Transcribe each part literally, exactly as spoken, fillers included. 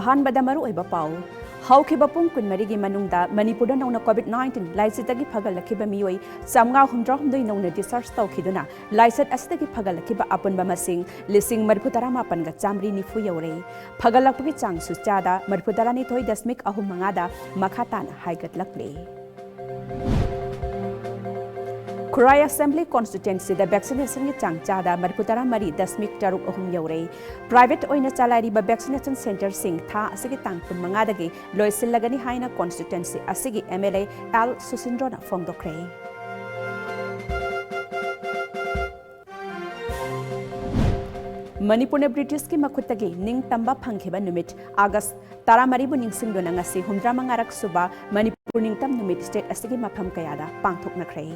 ꯑꯍꯥꯟꯕꯗ ꯃꯔꯨꯑꯣꯏꯕ ꯄꯥꯎ꯫ ꯍꯧꯈꯤꯕ ꯄꯨꯡ ꯀꯨꯟꯃꯔꯤꯒꯤ ꯃꯅꯨꯡꯗ ꯃꯅꯤꯄꯨꯔꯗ ꯅꯧꯅ COVID nineteen ꯂꯥꯏꯆꯠꯇꯒꯤ ꯐꯒꯠꯂꯛꯈꯤꯕ ꯃꯤꯑꯣꯏ ꯆꯥꯃꯉꯥ ꯍꯨꯝꯗ꯭ꯔꯥꯍꯨꯝꯗꯣꯏ ꯅꯧꯅ discharge ꯇꯧꯈꯤꯗꯨꯅ ꯂꯥꯏꯆꯠ ꯑꯁꯤꯗꯒꯤ ꯐꯒꯠꯂꯛꯈꯤꯕ ꯑꯄꯨꯟꯕ ꯃꯁꯤꯡ ꯂꯤꯁꯤꯡ ꯃꯔꯤꯐꯨ ꯇꯔꯥ ꯃꯥꯄꯟꯒ ꯆꯥꯃꯔꯤ ꯅꯤꯐꯨ ꯌꯧꯔꯦ꯫ ꯐꯒꯠꯂꯛꯄꯒꯤ ꯆꯥꯡꯁꯨ ꯆꯥꯗ ꯃꯔꯤꯐꯨ ꯇꯔꯥꯅꯤꯊꯣꯏ ꯗꯁꯃꯤꯛ ꯑꯍꯨꯝ ꯃꯉꯥꯗ ꯃꯈꯥ ꯇꯥꯅ ꯍꯥꯏꯒꯠꯂꯛꯂꯦ꯫ ꯈꯨꯔꯥꯏ Assembly Constituencyꯗ vaccinationꯒꯤ ꯆꯥꯡ ꯆꯥꯗ ꯃꯔꯤꯐꯨ ꯇꯔꯥ ꯃꯔꯤ ꯗꯁꯃꯤꯛ ꯇꯔꯨꯛ ꯑꯍꯨꯝ ꯌꯧꯔꯦ꯫ Private ꯑꯣꯏꯅ ꯆꯂꯥꯏꯔꯤꯕ vaccination centreꯁꯤꯡ ꯊꯥ ꯑꯁꯤꯒꯤ ꯇꯥꯡ ꯀꯨꯟꯃꯉꯥꯗꯒꯤ ꯂꯣꯏꯁꯤꯜꯂꯒꯅꯤ ꯍꯥꯏꯅ constituency ꯑꯁꯤꯒꯤ MLA ꯑꯦꯜ ꯁꯨꯁꯤꯟꯗ꯭ꯔꯣꯅ ꯐꯣꯡꯗꯣꯛꯈ꯭ꯔꯦ꯫ ꯃꯅꯤꯄꯨꯔꯅ Britishꯀꯤ ꯃꯈꯨꯠꯇꯒꯤ ꯅꯤꯡꯇꯝꯕ ꯐꯪꯈꯤꯕ ꯅꯨꯃꯤꯠ August ꯇꯔꯥꯃꯔꯤꯕꯨ ꯅꯤꯡꯁꯤꯡꯗꯨꯅ ꯉꯁꯤ ꯍꯨꯝꯗ꯭ꯔꯥ ꯃꯉꯥꯔꯛ ꯁꯨꯕ ꯃꯅꯤꯄꯨꯔ ꯅꯤꯡꯇꯝ ꯅꯨꯃꯤꯠ state ꯑꯁꯤꯒꯤ ꯃꯐꯝ ꯀꯌꯥꯗ ꯄꯥꯡꯊꯣꯛꯅꯈ꯭ꯔꯦ꯫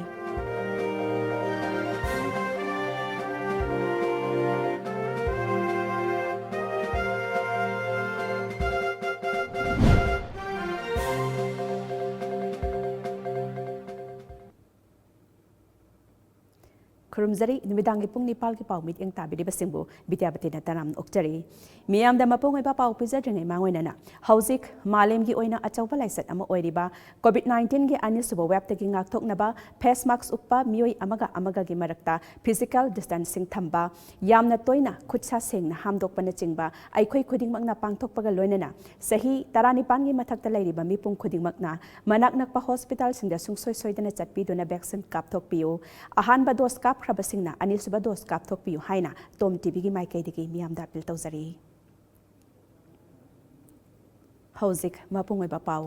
ꯈꯨꯔꯨꯝꯖꯔꯤ, ꯅꯨꯃꯤꯗꯥꯡꯒꯤ ꯄꯨꯡ ꯅꯤꯄꯥꯜꯒꯤ ꯄꯥꯎ ꯃꯤꯠꯌꯦꯡ ꯇꯥꯕꯤꯔꯤꯕꯁꯤꯡꯕꯨ ꯕꯤꯗ꯭ꯌꯥꯄꯇꯤꯅ ꯇꯔꯥꯝꯅ ꯑꯣꯛꯆꯔꯤ꯫ ꯃꯤꯌꯥꯝꯗ ꯃꯄꯨꯡ ꯑꯣꯏꯕ ꯄꯥꯎ ꯄꯤꯖꯗ꯭ꯔꯤꯉꯩ ꯃꯥꯡꯑꯣꯏꯅꯅ ꯍꯧꯖꯤꯛ ꯃꯥꯂꯦꯝꯒꯤ ꯑꯣꯏꯅ ꯑꯆꯧꯕ ꯂꯥꯏꯆꯠ ꯑꯃ ꯑꯣꯏꯔꯤꯕ COVID nineteenꯒꯤ ꯑꯅꯤꯁꯨꯕ waveꯇꯒꯤ ꯉꯥꯛꯊꯣꯛꯅꯕ face mask ꯎꯞꯄ, ꯃꯤꯑꯣꯏ ꯑꯃꯒ ꯑꯃꯒꯒꯤ ꯃꯔꯛꯇ physical distancing ꯊꯝꯕ, ꯌꯥꯝꯅ ꯇꯣꯏꯅ ꯈꯨꯠ ꯁꯥ ꯁꯦꯡꯅ ꯍꯥꯝꯗꯣꯛꯄꯅꯆꯤꯡꯕ ꯑꯩꯈꯣꯏ ꯈꯨꯗꯤꯡꯃꯛꯅ ꯄꯥꯡꯊꯣꯛꯄꯒ ꯂꯣꯏꯅꯅ ꯆꯍꯤ ꯇꯔꯥꯅꯤꯄꯥꯟꯒꯤ ꯃꯊꯛꯇ ꯂꯩꯔꯤꯕ ꯃꯤꯄꯨꯝ ꯈꯨꯗꯤꯡꯃꯛꯅ ꯃꯅꯥꯛ ꯅꯛꯄ hospitalꯁꯤꯡꯗ ꯁꯨꯡꯁꯣꯏ ꯁꯣꯏꯗꯅ ꯆꯠꯄꯤꯗꯨꯅ vaccine ꯀꯥꯞꯊꯣꯛꯄꯤꯌꯨ꯫ ꯑꯍꯥꯟꯕ dose ꯀꯥꯞꯈ꯭ꯔꯕꯁꯤꯡꯅ ꯑꯅꯤꯁꯨꯕ dose ꯀꯥꯞꯊꯣꯛꯄꯤꯌꯨ ꯍꯥꯏꯅ ꯇꯣꯝ ꯇꯤꯚꯤꯒꯤ ꯃꯥꯏꯀꯩꯗꯒꯤ ꯃꯤꯌꯥꯝꯗ appeal ꯇꯧꯖꯔꯤ꯫ ꯍꯧꯖꯤꯛ ꯃꯄꯨꯡ ꯑꯣꯏꯕ ꯄꯥꯎ꯫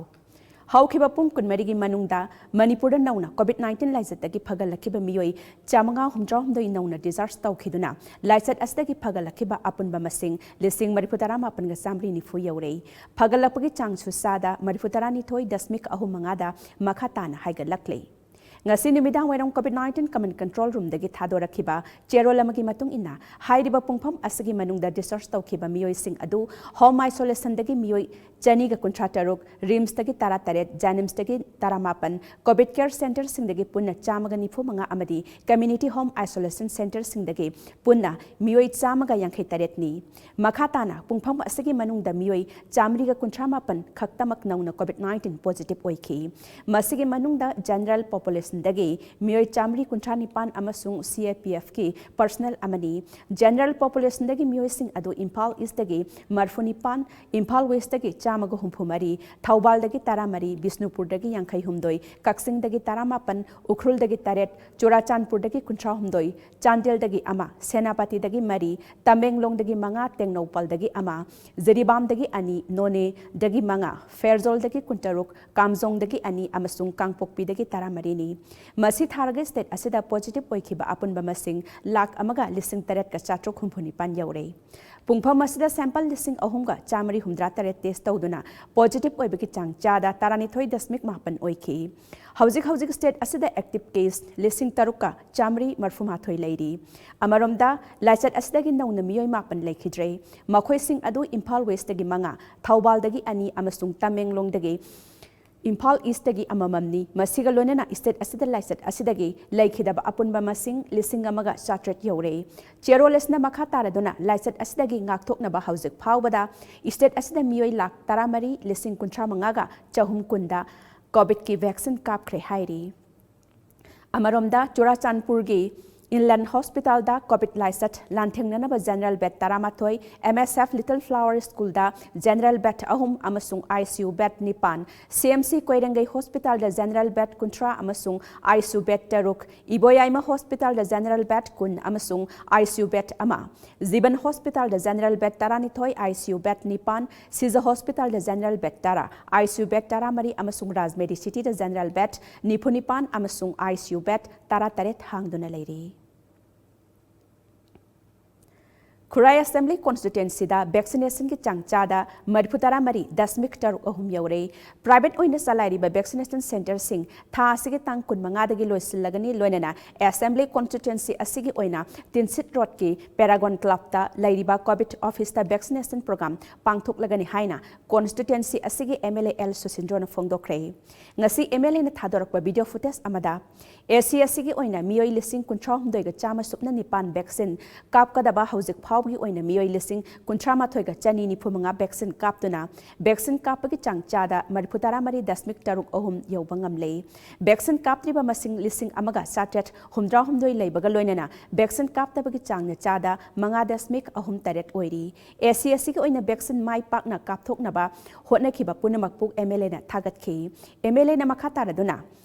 ꯍꯧꯈꯤꯕ ꯄꯨꯡ ꯀꯨꯟꯃꯔꯤꯒꯤ ꯃꯅꯨꯡꯗ ꯃꯅꯤꯄꯨꯔꯗ ꯅꯧꯅ COVID nineteen ꯂꯥꯏꯆꯠꯇꯒꯤ ꯐꯒꯠꯂꯛꯈꯤꯕ ꯃꯤꯑꯣꯏ ꯆꯥꯃꯉꯥ ꯍꯨꯝꯗ꯭ꯔꯥꯍꯨꯝꯗꯣꯏ ꯅꯧꯅ discharge ꯇꯧꯈꯤꯗꯨꯅ ꯂꯥꯏꯆꯠ ꯑꯁꯤꯗꯒꯤ ꯐꯒꯠꯂꯛꯈꯤꯕ ꯑꯄꯨꯟꯕ ꯃꯁꯤꯡ ꯂꯤꯁꯤꯡ ꯃꯔꯤꯐꯨ ꯇꯔꯥ ꯃꯥꯄꯟꯒ ꯆꯥꯃꯔꯤ ꯅꯤꯐꯨ ꯌꯧꯔꯦ꯫ ꯐꯒꯠꯂꯛꯄꯒꯤ ꯆꯥꯡꯁꯨ ꯆꯥꯗ ꯃꯔꯤꯐꯨ ꯇꯔꯥꯅꯤꯊꯣꯏ ꯗꯁꯃꯤꯛ ꯑꯍꯨꯝ ꯃꯉꯥꯗ ꯃꯈꯥ ꯇꯥꯅ ꯍꯥꯏꯒꯠꯂꯛꯂꯦ꯫ ꯉꯁꯤ ꯅꯨꯃꯤꯗꯥꯡ ꯋꯥꯏꯔꯝ COVID nineteen command control roomꯗꯒꯤ ꯊꯥꯗꯣꯔꯛꯈꯤꯕ ꯆꯦꯔꯣꯜ ꯑꯃꯒꯤ ꯃꯇꯨꯡ ꯏꯟꯅ, ꯍꯥꯏꯔꯤꯕ ꯄꯨꯡꯐꯝ ꯑꯁꯤꯒꯤ ꯃꯅꯨꯡꯗ discharge ꯇꯧꯈꯤꯕ ꯃꯤꯑꯣꯏꯁꯤꯡ ꯑꯗꯨ home isolationꯗꯒꯤ ꯃꯤꯑꯣꯏ ꯆꯅꯤꯒ ꯀꯨꯟꯊ꯭ꯔꯥ ꯇꯔꯨꯛ, ꯔꯤꯝꯁꯇꯒꯤ ꯇꯔꯥ ꯇꯔꯦꯠ, ꯖꯦꯅꯤꯝꯁꯇꯒꯤ ꯇꯔꯥ ꯃꯥꯄꯟ, ꯀꯣꯚꯤꯗ ꯀꯦꯌꯔ ꯁꯦꯟꯇꯔꯁꯤꯡꯗꯒꯤ ꯄꯨꯟꯅ ꯆꯥꯝꯃꯒ ꯅꯤꯐꯨ ꯃꯉꯥ ꯑꯃꯗꯤ ꯀꯝꯃ꯭ꯌꯨꯅꯤꯇꯤ ꯍꯣꯝ ꯑꯥꯏꯁꯣꯂꯦꯁꯟ ꯁꯦꯟꯇꯔꯁꯤꯡꯗꯒꯤ ꯄꯨꯟꯅ ꯃꯤꯑꯣꯏ ꯆꯥꯝꯃꯒ ꯌꯥꯡꯈꯩ ꯇꯔꯦꯠꯅꯤ꯫ ꯃꯈꯥ ꯇꯥꯅ ꯄꯨꯡꯐꯝ ꯑꯁꯤꯒꯤ ꯃꯅꯨꯡꯗ ꯃꯤꯑꯣꯏ ꯆꯥꯝꯃꯔꯤꯒ ꯀꯨꯟꯊ꯭ꯔꯥ ꯃꯥꯄꯟ ꯈꯛꯇꯃꯛ ꯅꯧꯅ ꯀꯣꯚꯤꯗ ꯅꯥꯏꯟꯇꯤꯟ ꯄꯣꯖꯤꯇꯤꯚ ꯑꯣꯏꯈꯤ꯫ ꯃꯁꯤꯒꯤ ꯃꯅꯨꯡꯗ ꯖꯦꯅꯔꯦꯜ ꯄꯣꯄꯨꯂꯦꯁꯟꯗꯒꯤ ꯃꯤꯑꯣꯏ ꯆꯥꯝꯃꯔꯤ ꯀꯨꯟꯊ꯭ꯔꯥ ꯅꯤꯄꯥꯟ ꯑꯃꯁꯨꯡ ꯁꯤ ꯑꯦ ꯄꯤ ꯑꯦꯐꯀꯤ ꯄꯔꯁꯅꯦꯜ ꯑꯃꯅꯤ꯫ ꯖꯦꯅꯔꯦꯜ ꯄꯣꯄꯨꯂꯦꯁꯟꯗꯒꯤ ꯃꯤꯑꯣꯏꯁꯤꯡ ꯑꯗꯨ ꯏꯝꯐꯥꯜ ꯏꯁꯇꯒꯤ ꯃꯔꯐꯨ ꯅꯤꯄꯥꯟ, ꯏꯝꯐꯥꯜ ꯋꯦꯁꯇꯒꯤ ꯆꯥꯝꯃꯒ ꯍꯨꯝꯐꯨ ꯃꯔꯤ, ꯊꯧꯕꯥꯜꯗꯒꯤ ꯇꯔꯥ ꯃꯔꯤ, ꯕꯤꯁꯅꯨꯄꯨꯔꯗꯒꯤ ꯌꯥꯡꯈꯩ ꯍꯨꯝꯗꯣꯏ, ꯀꯛꯆꯤꯡꯗꯒꯤ ꯇꯔꯥ ꯃꯥꯄꯟ, ꯎꯈ꯭ꯔꯨꯜꯗꯒꯤ ꯇꯔꯦꯠ, ꯆꯨꯔꯥꯆꯥꯟꯄꯨꯔꯗꯒꯤ ꯀꯨꯟꯊ꯭ꯔꯥ ꯍꯨꯝꯗꯣꯏ, ꯆꯥꯟꯗꯦꯜꯗꯒꯤ ꯑꯃ, ꯁꯦꯅꯥꯄꯇꯤꯗꯒꯤ ꯃꯔꯤ, ꯇꯃꯦꯡꯂꯣꯡꯗꯒꯤ ꯃꯉꯥ, ꯇꯦꯡꯅꯧꯄꯜꯗꯒꯤ ꯑꯃ, ꯖꯤꯔꯤꯕꯥꯝꯗꯒꯤ ꯑꯅꯤ, ꯅꯣꯅꯦꯗꯒꯤ ꯃꯉꯥ, ꯐꯦꯔꯖꯣꯜꯗꯒꯤ ꯀꯨꯟꯇꯔꯨꯛ, ꯀꯥꯝꯖꯣꯡꯗꯒꯤ ꯑꯅꯤ ꯑꯃꯁꯨꯡ ꯀꯥꯡꯄꯣꯛꯄꯤꯗꯒꯤ ꯇꯔꯥ ꯃꯔꯤꯅꯤ꯫ ꯃꯁꯤ ꯊꯥꯔꯒ ꯁ꯭ꯇꯦꯠ ꯑꯁꯤꯗ ꯄꯣꯖꯤꯇꯤꯚ ꯑꯣꯏꯈꯤꯕ ꯑꯄꯨꯟꯕ ꯃꯁꯤꯡ ꯂꯥꯈ ꯑꯃꯒ ꯂꯤꯁꯤꯡ ꯇꯔꯦꯠꯀ ꯆꯥꯇ꯭ꯔꯨꯛ ꯍꯨꯝꯐꯨ ꯅꯤꯄꯥꯟ ꯌꯧꯔꯦ꯫ ꯄꯨꯡꯐꯝ ꯑꯁꯤꯗ ꯁꯦꯝꯄꯜ ꯂꯤꯁꯤꯡ ꯑꯍꯨꯝꯒ ꯆꯥꯝꯃꯔꯤ ꯍꯨꯝꯗ꯭ꯔꯥ ꯇꯔꯦꯠ ꯇꯦꯁ ꯇꯧꯗꯨꯅ ꯄꯣꯖꯤꯇꯤꯚ ꯑꯣꯏꯕꯒꯤ ꯆꯥꯡ ꯆꯥꯗ ꯇꯔꯥꯅꯤꯊꯣꯏ ꯗꯁꯃꯤꯛ ꯃꯥꯄꯟ ꯑꯣꯏꯈꯤ꯫ ꯍꯧꯖꯤꯛ ꯍꯧꯖꯤꯛ ꯁ꯭ꯇꯦꯠ ꯑꯁꯤꯗ ꯑꯦꯛꯇꯤꯚ ꯀꯦꯁ ꯂꯤꯁꯤꯡ ꯇꯔꯨꯛꯀ ꯆꯥꯝꯃꯔꯤ ꯃꯔꯐꯨ ꯃꯥꯊꯣꯏ ꯂꯩꯔꯤ꯫ ꯑꯃꯔꯣꯝꯗ, ꯂꯥꯏꯆꯠ ꯑꯁꯤꯗꯒꯤ ꯅꯧꯅ ꯃꯤꯑꯣꯏ ꯃꯥꯄꯟ ꯂꯩꯈꯤꯗ꯭ꯔꯦ꯫ ꯃꯈꯣꯏꯁꯤꯡ ꯑꯗꯨ ꯏꯝꯐꯥꯜ ꯋꯦꯁꯇꯒꯤ ꯃꯉꯥ, ꯊꯧꯕꯥꯜꯗꯒꯤ ꯑꯅꯤ ꯑꯃꯁꯨꯡ ꯇꯃꯦꯡꯂꯣꯡꯗꯒꯤ ꯏꯝꯐꯥꯜ ꯏꯁꯇꯒꯤ ꯑꯃꯃꯝꯅꯤ꯫ ꯃꯁꯤꯒ ꯂꯣꯏꯅꯅ ꯁ꯭ꯇꯦꯠ ꯑꯁꯤꯗ ꯂꯥꯏꯆꯠ ꯑꯁꯤꯗꯒꯤ ꯂꯩꯈꯤꯗꯕ ꯑꯄꯨꯟꯕ ꯃꯁꯤꯡ ꯂꯤꯁꯤꯡ ꯑꯃꯒ ꯆꯥꯇ꯭ꯔꯦꯠ ꯌꯧꯔꯦ꯫ ꯆꯦꯔꯣꯜ ꯑꯁꯤꯅ ꯃꯈꯥ ꯇꯥꯔꯗꯨꯅ ꯂꯥꯏꯆꯠ ꯑꯁꯤꯗꯒꯤ ꯉꯥꯛꯊꯣꯛꯅꯕ ꯍꯧꯖꯤꯛ ꯐꯥꯎꯕꯗ ꯁ꯭ꯇꯦꯠ ꯑꯁꯤꯗ ꯃꯤꯑꯣꯏ ꯂꯥꯈ ꯇꯔꯥꯃꯔꯤ ꯂꯤꯁꯤꯡ ꯀꯨꯟꯊ꯭ꯔꯥ ꯃꯉꯥꯒ ꯆꯍꯨꯝ ꯀꯨꯟꯗ ꯀꯣꯚꯤꯗꯀꯤ ꯚꯦꯛꯁꯤꯟ ꯀꯥꯞꯈ꯭ꯔꯦ ꯍꯥꯏꯔꯤ꯫ ꯑꯃꯔꯣꯝꯗ, ꯆꯨꯔꯥꯆꯥꯟꯄꯨꯔꯒꯤ ꯏꯟꯂꯦꯟ ꯍꯣꯁꯄꯤꯇꯥꯜꯗ ꯀꯣꯚꯤꯗ ꯂꯥꯏꯆꯠ ꯂꯥꯟꯊꯦꯡꯅꯅꯕ ꯖꯦꯅꯔꯦꯜ ꯕꯦꯗ ꯇꯔꯥꯃꯥꯊꯣꯏ, ꯑꯦꯝ ꯑꯦꯁ ꯑꯦꯐ ꯂꯤꯇꯜ ꯐ꯭ꯂꯥꯋꯔ ꯁ꯭ꯀꯨꯜꯗ ꯖꯦꯅꯔꯦꯜ ꯕꯦꯗ ꯑꯍꯨꯝ ꯑꯃꯁꯨꯡ ꯑꯥꯏ ꯁꯤ ꯌꯨ ꯕꯦꯗ ꯅꯤꯄꯥꯟ, ꯁꯤ ꯑꯦꯝ ꯁꯤ ꯀꯣꯏꯔꯦꯡꯒꯩ ꯍꯣꯁꯄꯤꯇꯥꯜꯗ ꯖꯦꯅꯔꯦꯜ ꯕꯦꯗ ꯀꯨꯟꯊ꯭ꯔꯥ ꯑꯃꯁꯨꯡ ꯑꯥꯏ ꯁꯤ ꯌꯨ ꯕꯦꯗ ꯇꯔꯨꯛ, ꯏꯕꯣꯌꯥꯏꯃ ꯍꯣꯁꯄꯤꯇꯥꯜꯗ ꯖꯦꯅꯔꯦꯜ ꯕꯦꯗ ꯀꯨꯟ ꯑꯃꯁꯨꯡ ꯑꯥꯏ ꯁꯤ ꯌꯨ ꯕꯦꯗ ꯑꯃ, ꯖꯤꯕꯟ ꯍꯣꯁꯄꯤꯇꯥꯜꯗ ꯖꯦꯅꯔꯦꯜ ꯕꯦꯗ ꯇꯔꯥꯅꯤꯊꯣꯏ, ꯑꯥꯏ ꯁꯤ ꯌꯨ ꯕꯦꯗ ꯅꯤꯄꯥꯟ, ꯁꯤꯖ ꯍꯣꯁꯄꯤꯇꯥꯜꯗ ꯖꯦꯅꯔꯦꯜ ꯕꯦꯗ ꯇꯔꯥ, ꯑꯥꯏ ꯁꯤ ꯌꯨ ꯕꯦꯗ ꯇꯔꯥꯃꯔꯤ ꯑꯃꯁꯨꯡ ꯔꯥꯖꯃꯦꯔꯤ ꯁꯤꯇꯤꯗ ꯖꯦꯅꯔꯦꯜ ꯕꯦꯗ ꯅꯤꯐꯨ ꯅꯤꯄꯥꯟ ꯑꯃꯁꯨꯡ ꯑꯥꯏ ꯁꯤ ꯌꯨ ꯕꯦꯗ ꯇꯔꯥꯇꯔꯦꯠ ꯍꯥꯡꯗꯨꯅ ꯂꯩꯔꯤ꯫ ꯈꯨꯔꯥꯏ Assembly Constituencyꯗ vaccinationꯒꯤ ꯆꯥꯡ ꯆꯥꯗ ꯃꯔꯤꯐꯨ ꯇꯔꯥ ꯃꯔꯤ ꯗꯁꯃꯤꯛ ꯇꯔꯨꯛ ꯑꯍꯨꯝ ꯌꯧꯔꯦ꯫ Private ꯑꯣꯏꯅ ꯆꯂꯥꯏꯔꯤꯕ vaccinationꯁꯦꯟꯇꯔꯁꯤꯡ ꯊꯥ ꯑꯁꯤꯒꯤ ꯇꯥꯡ ꯀꯨꯟꯃꯉꯥꯗꯒꯤ ꯂꯣꯏꯁꯤꯜꯂꯒꯅꯤ꯫ ꯂꯣꯏꯅꯅ Assembly Constituency ꯑꯁꯤꯒꯤ ꯑꯣꯏꯅ ꯇꯤꯟꯁꯤꯠ ꯔꯣꯗꯀꯤ Paragon Clubꯇ ꯂꯩꯔꯤꯕ COVID officeꯇ vaccination program ꯄꯥꯡꯊꯣꯛꯂꯒꯅꯤ ꯍꯥꯏꯅ constituency ꯑꯁꯤꯒꯤ MLA ꯑꯦꯜ ꯁꯨꯁꯤꯟꯗ꯭ꯔꯣꯅ ꯐꯣꯡꯗꯣꯛꯈ꯭ꯔꯦ꯫ ꯉꯁꯤ MLAꯅ ꯊꯥꯗꯣꯔꯛꯄ video footage ꯑꯃꯗ, AC ꯑꯁꯤꯒꯤ ꯑꯣꯏꯅ ꯃꯤꯑꯣꯏ ꯂꯤꯁꯤꯡ ꯀꯨꯟꯊ꯭ꯔꯥ ꯍꯨꯝꯗꯣꯏꯒ ꯆꯥꯝꯃ ꯁꯨꯞꯅ ꯅꯤꯄꯥꯟ vaccine ꯀꯥꯞꯀꯗꯕ ꯍꯧꯖꯤꯛ ꯐꯥꯎꯕꯒꯤ ꯑꯣꯏꯅ ꯃꯤꯑꯣꯏ ꯂꯤꯁꯤꯡ ꯀꯨꯟꯊ꯭ꯔꯥ ꯃꯥꯊꯣꯏꯒ ꯆꯅꯤ ꯅꯤꯐꯨ ꯃꯉꯥ vaccine ꯀꯥꯞꯇꯨꯅ vaccine ꯀꯥꯞꯄꯒꯤ ꯆꯥꯡ ꯆꯥꯗ ꯃꯔꯤꯐꯨ ꯇꯔꯥ ꯃꯔꯤ ꯗꯁꯃꯤꯛ ꯇꯔꯨꯛ ꯑꯍꯨꯝ ꯌꯧꯕ ꯉꯝꯂꯦ꯫ Vaccine ꯀꯥꯞꯇ꯭ꯔꯤꯕ ꯃꯁꯤꯡ ꯂꯤꯁꯤꯡ ꯑꯃꯒ ꯆꯥꯇ꯭ꯔꯦꯠ ꯍꯨꯝꯗ꯭ꯔꯥ ꯍꯨꯝꯗꯣꯏ ꯂꯩꯕꯒ ꯂꯣꯏꯅꯅ vaccine ꯀꯥꯞꯇꯕꯒꯤ ꯆꯥꯡꯅ ꯆꯥꯗ ꯃꯉꯥ ꯗꯁꯃꯤꯛ ꯑꯍꯨꯝ ꯇꯔꯦꯠ ꯑꯣꯏꯔꯤ꯫ AC ꯑꯁꯤꯒꯤ ꯑꯣꯏꯅ vaccine ꯃꯥꯏ ꯄꯥꯛꯅ ꯀꯥꯞꯊꯣꯛꯅꯕ ꯍꯣꯠꯅꯈꯤꯕ ꯄꯨꯝꯅꯃꯛꯄꯨ MLAꯅ ꯊꯥꯒꯠꯈꯤ꯫ MLAꯅ ꯃꯈꯥ ꯇꯥꯔꯗꯨꯅ,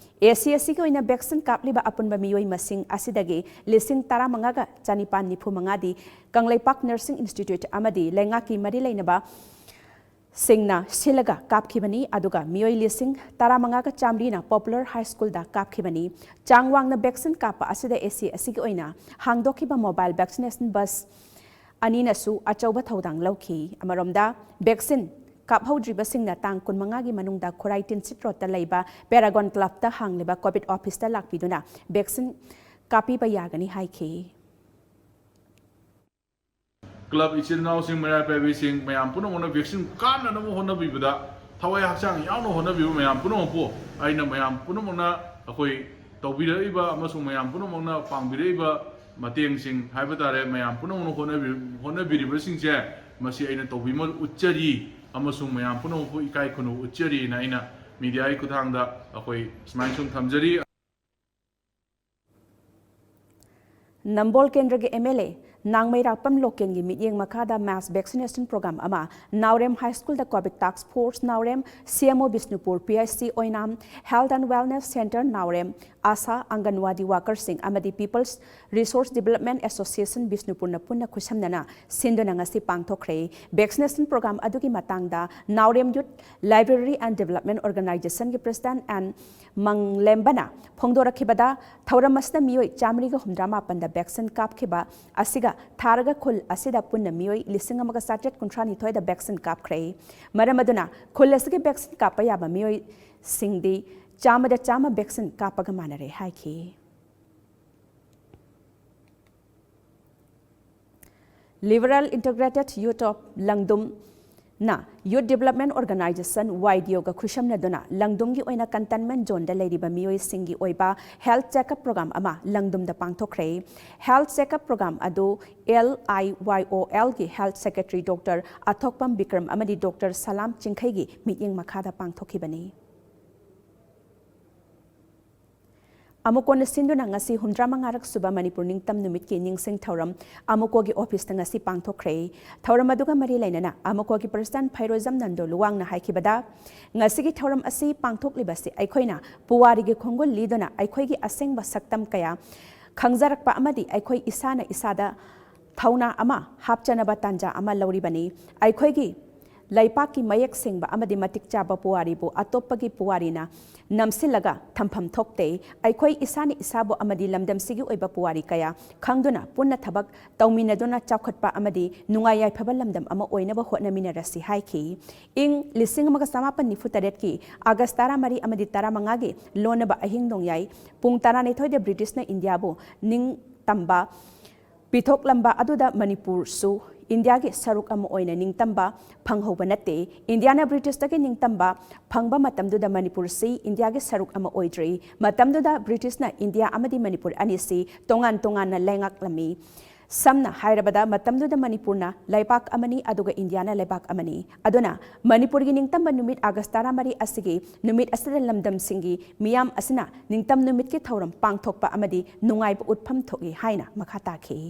AC ꯑꯁꯤꯒꯤ ꯑꯣꯏꯅ vaccine ꯀꯥꯞꯂꯤꯕ ꯑꯄꯨꯟꯕ ꯃꯤꯑꯣꯏ ꯃꯁꯤꯡ ꯑꯁꯤꯗꯒꯤ ꯂꯤꯁꯤꯡ ꯇꯔꯥꯃꯉꯥꯒ ꯆꯅꯤꯄꯥꯟ ꯅꯤꯐꯨ ꯃꯉꯥꯗꯤ ꯀꯪꯂꯩꯄꯥꯛ Nursing Institute ꯑꯃꯗꯤ ꯂꯩꯉꯥꯛꯀꯤ ꯃꯔꯤ ꯂꯩꯅꯕ ꯁꯤꯡꯅ ꯁꯤꯜꯂꯒ ꯀꯥꯞꯈꯤꯕꯅꯤ, ꯑꯗꯨꯒ ꯃꯤꯑꯣꯏ ꯂꯤꯁꯤꯡ ꯇꯔꯥꯃꯉꯥꯒ ꯆꯥꯝꯃꯔꯤꯅ Popular High Schoolꯗ ꯀꯥꯞꯈꯤꯕꯅꯤ꯫ ꯆꯥꯡ ꯋꯥꯡꯅ vaccine ꯀꯥꯞꯄ ꯑꯁꯤꯗ AC ꯑꯁꯤꯒꯤ ꯑꯣꯏꯅ ꯍꯥꯡꯗꯣꯛꯈꯤꯕ mobile vaccination bus ꯑꯅꯤꯅꯁꯨ ꯑꯆꯧꯕ ꯊꯧꯗꯥꯡ ꯂꯧꯈꯤ꯫ ꯑꯃꯔꯣꯝꯗ, vaccine ꯀꯥꯞꯍꯧꯗ꯭ꯔꯤꯕꯁꯤꯡꯅ ꯇꯥꯡ ꯀꯨꯟꯃꯉꯥꯒꯤ ꯃꯅꯨꯡꯗ ꯈꯨꯔꯥꯏ ꯇꯤꯟꯁꯤꯠ ꯔꯣꯗꯇ ꯂꯩꯕ Paragon Clubꯇ ꯍꯥꯡꯂꯤꯕ COVID officeꯇ ꯂꯥꯛꯄꯤꯗꯨꯅ vaccine ꯀꯥꯞꯄꯤꯕ ꯌꯥꯒꯅꯤ ꯍꯥꯏꯈꯤ꯫ Club ꯏꯆꯤꯜ ꯏꯅꯥꯎꯁꯤꯡ, ꯃꯩꯔꯥ ꯄꯥꯏꯕꯤꯁꯤꯡ, ꯃꯌꯥꯝ ꯄꯨꯝꯅꯃꯛꯅ vaccine ꯀꯥꯞꯅꯅꯕ ꯍꯣꯠꯅꯕꯤꯕꯗ, ꯊꯋꯥꯏ ꯍꯛꯆꯥꯡ ꯌꯥꯎꯅ ꯍꯣꯠꯅꯕꯤꯕ ꯃꯌꯥꯝ ꯄꯨꯝꯅꯃꯛꯄꯨ ꯑꯩꯅ ꯃꯌꯥꯝ ꯄꯨꯝꯅꯃꯛꯅ ꯑꯩꯈꯣꯏ ꯇꯧꯕꯤꯔꯛꯏꯕ ꯑꯃꯁꯨꯡ ꯃꯌꯥꯝ ꯄꯨꯝꯅꯃꯛꯅ ꯄꯥꯡꯕꯤꯔꯛꯏꯕ ꯃꯇꯦꯡꯁꯤꯡ ꯍꯥꯏꯕ ꯇꯥꯔꯦ, ꯃꯌꯥꯝ ꯄꯨꯝꯅꯃꯛꯅ ꯍꯣꯠꯅꯕꯤ-, ꯍꯣꯠꯅꯕꯤꯔꯤꯕꯁꯤꯡꯁꯦ, ꯃꯁꯤ ꯑꯩꯅ ꯇꯧꯕꯤꯃꯜ ꯎꯠꯆꯔꯤ ꯑꯃꯁꯨꯡ ꯃꯌꯥꯝ ꯄꯨꯝꯅꯃꯛꯄꯨ ꯏꯀꯥꯏ ꯈꯨꯝꯅꯕ ꯎꯠꯆꯔꯤꯅ ꯑꯩꯅ mediaꯒꯤ ꯈꯨꯠꯊꯥꯡꯗ ꯑꯩꯈꯣꯏ ꯁꯨꯃꯥꯏꯅ ꯁꯨꯝ ꯊꯝꯖꯔꯤ꯫ ꯅꯝꯕꯣꯜ ꯀꯦꯟꯗ꯭ꯔꯒꯤ MLA ꯅꯥꯡꯃꯩꯔꯥꯛꯄꯝ ꯂꯣꯀꯦꯟꯒꯤ ꯃꯤꯠꯌꯦꯡ ꯃꯈꯥꯗ mass vaccination program ꯑꯃ ꯅꯥꯎꯔꯦꯝ High Schoolꯗ COVID task force Naorem, CMO Bishnupur, PHC Oinam, Health and Wellness Centre Naorem, ASHA, ꯑꯪꯒꯟꯋꯥꯗꯤ workerꯁꯤꯡ ꯑꯃꯗꯤ People's Resource Development Association ꯕꯤꯁꯅꯨꯄꯨꯔꯅ ꯄꯨꯟꯅ ꯈꯨꯠꯁꯝꯅꯅ ꯁꯤꯟꯗꯨꯅ ꯉꯁꯤ ꯄꯥꯡꯊꯣꯛꯈ꯭ꯔꯦ꯫ Vaccination program ꯑꯗꯨꯒꯤ ꯃꯇꯥꯡꯗ ꯅꯥꯎꯔꯦꯝ Youth Library and Development Organizationꯒꯤ President and ꯃꯪꯂꯦꯝꯕꯅ ꯐꯣꯡꯗꯣꯔꯛꯈꯤꯕꯗ, ꯊꯧꯔꯝ ꯑꯁꯤꯗ ꯃꯤꯑꯣꯏ ꯆꯥꯃꯔꯤꯒ ꯍꯨꯝꯗ꯭ꯔꯥ ꯃꯥꯄꯟꯗ vaccine ꯀꯥꯞꯈꯤꯕ ꯑꯁꯤꯒ ꯊꯥꯔꯒ ꯈꯨꯜ ꯑꯁꯤꯗ ꯄꯨꯟꯅ ꯃꯤꯑꯣꯏ ꯂꯤꯁꯤꯡ ꯑꯃꯒ ꯆꯥꯇ꯭ꯔꯦꯠ ꯀꯨꯟꯊ꯭ꯔꯥ ꯅꯤꯊꯣꯏꯗ vaccine ꯀꯥꯞꯈ꯭ꯔꯦ꯫ ꯃꯔꯝ ꯑꯗꯨꯅ ꯈꯨꯜ ꯑꯁꯤꯒꯤ vaccine ꯀꯥꯞꯄ ꯌꯥꯕ ꯃꯤꯑꯣꯏꯁꯤꯡꯗꯤ ꯆꯥꯝꯃꯗ ꯆꯥꯝꯃ vaccine ꯀꯥꯞꯄꯒ ꯃꯥꯟꯅꯔꯦ ꯍꯥꯏꯈꯤ꯫ Liberal Integrated Youth of ꯂꯪꯗꯨꯝꯅ Youth Development Organization, ꯋꯥꯏ ꯗꯤ ꯑꯣꯒ ꯈꯨꯠꯁꯝꯅꯗꯨꯅ ꯂꯪꯗꯨꯝꯒꯤ ꯑꯣꯏꯅ containment zoneꯗ ꯂꯩꯔꯤꯕ ꯃꯤꯑꯣꯏꯁꯤꯡꯒꯤ ꯑꯣꯏꯕ health checkup program ꯑꯃ ꯂꯪꯗꯨꯝꯗ ꯄꯥꯡꯊꯣꯛꯈ꯭ꯔꯦ꯫ Health checkup program ꯑꯗꯨ L I Y O Lꯒꯤ Health Secretary Doctor ꯑꯊꯣꯛꯄꯝ ꯕꯤꯀ꯭ꯔꯝ ꯑꯃꯗꯤ Doctor ꯁꯂꯥꯝ ꯆꯤꯡꯈꯩꯒꯤ ꯃꯤꯠꯌꯦꯡ ꯃꯈꯥꯗ ꯄꯥꯡꯊꯣꯛꯈꯤꯕꯅꯤ꯫ ꯑꯃꯨꯀꯣꯅ ꯁꯤꯟꯗꯨꯅ ꯉꯁꯤ ꯍꯨꯝꯗ꯭ꯔꯥ ꯃꯉꯥꯔꯛ ꯁꯨꯕ ꯃꯅꯤꯄꯨꯔ ꯅꯤꯡꯇꯝ ꯅꯨꯃꯤꯠꯀꯤ ꯅꯤꯡꯁꯤꯡ ꯊꯧꯔꯝ ꯑꯃꯨꯀꯣꯒꯤ officeꯇ ꯉꯁꯤ ꯄꯥꯡꯊꯣꯛꯈ꯭ꯔꯦ꯫ ꯊꯧꯔꯝ ꯑꯗꯨꯒ ꯃꯔꯤ ꯂꯩꯅꯅ ꯑꯃꯨꯀꯣꯒꯤ President ꯐꯩꯔꯣꯖꯝ ꯅꯟꯗꯣ ꯂꯨꯋꯥꯡꯅ ꯍꯥꯏꯈꯤꯕꯗ, ꯉꯁꯤꯒꯤ ꯊꯧꯔꯝ ꯑꯁꯤ ꯄꯥꯡꯊꯣꯛꯂꯤꯕꯁꯤ ꯑꯩꯈꯣꯏꯅ ꯄꯨꯋꯥꯔꯤꯒꯤ ꯈꯣꯡꯒꯨꯜ ꯂꯤꯗꯨꯅ ꯑꯩꯈꯣꯏꯒꯤ ꯑꯁꯦꯡꯕ ꯁꯛꯇꯝ ꯀꯌꯥ ꯈꯪꯖꯔꯛꯄ ꯑꯃꯗꯤ ꯑꯩꯈꯣꯏ ꯏꯁꯥꯅ ꯏꯁꯥꯗ ꯊꯧꯅꯥ ꯑꯃ ꯍꯥꯞꯆꯅꯕ ꯇꯥꯟꯖꯥ ꯑꯃ ꯂꯧꯔꯤꯕꯅꯤ꯫ ꯑꯩꯈꯣꯏꯒꯤ ꯂꯩꯄꯥꯛꯀꯤ ꯃꯌꯦꯛ ꯁꯦꯡꯕ ꯑꯃꯗꯤ ꯃꯇꯤꯛ ꯆꯥꯕ ꯄꯨꯋꯥꯔꯤꯕꯨ ꯑꯇꯣꯞꯄꯒꯤ ꯄꯨꯋꯥꯔꯤꯅ ꯅꯝꯁꯤꯜꯂꯒ ꯊꯝꯐꯝ ꯊꯣꯛꯇꯦ꯫ ꯑꯩꯈꯣꯏ ꯏꯁꯥꯅ ꯏꯁꯥꯕꯨ ꯑꯃꯗꯤ ꯂꯝꯗꯝꯁꯤꯒꯤ ꯑꯣꯏꯕ ꯄꯨꯋꯥꯔꯤ ꯀꯌꯥ ꯈꯪꯗꯨꯅ ꯄꯨꯟꯅ ꯊꯕꯛ ꯇꯧꯃꯤꯟꯅꯗꯨꯅ ꯆꯥꯎꯈꯠꯄ ꯑꯃꯗꯤ ꯅꯨꯡꯉꯥꯏ ꯌꯥꯏꯐꯕ ꯂꯝꯗꯝ ꯑꯃ ꯑꯣꯏꯅꯕ ꯍꯣꯠꯅꯃꯤꯟꯅꯔꯁꯤ ꯍꯥꯏꯈꯤ꯫ ꯏꯪ ꯂꯤꯁꯤꯡ ꯑꯃꯒ ꯆꯃꯥꯄꯟ ꯅꯤꯐꯨ ꯇꯔꯦꯠꯀꯤ ꯑꯥꯒꯁ ꯇꯔꯥꯃꯔꯤ ꯑꯃꯗꯤ ꯇꯔꯥꯃꯉꯥꯒꯤ ꯂꯣꯟꯅꯕ ꯑꯍꯤꯡ ꯅꯣꯡꯌꯥꯏ ꯄꯨꯡ ꯇꯔꯥꯅꯤꯊꯣꯏꯗ ꯕ꯭ꯔꯤꯇꯤꯁꯅ ꯏꯟꯗꯤꯌꯥꯕꯨ ꯅꯤꯡꯇꯝꯕ ꯄꯤꯊꯣꯛꯂꯝꯕ ꯑꯗꯨꯗ ꯃꯅꯤꯄꯨꯔꯁꯨ ꯏꯟꯗꯤꯌꯥꯒꯤ ꯁꯔꯨꯛ ꯑꯃ ꯑꯣꯏꯅ ꯅꯤꯡꯇꯝꯕ ꯐꯪꯍꯧꯕ ꯅꯠꯇꯦ꯫ ꯏꯟꯗꯤꯌꯥꯅ ꯕ꯭ꯔꯤꯇꯤꯁꯇꯒꯤ ꯅꯤꯡꯇꯝꯕ ꯐꯪꯕ ꯃꯇꯝꯗꯨꯗ ꯃꯅꯤꯄꯨꯔꯁꯤ ꯏꯟꯗꯤꯌꯥꯒꯤ ꯁꯔꯨꯛ ꯑꯃ ꯑꯣꯏꯗ꯭ꯔꯤ꯫ ꯃꯇꯝꯗꯨꯗ ꯕ꯭ꯔꯤꯇꯤꯁꯅ ꯏꯟꯗꯤꯌꯥ ꯑꯃꯗꯤ ꯃꯅꯤꯄꯨꯔ ꯑꯅꯤꯁꯤ ꯇꯣꯉꯥꯟ ꯇꯣꯉꯥꯟꯅ ꯂꯩꯉꯥꯛꯂꯝꯃꯤ꯫ ꯁꯝꯅ ꯍꯥꯏꯔꯕꯗ, ꯃꯇꯝꯗꯨꯗ ꯃꯅꯤꯄꯨꯔꯅ ꯂꯩꯕꯥꯛ ꯑꯃꯅꯤ, ꯑꯗꯨꯒ ꯏꯟꯗꯤꯌꯥꯅ ꯂꯩꯕꯥꯛ ꯑꯃꯅꯤ꯫ ꯑꯗꯨꯅ ꯃꯅꯤꯄꯨꯔꯒꯤ ꯅꯤꯡꯇꯝꯕ ꯅꯨꯃꯤꯠ ꯑꯥꯒꯁ ꯇꯔꯥꯃꯔꯤ ꯑꯁꯤꯒꯤ ꯅꯨꯃꯤꯠ ꯑꯁꯤꯗ ꯂꯝꯗꯝꯁꯤꯡꯒꯤ ꯃꯤꯌꯥꯝ ꯑꯁꯤꯅ ꯅꯤꯡꯇꯝ ꯅꯨꯃꯤꯠꯀꯤ ꯊꯧꯔꯝ ꯄꯥꯡꯊꯣꯛꯄ ꯑꯃꯗꯤ ꯅꯨꯡꯉꯥꯏꯕ ꯎꯠꯐꯝ ꯊꯣꯛꯏ ꯍꯥꯏꯅ ꯃꯈꯥ ꯇꯥꯈꯤ꯫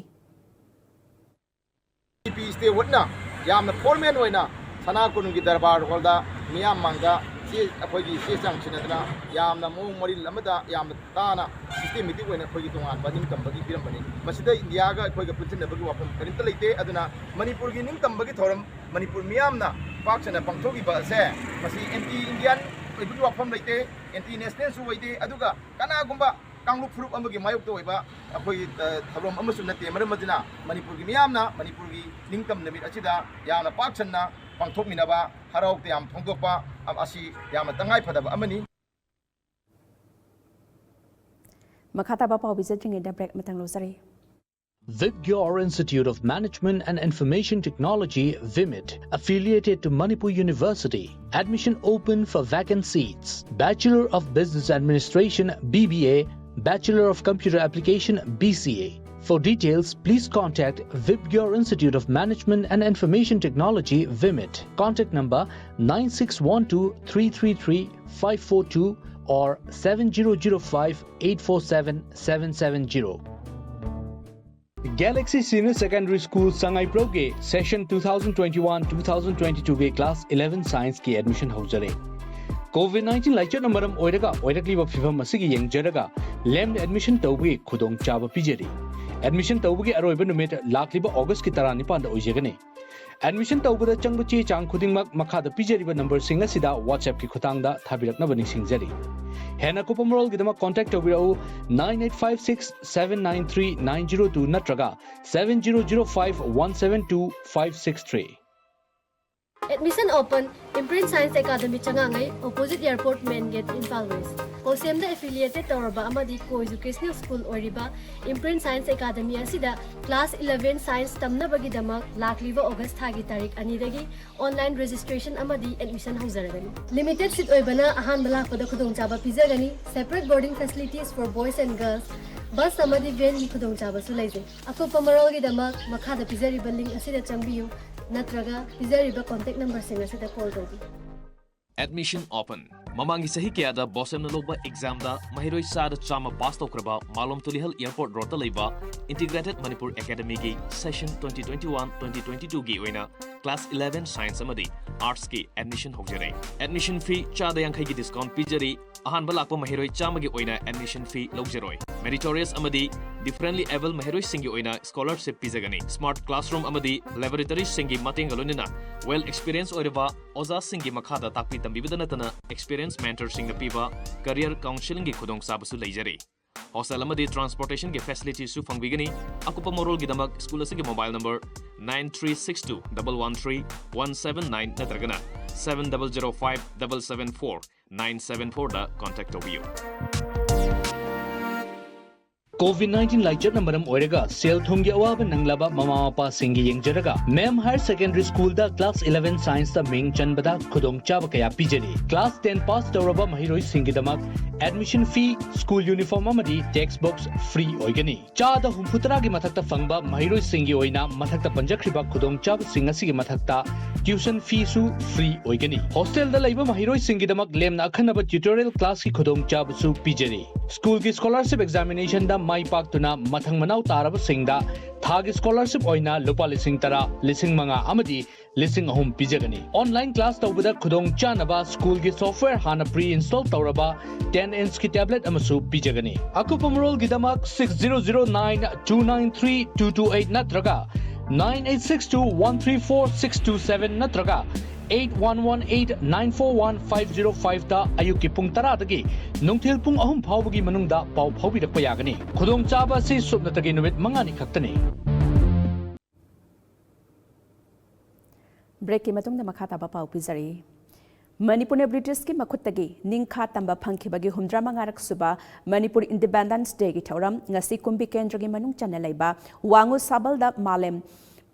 ꯄꯤ ꯁ꯭ꯇꯦꯋꯨꯠꯅ ꯌꯥꯝꯅ ꯐꯣꯔꯃꯦꯜ ꯑꯣꯏꯅ ꯁꯅꯥ ꯀꯣꯅꯨꯡꯒꯤ ꯗꯔꯕꯥꯔ ꯍꯣꯜꯗ ꯃꯤꯌꯥꯝ ꯃꯥꯡꯗ ꯆꯦ, ꯑꯩꯈꯣꯏꯒꯤ ꯆꯦ ꯆꯥꯡ ꯁꯤꯟꯅꯗꯅ ꯌꯥꯝꯅ ꯃꯑꯣꯡ ꯃꯔꯤꯜ ꯑꯃꯗ ꯌꯥꯝꯅ ꯇꯥꯅ systematic ꯑꯣꯏꯅ ꯑꯩꯈꯣꯏꯒꯤ ꯇꯣꯉꯥꯟꯕ ꯅꯤꯡꯇꯝꯕꯒꯤ ꯄꯤꯔꯝꯕꯅꯤ꯫ ꯃꯁꯤꯗ ꯏꯟꯗꯤꯌꯥꯒ ꯑꯩꯈꯣꯏꯒ ꯄꯨꯟꯁꯤꯟꯅꯕꯒꯤ ꯋꯥꯐꯝ ꯀꯔꯤꯝꯇ ꯂꯩꯇꯦ꯫ ꯑꯗꯨꯅ ꯃꯅꯤꯄꯨꯔꯒꯤ ꯅꯤꯡꯇꯝꯕꯒꯤ ꯊꯧꯔꯝ ꯃꯅꯤꯄꯨꯔ ꯃꯤꯌꯥꯝꯅ ꯄꯥꯛ ꯁꯟꯅ ꯄꯥꯡꯊꯣꯛꯂꯤꯕ ꯑꯁꯦ ꯃꯁꯤ anti Indian ꯑꯣꯏꯕꯒꯤ ꯋꯥꯐꯝ ꯂꯩꯇꯦ꯫ ꯑꯦꯟꯇꯤ ꯅꯦꯁꯅꯦꯜꯁꯨ ꯑꯣꯏꯗꯦ, ꯑꯗꯨꯒ ꯀꯅꯥꯒꯨꯝꯕ ꯀꯥꯡꯂꯨꯞ ꯐꯨꯔꯨꯞ ꯑꯃꯒꯤ ꯃꯥꯌꯣꯛꯇ ꯑꯣꯏꯕ ꯑꯩꯈꯣꯏꯒꯤ, ꯑ, ꯊꯧꯔꯝ ꯑꯃꯁꯨ ꯅꯠꯇꯦ꯫ ꯃꯔꯝ ꯑꯗꯨꯅ ꯃꯅꯤꯄꯨꯔꯒꯤ ꯃꯤꯌꯥꯝꯅ ꯃꯅꯤꯄꯨꯔꯒꯤ ꯅꯤꯡꯇꯝ ꯅꯨꯃꯤꯠ ꯑꯁꯤꯗ ꯌꯥꯝꯅ ꯄꯥꯛ ꯁꯟꯅ ꯄꯥꯡꯊꯣꯛꯃꯤꯟꯅꯕ, ꯍꯔꯥꯎ ꯇꯌꯥꯝ ꯐꯣꯡꯗꯣꯛꯄ ꯑꯃ ꯑꯁꯤ ꯌꯥꯝꯅ ꯇꯉꯥꯏ ꯐꯗꯕ ꯑꯃꯅꯤ꯫ ꯃꯈꯥ ꯇꯥꯕ ꯄꯥꯎ ꯄꯤꯖꯗ꯭ꯔꯤꯉꯩꯗ ꯕ꯭ꯔꯦꯛ ꯑꯃꯇꯪ ꯂꯧꯖꯔꯤ꯫ Vibgyor Institute of Management and Information Technology, VIMIT, affiliated to Manipur University. Admission open for vacant seats. Bachelor of Business Administration, B B A, Bachelor of Computer Application, B C A. For details, please contact Vibgyor Institute of Management and Information Technology, VIMIT. Contact number nine six one two three three three five four two or seven zero zero five eight four seven seven seven zero. Galaxy Senior Secondary School ꯁꯉꯥꯏꯄ꯭ꯔꯧꯒꯤ session two thousand twenty-one two thousand twenty-two ꯒꯤ class eleven science ꯀꯤ admission ꯍꯧꯖꯔꯦ꯫ COVID nineteen ꯂꯥꯏꯆꯠꯅ ꯃꯔꯝ ꯑꯣꯏꯔꯒ ꯑꯣꯏꯔꯛꯂꯤꯕ ꯐꯤꯚꯝ ꯑꯁꯤꯒꯤ ꯌꯦꯡꯖꯔꯒ ꯂꯦꯝꯅ admission ꯇꯧꯕꯒꯤ ꯈꯨꯗꯣꯡꯆꯥꯕ ꯄꯤꯖꯔꯤ꯫ Admission ꯇꯧꯕꯒꯤ ꯑꯔꯣꯏꯕ ꯅꯨꯃꯤꯠ ꯂꯥꯛꯂꯤꯕ August ꯀꯤ ꯇꯔꯥꯅꯤꯄꯥꯟꯗ ꯑꯣꯏꯖꯒꯅꯤ꯫ Admission ꯇꯧꯕꯗ ꯆꯪꯕ ꯆꯦ ꯆꯥꯡ ꯈꯨꯗꯤꯡꯃꯛ ꯃꯈꯥꯗ ꯄꯤꯖꯔꯤꯕ number ꯁꯤꯡ ꯑꯁꯤꯗ WhatsApp ꯀꯤ ꯈꯨꯠꯊꯥꯡꯗ ꯊꯥꯕꯤꯔꯛꯅꯕ ꯅꯤꯡꯁꯤꯡꯖꯔꯤ꯫ ꯍꯦꯟꯅ ꯑꯀꯨꯞꯄ ꯃꯔꯣꯜꯒꯤꯗꯃꯛ contact ꯇꯧꯕꯤꯔꯛꯎ nine eight five six seven nine three nine zero two ꯅꯠꯇ꯭ꯔꯒ seven zero zero five one seven two five six three꯫ Admission open, Imprint Science Academy ꯆꯉꯥꯡꯉꯩ, opposite airport main gate, Imphal West꯫ COSEM ꯗ affiliated ꯇꯧꯔꯕ ꯑꯃꯗꯤ co-educational school ꯑꯣꯏꯔꯤꯕ Imprint Science Academy ꯑꯁꯤꯗ class eleven science ꯇꯝꯅꯕꯒꯤꯗꯃꯛ ꯂꯥꯛꯂꯤꯕ August ꯊꯥꯒꯤ ꯇꯥꯔꯤꯛ ꯑꯅꯤꯗꯒꯤ online registration ꯑꯃꯗꯤ admission ꯍꯧꯖꯔꯒꯅꯤ꯫ Limited seat ꯑꯣꯏꯕꯅ ꯑꯍꯥꯟꯕ ꯂꯥꯛꯄꯗ ꯈꯨꯗꯣꯡꯆꯥꯕ ꯄꯤꯖꯒꯅꯤ꯫ Separate boarding facilities for boys and girls, bus ꯑꯃꯗꯤ van ꯒꯤ ꯈꯨꯗꯣꯡꯆꯥꯕꯁꯨ ꯂꯩꯖꯩ꯫ ꯑꯀꯨꯞꯄ ꯃꯔꯣꯜꯒꯤꯗꯃꯛ ꯃꯈꯥꯗ ꯄꯤꯖꯔꯤꯕ link ꯑꯁꯤꯗ ꯆꯪꯕꯤꯌꯨ ꯅꯠꯇ꯭ꯔꯒ ꯄꯤꯖꯔꯤꯕ contact number ꯁꯤꯡ ꯑꯁꯤꯗ call ꯇꯧꯕꯤꯌꯨ꯫ Admission open꯫ ꯃꯃꯥꯡꯒꯤ ꯆꯍꯤ ꯀꯌꯥꯗ BOSEM ꯅ ꯂꯧꯕ exam ꯗ ꯃꯍꯩꯔꯣꯏ ꯆꯥꯗ ꯆꯥꯝꯃ pass ꯇꯧꯈ꯭ꯔꯕ ꯃꯥꯂꯣꯝ ꯇꯨꯂꯤꯍꯜ airport road ꯇ ꯂꯩꯕ Integrated Manipur Academy ꯒꯤ session twenty twenty-one twenty twenty-two ꯒꯤ ꯑꯣꯏꯅ class eleven science ꯑꯃꯗꯤ arts ꯀꯤ admission ꯍꯧꯖꯔꯦ꯫ Admission fee ꯆꯥꯗ ꯌꯥꯡꯈꯩꯒꯤ discount ꯄꯤꯖꯔꯤ꯫ ꯑꯍꯥꯟꯕ ꯂꯥꯛꯄ ꯃꯍꯩꯔꯣꯏ ꯆꯥꯝꯃꯒꯤ ꯑꯣꯏꯅ admission fee ꯂꯧꯖꯔꯣꯏ꯫ Meritorious ꯑꯃꯗꯤ differently abled ꯃꯍꯩꯔꯣꯏꯁꯤꯡꯒꯤ ꯑꯣꯏꯅ scholarship ꯄꯤꯖꯒꯅꯤ꯫ Smart classroom ꯑꯃꯗꯤ laboratoryꯁꯤꯡꯒꯤ ꯃꯇꯦꯡꯒ ꯂꯣꯏꯅꯅ well experience ꯑꯣꯏꯔꯕ ꯑꯣꯖꯥꯁꯤꯡꯒꯤ ꯃꯈꯥꯗ ꯇꯥꯛꯄꯤ ꯇꯝꯕꯤꯕꯗ ꯅꯠꯇꯅ experienced mentorꯁꯤꯡꯅ ꯄꯤꯕ career counselingꯒꯤ ꯈꯨꯗꯣꯡꯆꯥꯕꯁꯨ ꯂꯩꯖꯔꯤ꯫ Hostel ꯑꯃꯗꯤ transportationꯒꯤ facilityꯁꯨ ꯐꯪꯕꯤꯒꯅꯤ꯫ ꯑꯀꯨꯞꯄ ꯃꯔꯣꯜꯒꯤꯗꯃꯛ school ꯑꯁꯤꯒꯤ mobile number nine three six two double one three one seven nine ꯅꯠꯇ꯭ꯔꯒꯅ seven double zero five double seven four nine seven fourꯗ contact ꯇꯧꯕꯤꯌꯨ꯫ COVID nineteen ꯂꯥꯏꯆꯠꯅ ꯃꯔꯝ ꯑꯣꯏꯔꯒ ꯁꯦꯜ ꯊꯨꯝꯒꯤ ꯑꯋꯥꯕ ꯅꯪꯂꯕ ꯃꯃꯥ ꯃꯄꯥꯁꯤꯡꯒꯤ ꯌꯦꯡꯖꯔꯒ ꯃꯦꯝ Higher Secondary Schoolꯗ class eleven scienceꯇ ꯃꯤꯡ ꯆꯟꯕꯗ ꯈꯨꯗꯣꯡꯆꯥꯕ ꯀꯌꯥ ꯄꯤꯖꯔꯤ꯫ Class ten pass ꯇꯧꯔꯕ ꯃꯍꯩꯔꯣꯏꯁꯤꯡꯒꯤꯗꯃꯛ admission fee, school uniform ꯑꯃꯗꯤ textbooks free ꯑꯣꯏꯒꯅꯤ꯫ ꯆꯥꯗ ꯍꯨꯝꯐꯨ ꯇꯔꯥꯒꯤ ꯃꯊꯛꯇ ꯐꯪꯕ ꯃꯍꯩꯔꯣꯏꯁꯤꯡꯒꯤ ꯑꯣꯏꯅ ꯃꯊꯛꯇ ꯄꯟꯖꯈ꯭ꯔꯤꯕ ꯈꯨꯗꯣꯡꯆꯥꯕꯁꯤꯡ ꯑꯁꯤꯒꯤ ꯃꯊꯛꯇ tuition feeꯁꯨ free ꯑꯣꯏꯒꯅꯤ꯫ Hostelꯗ ꯂꯩꯕ ꯃꯍꯩꯔꯣꯏꯁꯤꯡꯒꯤꯗꯃꯛ ꯂꯦꯝꯅ ꯑꯈꯟꯅꯕ tutorial classꯀꯤ ꯈꯨꯗꯣꯡꯆꯥꯕꯁꯨ ꯄꯤꯖꯔꯤ꯫ Schoolꯒꯤ scholarship examinationꯗ ꯃꯥꯏ ꯄꯥꯛꯇꯨꯅ ꯃꯊꯪ ꯃꯅꯥꯎ ꯇꯥꯔꯕꯁꯤꯡꯗ ꯊꯥꯒꯤ scholarship ꯑꯣꯏꯅ ꯂꯨꯄꯥ ꯂꯤꯁꯤꯡ ꯇꯔꯥ, ꯂꯤꯁꯤꯡ ꯃꯉꯥ ꯑꯃꯗꯤ ꯂꯤꯁꯤꯡ ꯑꯍꯨꯝ ꯄꯤꯖꯒꯅꯤ꯫ Online class ꯇꯧꯕꯗ ꯈꯨꯗꯣꯡ ꯆꯥꯅꯕ schoolꯒꯤ software ꯍꯥꯟꯅ pre-install ꯇꯧꯔꯕ ten inchꯀꯤ tablet ꯑꯃꯁꯨ ꯄꯤꯖꯒꯅꯤ꯫ ꯑꯀꯨꯞꯄ ꯃꯔꯣꯜꯒꯤꯗꯃꯛ six zero zero nine two nine three two two eight ꯅꯠꯇ꯭ꯔꯒ nine eight six two one three four six two seven ꯅꯠꯇ꯭ꯔꯒ eight one one eight nine four one five zero fiveꯇ ꯑꯌꯨꯛꯀꯤ ꯄꯨꯡ ꯇꯔꯥꯗꯒꯤ ꯅꯨꯡꯊꯤꯜ ꯄꯨꯡ ꯑꯍꯨꯝ ꯐꯥꯎꯕꯒꯤ ꯃꯅꯨꯡꯗ ꯄꯥꯎ ꯐꯥꯎꯕꯤꯔꯛꯄ ꯌꯥꯒꯅꯤ꯫ ꯈꯨꯗꯣꯡꯆꯥꯕ ꯑꯁꯤ ꯁꯨꯞꯅꯇꯒꯤ ꯅꯨꯃꯤꯠ ꯃꯉꯥꯅꯤ ꯈꯛꯇꯅꯤ꯫ Breakꯀꯤ ꯃꯇꯨꯡꯗ ꯃꯈꯥ ꯇꯥꯕ ꯄꯥꯎ ꯄꯤꯖꯔꯤ꯫ ꯃꯅꯤꯄꯨꯔꯅ ꯕ꯭ꯔꯤꯇꯤꯁꯀꯤ ꯃꯈꯨꯠꯇꯒꯤ ꯅꯤꯡꯈꯥ ꯇꯝꯕ ꯐꯪꯈꯤꯕꯒꯤ ꯍꯨꯝꯗ꯭ꯔꯥ ꯃꯉꯥꯔꯛ ꯁꯨꯕ ꯃꯅꯤꯄꯨꯔ Independence Dayꯒꯤ ꯊꯧꯔꯝ ꯉꯁꯤ ꯀꯨꯝꯕꯤ ꯀꯦꯟꯗ꯭ꯔꯒꯤ ꯃꯅꯨꯡ ꯆꯟꯅ ꯂꯩꯕ ꯋꯥꯉꯨ ꯁꯥꯕꯜꯗ ꯃꯥꯂꯦꯝ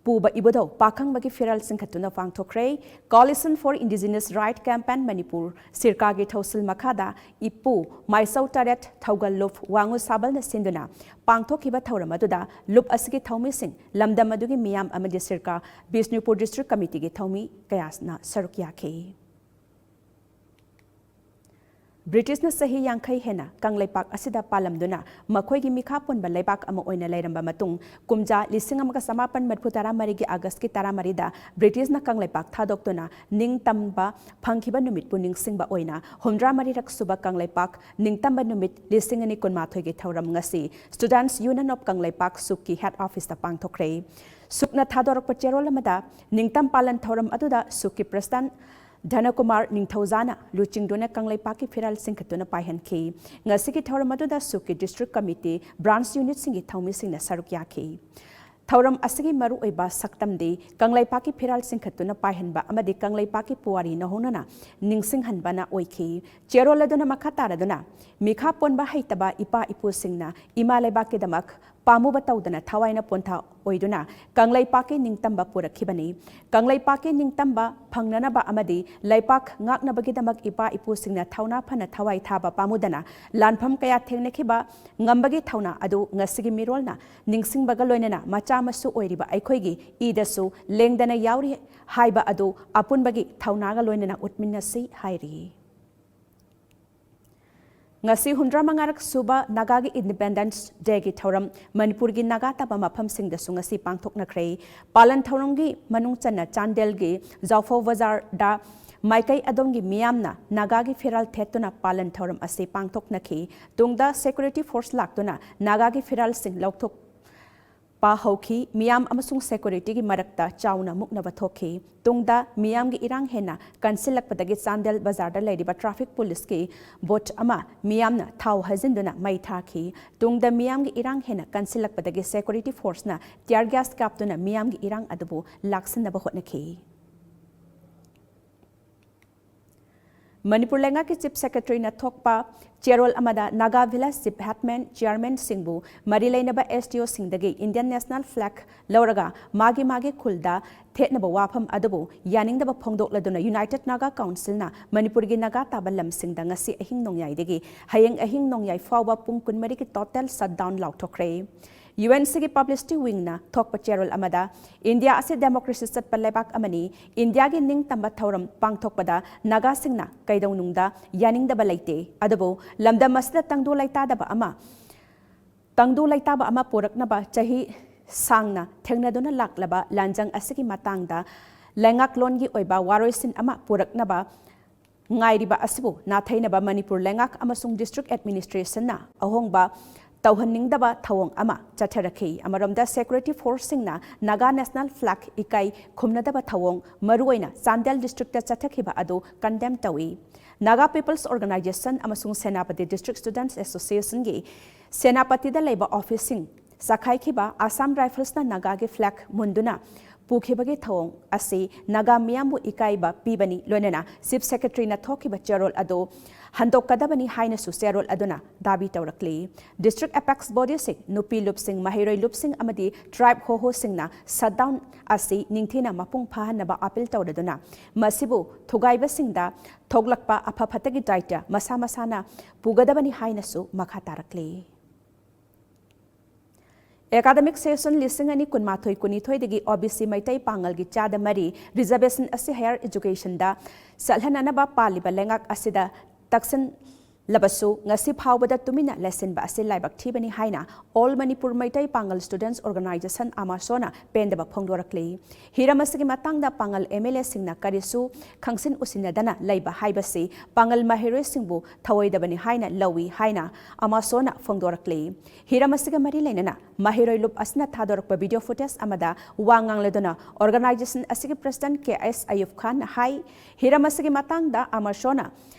ꯄꯨꯕ ꯏꯕꯨꯙꯧ ꯄꯥꯈꯪꯕꯒꯤ ꯐꯤꯔꯥꯜ ꯆꯤꯡꯈꯠꯇꯨꯅ ꯄꯥꯡꯊꯣꯛꯈ꯭ꯔꯦ꯫ Coalition for Indigenous Right Campaign Manipur ꯁꯤꯔꯀꯥꯒꯤ ꯊꯧꯁꯤꯜ ꯃꯈꯥꯗ ꯏꯄꯨ ꯃꯥꯏꯆꯧ ꯇꯔꯦꯠ ꯊꯧꯒꯜ ꯂꯨꯞ ꯋꯥꯉꯨ ꯁꯥꯕꯜꯅ ꯁꯤꯟꯗꯨꯅ ꯄꯥꯡꯊꯣꯛꯈꯤꯕ ꯊꯧꯔꯝ ꯑꯗꯨꯗ ꯂꯨꯞ ꯑꯁꯤꯒꯤ ꯊꯧꯃꯤꯁꯤꯡ, ꯂꯝꯗꯝ ꯑꯗꯨꯒꯤ ꯃꯤꯌꯥꯝ ꯑꯃꯗꯤ ꯁꯤꯔꯀꯥ ꯕꯤꯁꯅꯨꯄꯨꯔ district committeeꯒꯤ ꯊꯧꯃꯤ ꯀꯌꯥꯅ ꯁꯔꯨꯛ ꯌꯥꯈꯤ꯫ ꯕ꯭ꯔꯤꯇꯤꯁꯅ ꯆꯍꯤ ꯌꯥꯡꯈꯩ ꯍꯦꯟꯅ ꯀꯪꯂꯩꯄꯥꯛ ꯑꯁꯤꯗ ꯄꯥꯜꯂꯝꯗꯨꯅ ꯃꯈꯣꯏꯒꯤ ꯃꯤꯈꯥ ꯄꯣꯟꯕ ꯂꯩꯕꯥꯛ ꯑꯃ ꯑꯣꯏꯅ ꯂꯩꯔꯝꯕ ꯃꯇꯨꯡ, ꯀꯨꯝꯖꯥ ꯂꯤꯁꯤꯡ ꯑꯃꯒ ꯆꯃꯥꯄꯟ ꯃꯔꯤꯐꯨ ꯇꯔꯥꯃꯔꯤꯒꯤ ꯑꯥꯒꯁꯀꯤ ꯇꯔꯥꯃꯔꯤꯗ ꯕ꯭ꯔꯤꯇꯤꯁꯅ ꯀꯪꯂꯩꯄꯥꯛ ꯊꯥꯗꯣꯛꯇꯨꯅ ꯅꯤꯡꯇꯝꯕ ꯐꯪꯈꯤꯕ ꯅꯨꯃꯤꯠꯄꯨ ꯅꯤꯡꯁꯤꯡꯕ ꯑꯣꯏꯅ ꯍꯨꯝꯗ꯭ꯔꯥ ꯃꯔꯤꯔꯛ ꯁꯨꯕ ꯀꯪꯂꯩꯄꯥꯛ ꯅꯤꯡꯇꯝꯕ ꯅꯨꯃꯤꯠ ꯂꯤꯁꯤꯡ ꯑꯅꯤ ꯀꯨꯟꯃꯥꯊꯣꯏꯒꯤ ꯊꯧꯔꯝ ꯉꯁꯤ Students Union of Kangleipak, ꯁꯨꯛꯀꯤ head officeꯇ ꯄꯥꯡꯊꯣꯛꯈ꯭ꯔꯦ꯫ ꯁꯨꯛꯅ ꯊꯥꯗꯣꯔꯛꯄ ꯆꯦꯔꯣꯜ ꯑꯃꯗ, ꯅꯤꯡꯇꯝ ꯄꯥꯂꯟ ꯊꯧꯔꯝ ꯑꯗꯨꯗ ꯁꯨꯛꯀꯤ president ꯙꯅꯀꯨꯃꯥꯔ ꯅꯤꯡꯊꯧꯖꯥꯅ ꯂꯨꯆꯤꯡꯗꯨꯅ ꯀꯪꯂꯩꯄꯥꯛꯀꯤ ꯐꯤꯔꯥꯜ ꯆꯤꯡꯈꯠꯇꯨꯅ ꯄꯥꯏꯍꯟꯈꯤ꯫ ꯉꯁꯤꯒꯤ ꯊꯧꯔꯝ ꯑꯗꯨꯗ ꯁꯨꯛꯀꯤ district committee, branch unitꯁꯤꯡꯒꯤ ꯊꯧꯃꯤꯁꯤꯡꯅ ꯁꯔꯨꯛ ꯌꯥꯈꯤ꯫ ꯊꯧꯔꯝ ꯑꯁꯤꯒꯤ ꯃꯔꯨꯑꯣꯏꯕ ꯁꯛꯇꯝꯗꯤ ꯀꯪꯂꯩꯄꯥꯛꯀꯤ ꯐꯤꯔꯥꯜ ꯆꯤꯡꯈꯠꯇꯨꯅ ꯄꯥꯏꯍꯟꯕ ꯑꯃꯗꯤ ꯀꯪꯂꯩꯄꯥꯛꯀꯤ ꯄꯨꯋꯥꯔꯤ ꯅꯧꯍꯧꯅꯅ ꯅꯤꯡꯁꯤꯡꯍꯟꯕꯅ ꯑꯣꯏꯈꯤ꯫ ꯆꯦꯔꯣꯜ ꯑꯗꯨꯅ ꯃꯈꯥ ꯇꯥꯔꯗꯨꯅ, ꯃꯤꯈꯥ ꯄꯣꯟꯕ ꯍꯩꯇꯕ ꯏꯄꯥ ꯏꯄꯨꯁꯤꯡꯅ ꯏꯃꯥ ꯂꯩꯕꯥꯛꯀꯤꯗꯃꯛ ꯄꯥꯝꯃꯨꯕ ꯇꯧꯗꯅ ꯊꯋꯥꯏꯅ ꯄꯣꯟꯊꯥ ꯑꯣꯏꯗꯨꯅ ꯀꯪꯂꯩꯄꯥꯛꯀꯤ ꯅꯤꯡꯇꯝꯕ ꯄꯨꯔꯛꯈꯤꯕꯅꯤ꯫ ꯀꯪꯂꯩꯄꯥꯛꯀꯤ ꯅꯤꯡꯇꯝꯕ ꯐꯪꯅꯅꯕ ꯑꯃꯗꯤ ꯂꯩꯄꯥꯛ ꯉꯥꯛꯅꯕꯒꯤꯗꯃꯛ ꯏꯄꯥ ꯏꯄꯨꯁꯤꯡꯅ ꯊꯧꯅꯥ ꯐꯅ ꯊꯋꯥꯏ ꯊꯥꯕ ꯄꯥꯝꯃꯨꯗꯅ ꯂꯥꯟꯐꯝ ꯀꯌꯥ ꯊꯦꯡꯅꯈꯤꯕ ꯉꯝꯕꯒꯤ ꯊꯧꯅꯥ ꯑꯗꯨ ꯉꯁꯤꯒꯤ ꯃꯤꯔꯣꯜꯅ ꯅꯤꯡꯁꯤꯡꯕꯒ ꯂꯣꯏꯅꯅ ꯃꯆꯥ ꯃꯁꯨ ꯑꯣꯏꯔꯤꯕ ꯑꯩꯈꯣꯏꯒꯤ ꯏꯗꯁꯨ ꯂꯦꯡꯗꯅ ꯌꯥꯎꯔꯤ ꯍꯥꯏꯕ ꯑꯗꯨ ꯑꯄꯨꯟꯕꯒꯤ ꯊꯧꯅꯥꯒ ꯂꯣꯏꯅꯅ ꯎꯠꯃꯤꯟꯅꯁꯤ ꯍꯥꯏꯔꯤ꯫ ꯉꯁꯤ ꯍꯨꯝꯗ꯭ꯔꯥ ꯃꯉꯥꯔꯛ ꯁꯨꯕ ꯅꯥꯒꯥꯒꯤ Independence Dayꯒꯤ ꯊꯧꯔꯝ ꯃꯅꯤꯄꯨꯔꯒꯤ ꯅꯥꯒꯥ ꯇꯥꯕ ꯃꯐꯝꯁꯤꯡꯗꯁꯨ ꯉꯁꯤ ꯄꯥꯡꯊꯣꯛꯅꯈ꯭ꯔꯦ꯫ ꯄꯥꯂꯟ ꯊꯧꯔꯝꯒꯤ ꯃꯅꯨꯡ ꯆꯟꯅ ꯆꯥꯟꯗꯦꯜꯒꯤ ꯖꯥꯎꯐꯧ ꯕꯖꯥꯔꯗ ꯃꯥꯏꯀꯩ ꯑꯗꯣꯝꯒꯤ ꯃꯤꯌꯥꯝꯅ ꯅꯥꯒꯥꯒꯤ ꯐꯤꯔꯥꯜ ꯊꯦꯠꯇꯨꯅ ꯄꯥꯂꯟ ꯊꯧꯔꯝ ꯑꯁꯤ ꯄꯥꯡꯊꯣꯛꯅꯈꯤ꯫ ꯇꯨꯡꯗ security force ꯂꯥꯛꯇꯨꯅ ꯅꯥꯒꯥꯒꯤ ꯐꯤꯔꯥꯜꯁꯤꯡ ꯂꯧꯊꯣꯛ ꯄꯥ ꯍꯧꯈꯤ꯫ ꯃꯤꯌꯥꯝ ꯑꯃꯁꯨꯡ securityꯒꯤ ꯃꯔꯛꯇ ꯆꯥꯎꯅ ꯃꯨꯛꯅꯕ ꯊꯣꯛꯈꯤ꯫ ꯇꯨꯡꯗ ꯃꯤꯌꯥꯝꯒꯤ ꯏꯔꯥꯡ ꯍꯦꯟꯅ ꯀꯟꯁꯤꯜꯂꯛꯄꯗꯒꯤ ꯆꯥꯟꯗꯦꯜ ꯕꯖꯥꯔꯗ ꯂꯩꯔꯤꯕ traffic policeꯀꯤ boat ꯑꯃ ꯃꯤꯌꯥꯝꯅ ꯊꯥꯎ ꯍꯩꯖꯤꯟꯗꯨꯅ ꯃꯩ ꯊꯥꯈꯤ꯫ ꯇꯨꯡꯗ ꯃꯤꯌꯥꯝꯒꯤ ꯏꯔꯥꯡ ꯍꯦꯟꯅ ꯀꯟꯁꯤꯜꯂꯛꯄꯗꯒꯤ security forceꯅ tear gas ꯀꯥꯞꯇꯨꯅ ꯃꯤꯌꯥꯝꯒꯤ ꯏꯔꯥꯡ ꯑꯗꯨꯕꯨ ꯂꯥꯛꯁꯤꯟꯅꯕ ꯍꯣꯠꯅꯈꯤ꯫ ꯃꯅꯤꯄꯨꯔ ꯂꯩꯉꯥꯛꯀꯤ Chief Secretaryꯅ ꯊꯣꯛꯄ ꯆꯦꯔꯣꯜ ꯑꯃꯗ ꯅꯥꯒꯥ village chief headman, chairmanꯁꯤꯡꯕꯨ ꯃꯔꯤ ꯂꯩꯅꯕ SDOꯁꯤꯡꯗꯒꯤ Indian national flag ꯂꯧꯔꯒ ꯃꯥꯒꯤ ꯃꯥꯒꯤ ꯈꯨꯜꯗ ꯊꯦꯠꯅꯕ ꯋꯥꯐꯝ ꯑꯗꯨꯕꯨ ꯌꯥꯅꯤꯡꯗꯕ ꯐꯣꯡꯗꯣꯛꯂꯗꯨꯅ United Naga Councilꯅ ꯃꯅꯤꯄꯨꯔꯒꯤ ꯅꯥꯒꯥ ꯇꯥꯕ ꯂꯝꯁꯤꯡꯗ ꯉꯁꯤ ꯑꯍꯤꯡ ꯅꯣꯡꯌꯥꯏꯗꯒꯤ ꯍꯌꯦꯡ ꯑꯍꯤꯡ ꯅꯣꯡꯌꯥꯏ ꯐꯥꯎꯕ ꯄꯨꯡ ꯀꯨꯟꯃꯔꯤꯒꯤ total shutdown ꯂꯥꯎꯊꯣꯛꯈ꯭ꯔꯦ꯫ UNCꯒꯤ Publicity Wingꯅ ꯊꯣꯛꯄ ꯆꯦꯔꯣꯜ ꯑꯃꯗ, "ꯏꯟꯗꯤꯌꯥ ꯑꯁꯤ democracy ꯆꯠꯄ ꯂꯩꯕꯥꯛ ꯑꯃꯅꯤ꯫ ꯏꯟꯗꯤꯌꯥꯒꯤ ꯅꯤꯡꯇꯝꯕ ꯊꯧꯔꯝ ꯄꯥꯡꯊꯣꯛꯄꯗ ꯅꯥꯒꯥꯁꯤꯡꯅ ꯀꯩꯗꯧꯅꯨꯡꯗ ꯌꯥꯅꯤꯡꯗꯕ ꯂꯩꯇꯦ꯫ ꯑꯗꯨꯕꯨ ꯂꯝꯗꯝ ꯑꯁꯤꯗ ꯇꯪꯗꯨ ꯂꯩꯇꯥꯗꯕ ꯑꯃ, ꯇꯪꯗꯨ ꯂꯩꯇꯥꯕ ꯑꯃ ꯄꯨꯔꯛꯅꯕ ꯆꯍꯤ ꯁꯥꯡꯅ ꯊꯦꯡꯅꯗꯨꯅ ꯂꯥꯛꯂꯕ ꯂꯥꯟꯖꯪ ꯑꯁꯤꯒꯤ ꯃꯇꯥꯡꯗ ꯂꯩꯉꯥꯛꯂꯣꯟꯒꯤ ꯑꯣꯏꯕ ꯋꯥꯔꯣꯏꯁꯤꯟ ꯑꯃ ꯄꯨꯔꯛꯅꯕ ꯉꯥꯏꯔꯤꯕ ꯑꯁꯤꯕꯨ ꯅꯥꯊꯩꯅꯕ ꯃꯅꯤꯄꯨꯔ ꯂꯩꯉꯥꯛ ꯑꯃꯁꯨꯡ district administrationꯅ ꯑꯍꯣꯡꯕ ꯇꯧꯍꯟꯅꯤꯡꯗꯕ ꯊꯧꯑꯣꯡ ꯑꯃ ꯆꯠꯊꯔꯛꯈꯤ꯫ ꯑꯃꯔꯣꯝꯗ, security forceꯁꯤꯡꯅ Naga National Flag ꯏꯀꯥꯏ ꯈꯨꯝꯅꯗꯕ ꯊꯧꯑꯣꯡ, ꯃꯔꯨꯑꯣꯏꯅ ꯆꯥꯟꯗꯦꯜ districtꯇ ꯆꯠꯊꯈꯤꯕ ꯑꯗꯨ condemn ꯇꯧꯏ꯫ Naga People's Organisation ꯑꯃꯁꯨꯡ ꯁꯦꯅꯥꯄꯇꯤ District Students Associationꯒꯤ ꯁꯦꯅꯥꯄꯇꯤꯗ ꯂꯩꯕ officeꯁꯤꯡ ꯆꯈꯥꯏꯈꯤꯕ, Assam Riflesꯅ ꯅꯥꯒꯥꯒꯤ flag ꯃꯨꯟꯗꯨꯅ ꯄꯨꯈꯤꯕꯒꯤ ꯊꯧꯑꯣꯡ ꯑꯁꯤ ꯅꯥꯒꯥ ꯃꯤꯌꯥꯝꯕꯨ ꯏꯀꯥꯏꯕ ꯄꯤꯕꯅꯤ, ꯂꯣꯏꯅꯅ Chief Secretaryꯅ ꯊꯣꯛꯈꯤꯕ ꯆꯦꯔꯣꯜ ꯑꯗꯨ ꯍꯟꯗꯣꯛꯀꯗꯕꯅꯤ ꯍꯥꯏꯅꯁꯨ ꯆꯦꯔꯣꯜ ꯑꯗꯨꯅ ꯗꯥꯕꯤ ꯇꯧꯔꯛꯂꯤ꯫ District apex bodyꯁꯤꯡ, ꯅꯨꯄꯤ ꯂꯨꯞꯁꯤꯡ, ꯃꯍꯩꯔꯣꯏ ꯂꯨꯞꯁꯤꯡ ꯑꯃꯗꯤ tribe ꯍꯣꯍꯣꯁꯤꯡꯅ shutdown ꯑꯁꯤ ꯅꯤꯡꯊꯤꯅ ꯃꯄꯨꯡ ꯐꯥꯍꯟꯅꯕ appeal ꯇꯧꯔꯗꯨꯅ, ꯃꯁꯤꯕꯨ ꯊꯨꯒꯥꯏꯕꯁꯤꯡꯗ ꯊꯣꯛꯂꯛꯄ ꯑꯐ ꯐꯠꯇꯒꯤ ꯗꯥꯏꯇ ꯃꯁꯥ ꯃꯁꯥꯅ ꯄꯨꯒꯗꯕꯅꯤ ꯍꯥꯏꯅꯁꯨ ꯃꯈꯥ ꯇꯥꯔꯛꯂꯤ꯫ Academic session ꯂꯤꯁꯤꯡ ꯑꯅꯤ ꯀꯨꯟꯃꯥꯊꯣꯏ ꯀꯨꯟꯅꯤꯊꯣꯏꯗꯒꯤ OBC ꯃꯩꯇꯩ ꯄꯥꯉꯜꯒꯤ ꯆꯥꯗ ꯃꯔꯤ reservation ꯑꯁꯤ higher educationꯗ ꯆꯠꯍꯟꯅꯅꯕ ꯄꯥꯜꯂꯤꯕ ꯂꯩꯉꯥꯛ ꯑꯁꯤꯗ ꯇꯛꯁꯤꯟꯂꯕꯁꯨ, ꯉꯁꯤ ꯐꯥꯎꯕꯗ ꯇꯨꯃꯤꯟꯅ ꯂꯩꯁꯤꯟꯕ ꯑꯁꯤ ꯂꯥꯏꯕꯛ ꯊꯤꯕꯅꯤ ꯍꯥꯏꯅ All Manipur ꯃꯩꯇꯩ ꯄꯥꯉꯜ Students Organisation, AMASOꯅ ꯄꯦꯟꯗꯕ ꯐꯣꯡꯗꯣꯔꯛꯂꯤ꯫ ꯍꯤꯔꯝ ꯑꯁꯤꯒꯤ ꯃꯇꯥꯡꯗ ꯄꯥꯉꯜ MLAꯁꯤꯡꯅ ꯀꯔꯤꯁꯨ ꯈꯪꯁꯤꯟ ꯎꯁꯤꯟꯅꯗꯅ ꯂꯩꯕ ꯍꯥꯏꯕꯁꯤ ꯄꯥꯉꯜ ꯃꯍꯩꯔꯣꯏꯁꯤꯡꯕꯨ ꯊꯑꯣꯏꯗꯕꯅꯤ ꯍꯥꯏꯅ ꯂꯧꯏ ꯍꯥꯏꯅ AMASOꯅ ꯐꯣꯡꯗꯣꯔꯛꯂꯤ꯫ ꯍꯤꯔꯝ ꯑꯁꯤꯒ ꯃꯔꯤ ꯂꯩꯅꯅ ꯃꯍꯩꯔꯣꯏ ꯂꯨꯞ ꯑꯁꯤꯅ ꯊꯥꯗꯣꯔꯛꯄ video footage ꯑꯃꯗ ꯋꯥ ꯉꯥꯡꯂꯗꯨꯅ organisation ꯑꯁꯤꯒꯤ president K S ꯑꯌꯨꯕ ꯈꯥꯟꯅ ꯍꯥꯏ, ꯍꯤꯔꯝ ꯑꯁꯤꯒꯤ ꯃꯇꯥꯡꯗ AMASOꯅ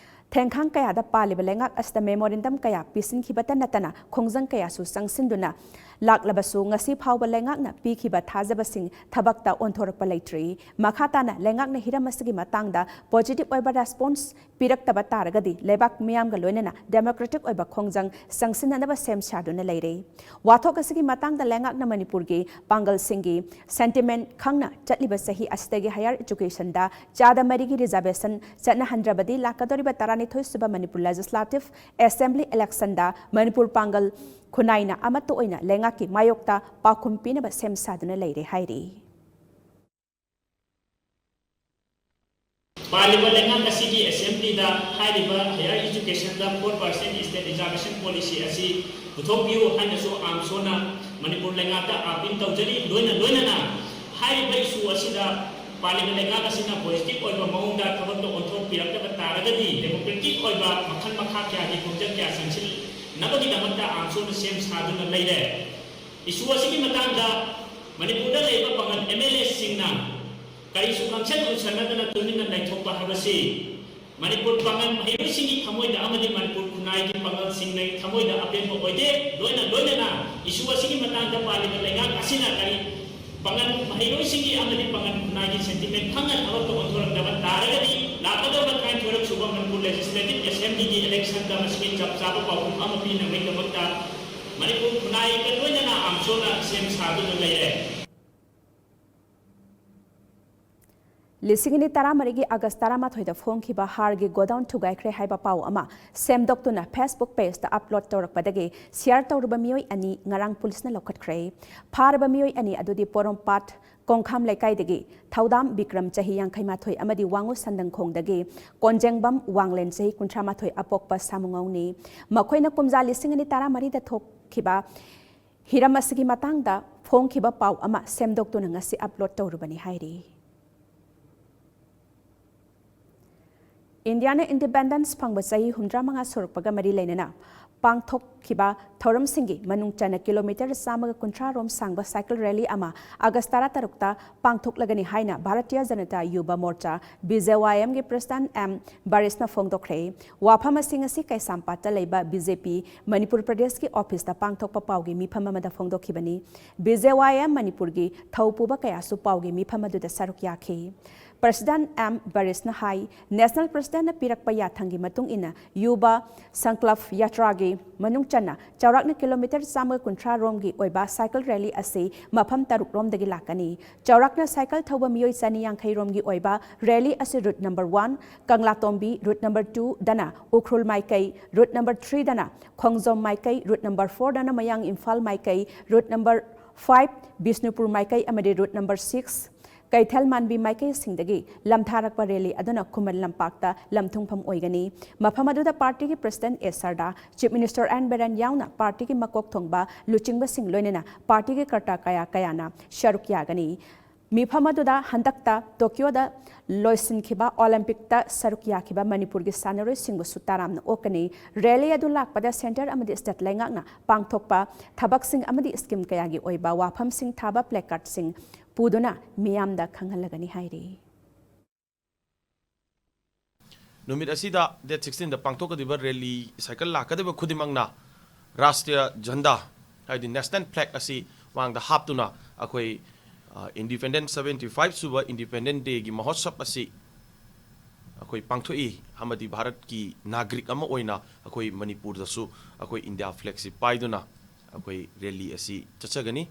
ꯊꯦꯡꯈꯥꯡ ꯀꯌꯥꯗ ꯄꯥꯜꯂꯤꯕ ꯂꯩꯉꯥꯛ ꯑꯁꯤꯗ memorandum ꯀꯌꯥ ꯄꯤꯁꯤꯟꯈꯤꯕꯇ ꯅꯠꯇꯅ ꯈꯣꯡꯖꯪ ꯀꯌꯥꯁꯨ ꯆꯪꯁꯤꯟꯗꯨꯅ ꯂꯥꯛꯂꯕꯁꯨ, ꯉꯁꯤ ꯐꯥꯎꯕ ꯂꯩꯉꯥꯛꯅ ꯄꯤꯈꯤꯕ ꯊꯥꯖꯕꯁꯤꯡ ꯊꯕꯛꯇ ꯑꯣꯟꯊꯣꯔꯛꯄ ꯂꯩꯇ꯭ꯔꯤ꯫ ꯃꯈꯥ ꯇꯥꯅ ꯂꯩꯉꯥꯛꯅ ꯍꯤꯔꯝ ꯑꯁꯤꯒꯤ ꯃꯇꯥꯡꯗ positive ꯑꯣꯏꯕ response ꯄꯤꯔꯛꯇꯕ ꯇꯥꯔꯒꯗꯤ ꯂꯩꯕꯥꯛ ꯃꯤꯌꯥꯝꯒ ꯂꯣꯏꯅꯅ democratic ꯑꯣꯏꯕ ꯈꯣꯡꯖꯪ ꯆꯪꯁꯤꯟꯅꯅꯕ ꯁꯦꯝ ꯁꯥꯗꯨꯅ ꯂꯩꯔꯦ꯫ ꯋꯥꯊꯣꯛ ꯑꯁꯤꯒꯤ ꯃꯇꯥꯡꯗ ꯂꯩꯉꯥꯛꯅ ꯃꯅꯤꯄꯨꯔꯒꯤ ꯄꯥꯡꯒꯜꯁꯤꯡꯒꯤ sentiment ꯈꯪꯅ ꯆꯠꯂꯤꯕ ꯆꯍꯤ ꯑꯁꯤꯗꯒꯤ higher educationꯗ ꯆꯥꯗ ꯃꯔꯤꯒꯤ reservation ꯆꯠꯅꯍꯟꯗ꯭ꯔꯕꯗꯤ ꯂꯥꯛꯀꯗꯧꯔꯤꯕ ꯇꯔꯥꯅꯤꯊꯣꯏ ꯁꯨꯕ ꯃꯅꯤꯄꯨꯔ Legislative Assembly electionꯗ ꯃꯅꯤꯄꯨꯔ ꯄꯥꯡꯒꯜ ꯈꯨꯟꯅꯥꯏꯅ ꯑꯃꯠꯇ ꯑꯣꯏꯅ ꯂꯩꯉꯥꯛꯀꯤ ꯃꯥꯌꯣꯛꯇ ꯄꯥꯎꯈꯨꯝ ꯄꯤꯅꯕ ꯁꯦꯝ ꯁꯥꯗꯨꯅ ꯂꯩꯔꯦ ꯍꯥꯏꯔꯤ꯫ ꯄꯥꯜꯂꯤꯕ ꯂꯩꯉꯥꯛ ꯑꯁꯤꯒꯤ ꯑꯦꯁꯦꯝꯕ꯭ꯂꯤꯗ ꯍꯥꯏꯔꯤꯕ higher educationꯗ four percent state reservation policy ꯑꯁꯤ ꯄꯨꯊꯣꯛꯄꯤꯌꯨ ꯍꯥꯏꯅꯁꯨ ꯑꯥꯝꯁꯣꯅ ꯃꯅꯤꯄꯨꯔ ꯂꯩꯉꯥꯛꯇ ꯑꯥꯄꯤꯜ ꯇꯧꯖꯔꯤ꯫ ꯂꯣꯏꯅ ꯂꯣꯏꯅꯅ ꯍꯥꯏꯔꯤꯕ issue ꯑꯁꯤꯗ ꯄꯥꯜꯂꯤꯕ ꯂꯩꯉꯥꯛ ꯑꯁꯤꯅ positive ꯑꯣꯏꯕ ꯃꯑꯣꯡꯗ ꯊꯕꯛꯇ ꯑꯣꯟꯊꯣꯛꯄꯤꯔꯛꯇꯕ ꯇꯥꯔꯒꯗꯤ democratic ꯑꯣꯏꯕ ꯃꯈꯜ ꯃꯈꯥ ꯀꯌꯥꯒꯤ ꯈꯣꯡꯖꯪ ꯀꯌꯥ ꯆꯪꯁꯤꯟꯅꯕꯒꯤꯗꯃꯛꯇ ꯑꯥꯝꯁꯣꯅ ꯁꯦꯝ ꯁꯥꯗꯨꯅ ꯂꯩꯔꯦ꯫ Issue ꯑꯁꯤꯒꯤ ꯃꯇꯥꯡꯗ ꯃꯅꯤꯄꯨꯔꯗ ꯂꯩꯔꯤꯕ ꯄꯥꯡꯒꯜ MLAꯁꯤꯡꯅ ꯀꯔꯤꯁꯨ ꯈꯪꯁꯟ ꯎꯁꯟꯅꯗꯅ ꯇꯨꯃꯤꯟꯅ ꯂꯩꯊꯣꯛꯄ ꯍꯥꯏꯕꯁꯤ ꯃꯅꯤꯄꯨꯔ ꯄꯥꯡꯒꯜ ꯃꯍꯩꯔꯣꯏꯁꯤꯡꯒꯤ ꯊꯃꯣꯏꯗ ꯑꯃꯗꯤ ꯃꯅꯤꯄꯨꯔ ꯈꯨꯟꯅꯥꯏꯒꯤ ꯄꯥꯡꯒꯜꯁꯤꯡꯒꯤ ꯊꯃꯣꯏꯗ ꯑꯄꯦꯟꯕ ꯑꯣꯏꯗꯦ꯫ ꯂꯣꯏꯅ ꯂꯣꯏꯅꯅ issue ꯑꯁꯤꯒꯤ ꯃꯇꯥꯡꯗ ꯄꯥꯜꯂꯤꯕ ꯂꯩꯉꯥꯛ ꯑꯁꯤꯅ ꯀꯔꯤ ꯄꯥꯡꯒꯜ ꯃꯍꯩꯔꯣꯏꯁꯤꯡꯒꯤ ꯑꯃꯗꯤ ꯄꯥꯡꯒꯜ ꯈꯨꯟꯅꯥꯏꯒꯤ sentiment ꯈꯪꯅ ꯊꯕꯛꯇ ꯑꯣꯟꯊꯣꯔꯛꯇꯕ ꯇꯥꯔꯒꯗꯤ ꯂꯥꯛꯀꯗꯧꯕ ꯇꯔꯥꯅꯤꯊꯣꯏꯔꯛ ꯁꯨꯕ ꯃꯅꯤꯄꯨꯔ Legislative Assemblyꯒꯤ electionꯗ ꯃꯁꯤꯒꯤ ꯆꯞ ꯆꯥꯕ ꯄꯥꯎꯈꯨꯝ ꯑꯃ ꯄꯤꯅꯕꯒꯤꯗꯃꯛꯇ ꯃꯅꯤꯄꯨꯔ ꯈꯨꯟꯅꯥꯏꯒ ꯂꯣꯏꯅꯅ ꯑꯥꯝꯁꯣꯅ ꯁꯦꯝ ꯁꯥꯗꯨꯅ ꯂꯩꯔꯦ꯫ ꯂꯤꯁꯤꯡ ꯑꯅꯤ ꯇꯔꯥꯃꯔꯤꯒꯤ ꯑꯥꯒꯁ ꯇꯔꯥꯃꯥꯊꯣꯏꯗ ꯐꯣꯡꯈꯤꯕ ꯍꯥꯔꯒꯤ ꯒꯣꯗꯥꯎꯟ ꯊꯨꯒꯥꯏꯈ꯭ꯔꯦ ꯍꯥꯏꯕ ꯄꯥꯎ ꯑꯃ ꯁꯦꯝꯗꯣꯛꯇꯨꯅ Facebook pageꯇ upload ꯇꯧꯔꯛꯄꯗꯒꯤ share ꯇꯧꯔꯨꯕ ꯃꯤꯑꯣꯏ ꯑꯅꯤ ꯉꯔꯥꯡ ꯄꯨꯂꯤꯁꯅ ꯂꯧꯈꯠꯈ꯭ꯔꯦ꯫ ꯐꯥꯔꯕ ꯃꯤꯑꯣꯏ ꯑꯅꯤ ꯑꯗꯨꯗꯤ ꯄꯣꯔꯣꯝꯄꯥꯠ ꯀꯣꯡꯈꯥꯝ ꯂꯩꯀꯥꯏꯗꯒꯤ ꯊꯧꯗꯥꯝ ꯕꯤꯀ꯭ꯔꯝ ꯆꯍꯤ ꯌꯥꯡꯈꯩ ꯃꯥꯊꯣꯏ ꯑꯃꯗꯤ ꯋꯥꯉꯨ ꯁꯟꯗꯪꯈꯣꯡꯗꯒꯤ ꯀꯣꯟꯖꯦꯡꯕꯝ ꯋꯥꯡꯂꯦꯟ ꯆꯍꯤ ꯀꯨꯟꯊ꯭ꯔꯥ ꯃꯥꯊꯣꯏ ꯑꯄꯣꯛꯄ ꯁꯥꯃꯨꯉꯧꯅꯤ꯫ ꯃꯈꯣꯏꯅ ꯀꯨꯝꯖꯥ ꯂꯤꯁꯤꯡ ꯑꯅꯤ ꯇꯔꯥꯃꯔꯤꯗ ꯊꯣꯛꯈꯤꯕ ꯍꯤꯔꯝ ꯑꯁꯤꯒꯤ ꯃꯇꯥꯡꯗ ꯐꯣꯡꯈꯤꯕ ꯄꯥꯎ ꯑꯃ ꯁꯦꯝꯗꯣꯛꯇꯨꯅ ꯉꯁꯤ upload ꯇꯧꯔꯨꯕꯅꯤ ꯍꯥꯏꯔꯤ꯫ ꯏꯟꯗꯤꯌꯥꯅ independence ꯐꯪꯕ ꯆꯍꯤ ꯍꯨꯝꯗ꯭ꯔꯥ ꯃꯉꯥ ꯁꯨꯔꯛꯄꯒ ꯃꯔꯤ ꯂꯩꯅꯅ ꯄꯥꯡꯊꯣꯛꯈꯤꯕ ꯊꯧꯔꯝꯁꯤꯡꯒꯤ ꯃꯅꯨꯡ ꯆꯟꯅ kilometre ꯆꯥꯝꯃꯒ ꯀꯨꯟꯊ꯭ꯔꯥ ꯔꯣꯝ ꯁꯥꯡꯕ cycle rally ꯑꯃ ꯑꯥꯒꯁ ꯇꯔꯥꯇꯔꯨꯛꯇ ꯄꯥꯡꯊꯣꯛꯂꯒꯅꯤ ꯍꯥꯏꯅ ꯚꯥꯔꯇꯤꯌ ꯖꯅꯇꯥ ꯌꯨꯕ ꯃꯣꯔꯆꯥ, BJYM ꯒꯤ president ꯑꯦꯝ ꯕꯥꯔꯤꯁꯅ ꯐꯣꯡꯗꯣꯛꯈ꯭ꯔꯦ꯫ ꯋꯥꯐꯝ ꯑꯁꯤ ꯉꯁꯤ ꯀꯩꯁꯥꯝꯄꯥꯠꯇ ꯂꯩꯕ BJP ꯃꯅꯤꯄꯨꯔ ꯄ꯭ꯔꯗꯦꯁꯀꯤ officeꯇ ꯄꯥꯡꯊꯣꯛꯄ ꯄꯥꯎꯒꯤ ꯃꯤꯐꯝ ꯑꯃꯗ ꯐꯣꯡꯗꯣꯛꯈꯤꯕꯅꯤ꯫ BJYM ꯃꯅꯤꯄꯨꯔꯒꯤ ꯊꯧ ꯄꯨꯕ ꯀꯌꯥꯁꯨ ꯄꯥꯎꯒꯤ ꯃꯤꯐꯝ ꯑꯗꯨꯗ ꯁꯔꯨꯛ ꯌꯥꯈꯤ꯫ President M Barishꯅ ꯍꯥꯏ, National Presidentꯅ ꯄꯤꯔꯛꯄ ꯌꯥꯊꯪꯒꯤ ꯃꯇꯨꯡ ꯏꯟꯅ Yuva Sankalp Yatraꯒꯤ ꯃꯅꯨꯡ ꯆꯟꯅ ꯆꯥꯎꯔꯥꯛꯅ ꯀꯤꯂꯣꯃꯤꯇꯔ ꯆꯥꯝꯃꯒ ꯀꯨꯟꯊ꯭ꯔꯥ ꯔꯣꯝꯒꯤ ꯑꯣꯏꯕ cycle rally ꯑꯁꯤ ꯃꯐꯝ ꯇꯔꯨꯛ ꯔꯣꯝꯗꯒꯤ ꯂꯥꯛꯀꯅꯤ꯫ ꯆꯥꯎꯔꯥꯛꯅ cycle ꯊꯧꯕ ꯃꯤꯑꯣꯏ ꯆꯅꯤ ꯌꯥꯡꯈꯩ ꯔꯣꯝꯒꯤ ꯑꯣꯏꯕ rally ꯑꯁꯤ route number one ꯀꯪꯂꯥꯇꯣꯝꯕꯤ, route number twoꯗꯅ Ukhrul ꯃꯥꯏꯀꯩ, route number threeꯗꯅ ꯈꯣꯡꯖꯣꯝ ꯃꯥꯏꯀꯩ, route number fourꯗꯅ ꯃꯌꯥꯡ ꯏꯝꯐꯥꯜ ꯃꯥꯏꯀꯩ, route number five ꯕꯤꯁꯅꯨꯄꯨꯔ ꯃꯥꯏꯀꯩ ꯑꯃꯗꯤ route number six ꯀꯩꯊꯦꯜ ꯃꯥꯟꯕꯤ ꯃꯥꯏꯀꯩꯁꯤꯡꯗꯒꯤ ꯂꯝꯊꯥꯔꯛꯄ rally ꯑꯗꯨꯅ ꯈꯨꯃꯟ ꯂꯝꯄꯥꯛꯇ ꯂꯝꯊꯨꯡꯐꯝ ꯑꯣꯏꯒꯅꯤ꯫ ꯃꯐꯝ ꯑꯗꯨꯗ partyꯒꯤ President A Sharda, Chief Minister N Biren ꯌꯥꯎꯅ partyꯒꯤ ꯃꯀꯣꯛ ꯊꯣꯡꯕ ꯂꯨꯆꯤꯡꯕꯁꯤꯡ ꯂꯣꯏꯅꯅ partyꯒꯤ ꯀꯔꯇꯥ ꯀꯌꯥ ꯀꯌꯥꯅ ꯁꯔꯨꯛ ꯌꯥꯒꯅꯤ꯫ ꯃꯤꯐꯝ ꯑꯗꯨꯗ ꯍꯟꯗꯛꯇ Tokyoꯗ ꯂꯣꯏꯁꯤꯟꯈꯤꯕ Olympicꯇ ꯁꯔꯨꯛ ꯌꯥꯈꯤꯕ ꯃꯅꯤꯄꯨꯔꯒꯤ ꯁꯥꯟꯅꯔꯣꯏꯁꯤꯡꯕꯨꯁꯨ ꯇꯔꯥꯝꯅ ꯑꯣꯛꯀꯅꯤ꯫ Rally ꯑꯗꯨ ꯂꯥꯛꯄꯗ centre ꯑꯃꯗꯤ state ꯂꯩꯉꯥꯛꯅ ꯄꯥꯡꯊꯣꯛꯄ ꯊꯕꯛꯁꯤꯡ ꯑꯃꯗꯤ scheme ꯀꯌꯥꯒꯤ ꯑꯣꯏꯕ ꯋꯥꯐꯝꯁꯤꯡ ꯊꯥꯕ placardꯁꯤꯡ ꯄꯨꯗꯨꯅ ꯃꯤꯌꯥꯝꯗ ꯈꯪꯍꯜꯂꯒꯅꯤ ꯍꯥꯏꯔꯤ꯫ ꯅꯨꯃꯤꯠ ꯑꯁꯤꯗ, date sixteenꯗ ꯄꯥꯡꯊꯣꯛꯀꯗꯧꯔꯤꯕ rally, cycle ꯂꯥꯛꯀꯗꯧꯔꯤꯕ ꯈꯨꯗꯤꯡꯃꯛꯅ ꯔꯥꯁꯇ꯭ꯔꯤꯌ ꯖꯟꯗꯥ, ꯍꯥꯏꯗꯤ national flag ꯑꯁꯤ ꯃꯥꯡꯗ ꯍꯥꯞꯇꯨꯅ ꯑꯩꯈꯣꯏ, ꯑ, Independence, seventy five ꯁꯨꯕ Independence Dayꯒꯤ ꯃꯍꯣꯠꯁꯕ ꯑꯁꯤ ꯑꯩꯈꯣꯏ ꯄꯥꯡꯊꯣꯛꯏ, ꯑꯃꯗꯤ ꯚꯥꯔꯠꯀꯤ ꯅꯥꯒꯔꯤꯛ ꯑꯃ ꯑꯣꯏꯅ ꯑꯩꯈꯣꯏ ꯃꯅꯤꯄꯨꯔꯗꯁꯨ ꯑꯩꯈꯣꯏ India flagꯁꯤ ꯄꯥꯏꯗꯨꯅ ꯑꯩꯈꯣꯏ rally ꯑꯁꯤ ꯆꯠꯆꯒꯅꯤ꯫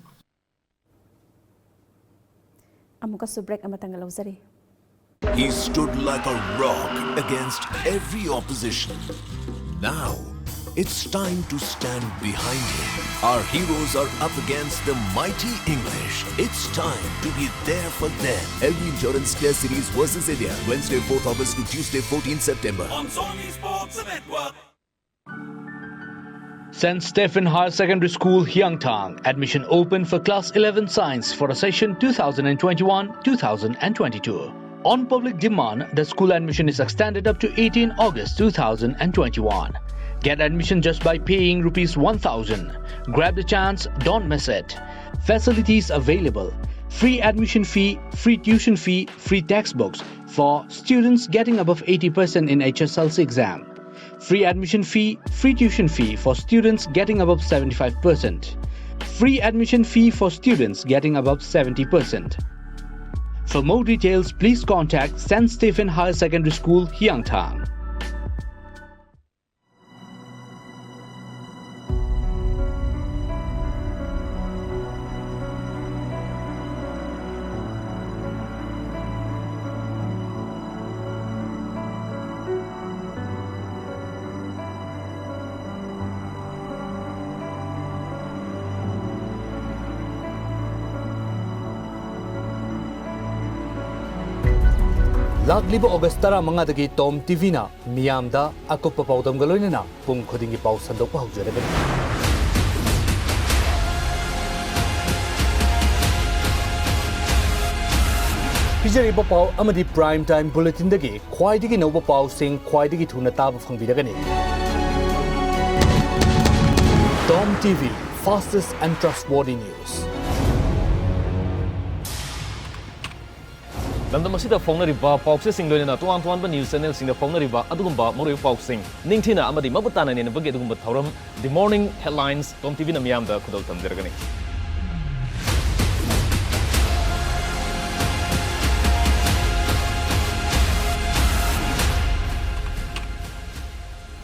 ꯑꯃꯨꯛꯀꯁꯨ break ꯑꯃꯇꯪꯒ ꯂꯧꯖꯔꯤ꯫ He stood like a rock against every opposition. Now, it's time to stand behind him. Our heroes are up against the mighty English. It's time to be there for them. L V Insurance Test Series versus India, Wednesday, fourth August to Tuesday, fourteenth September. On Sony Sports Network. Saint Stephen Higher Secondary School, Hiangtang. Admission open for Class eleven Science for a session two thousand twenty-one two thousand twenty-two. On public demand, the school admission is extended up to eighteen August two thousand twenty-one. Get admission just by paying rupees one thousand. Grab the chance, don't miss it. Facilities available: free admission fee, free tuition fee, free textbooks for students getting above eighty percent in H S L C exam. Free admission fee, free tuition fee for students getting above seventy-five percent. Free admission fee for students getting above seventy percent. For more details, please contact Saint Stephen Higher Secondary School, Hiangthang. ꯂꯥꯛꯂꯤꯕ August ꯇꯔꯥꯃꯉꯥꯗꯒꯤ ꯇꯣꯝ ꯇꯤꯚꯤꯅ ꯃꯤꯌꯥꯝꯗ ꯑꯀꯨꯞꯄ ꯄꯥꯎꯗꯝꯒ ꯂꯣꯏꯅꯅ ꯄꯨꯡ ꯈꯨꯗꯤꯡꯒꯤ ꯄꯥꯎ ꯁꯟꯗꯣꯛꯄ ꯍꯧꯖꯔꯒꯅꯤ꯫ ꯄꯤꯖꯔꯤꯕ ꯄꯥꯎ ꯑꯃꯗꯤ Prime Time Bulletinꯗꯒꯤ ꯈ꯭ꯋꯥꯏꯗꯒꯤ ꯅꯧꯕ ꯄꯥꯎꯁꯤꯡ ꯈ꯭ꯋꯥꯏꯗꯒꯤ ꯊꯨꯅ ꯇꯥꯕ ꯐꯪꯕꯤꯔꯒꯅꯤ꯫ Tom TV, fastest and trustworthy news. ꯂꯝꯗꯝ ꯑꯁꯤꯗ ꯐꯣꯡꯅꯔꯤꯕ ꯄꯥꯎꯆꯦꯁꯤꯡ ꯂꯣꯏꯅꯅ ꯇꯣꯉꯥꯟ ꯇꯣꯉꯥꯟꯕ news channelꯁꯤꯡꯗ ꯐꯣꯡꯅꯔꯤꯕ ꯑꯗꯨꯒꯨꯝꯕ ꯃꯔꯨꯑꯣꯏꯕ ꯄꯥꯎꯁꯤꯡ ꯅꯤꯡꯊꯤꯅ ꯑꯃꯗꯤ ꯃꯃꯨꯠ ꯇꯥꯅ ꯅꯩꯅꯕꯒꯤ ꯑꯗꯨꯒꯨꯝꯕ ꯊꯧꯔꯝ The Morning Headlines Tom TVꯅ ꯃꯤꯌꯥꯝꯗ ꯈꯨꯗꯣꯜ ꯇꯝꯖꯔꯒꯅꯤ꯫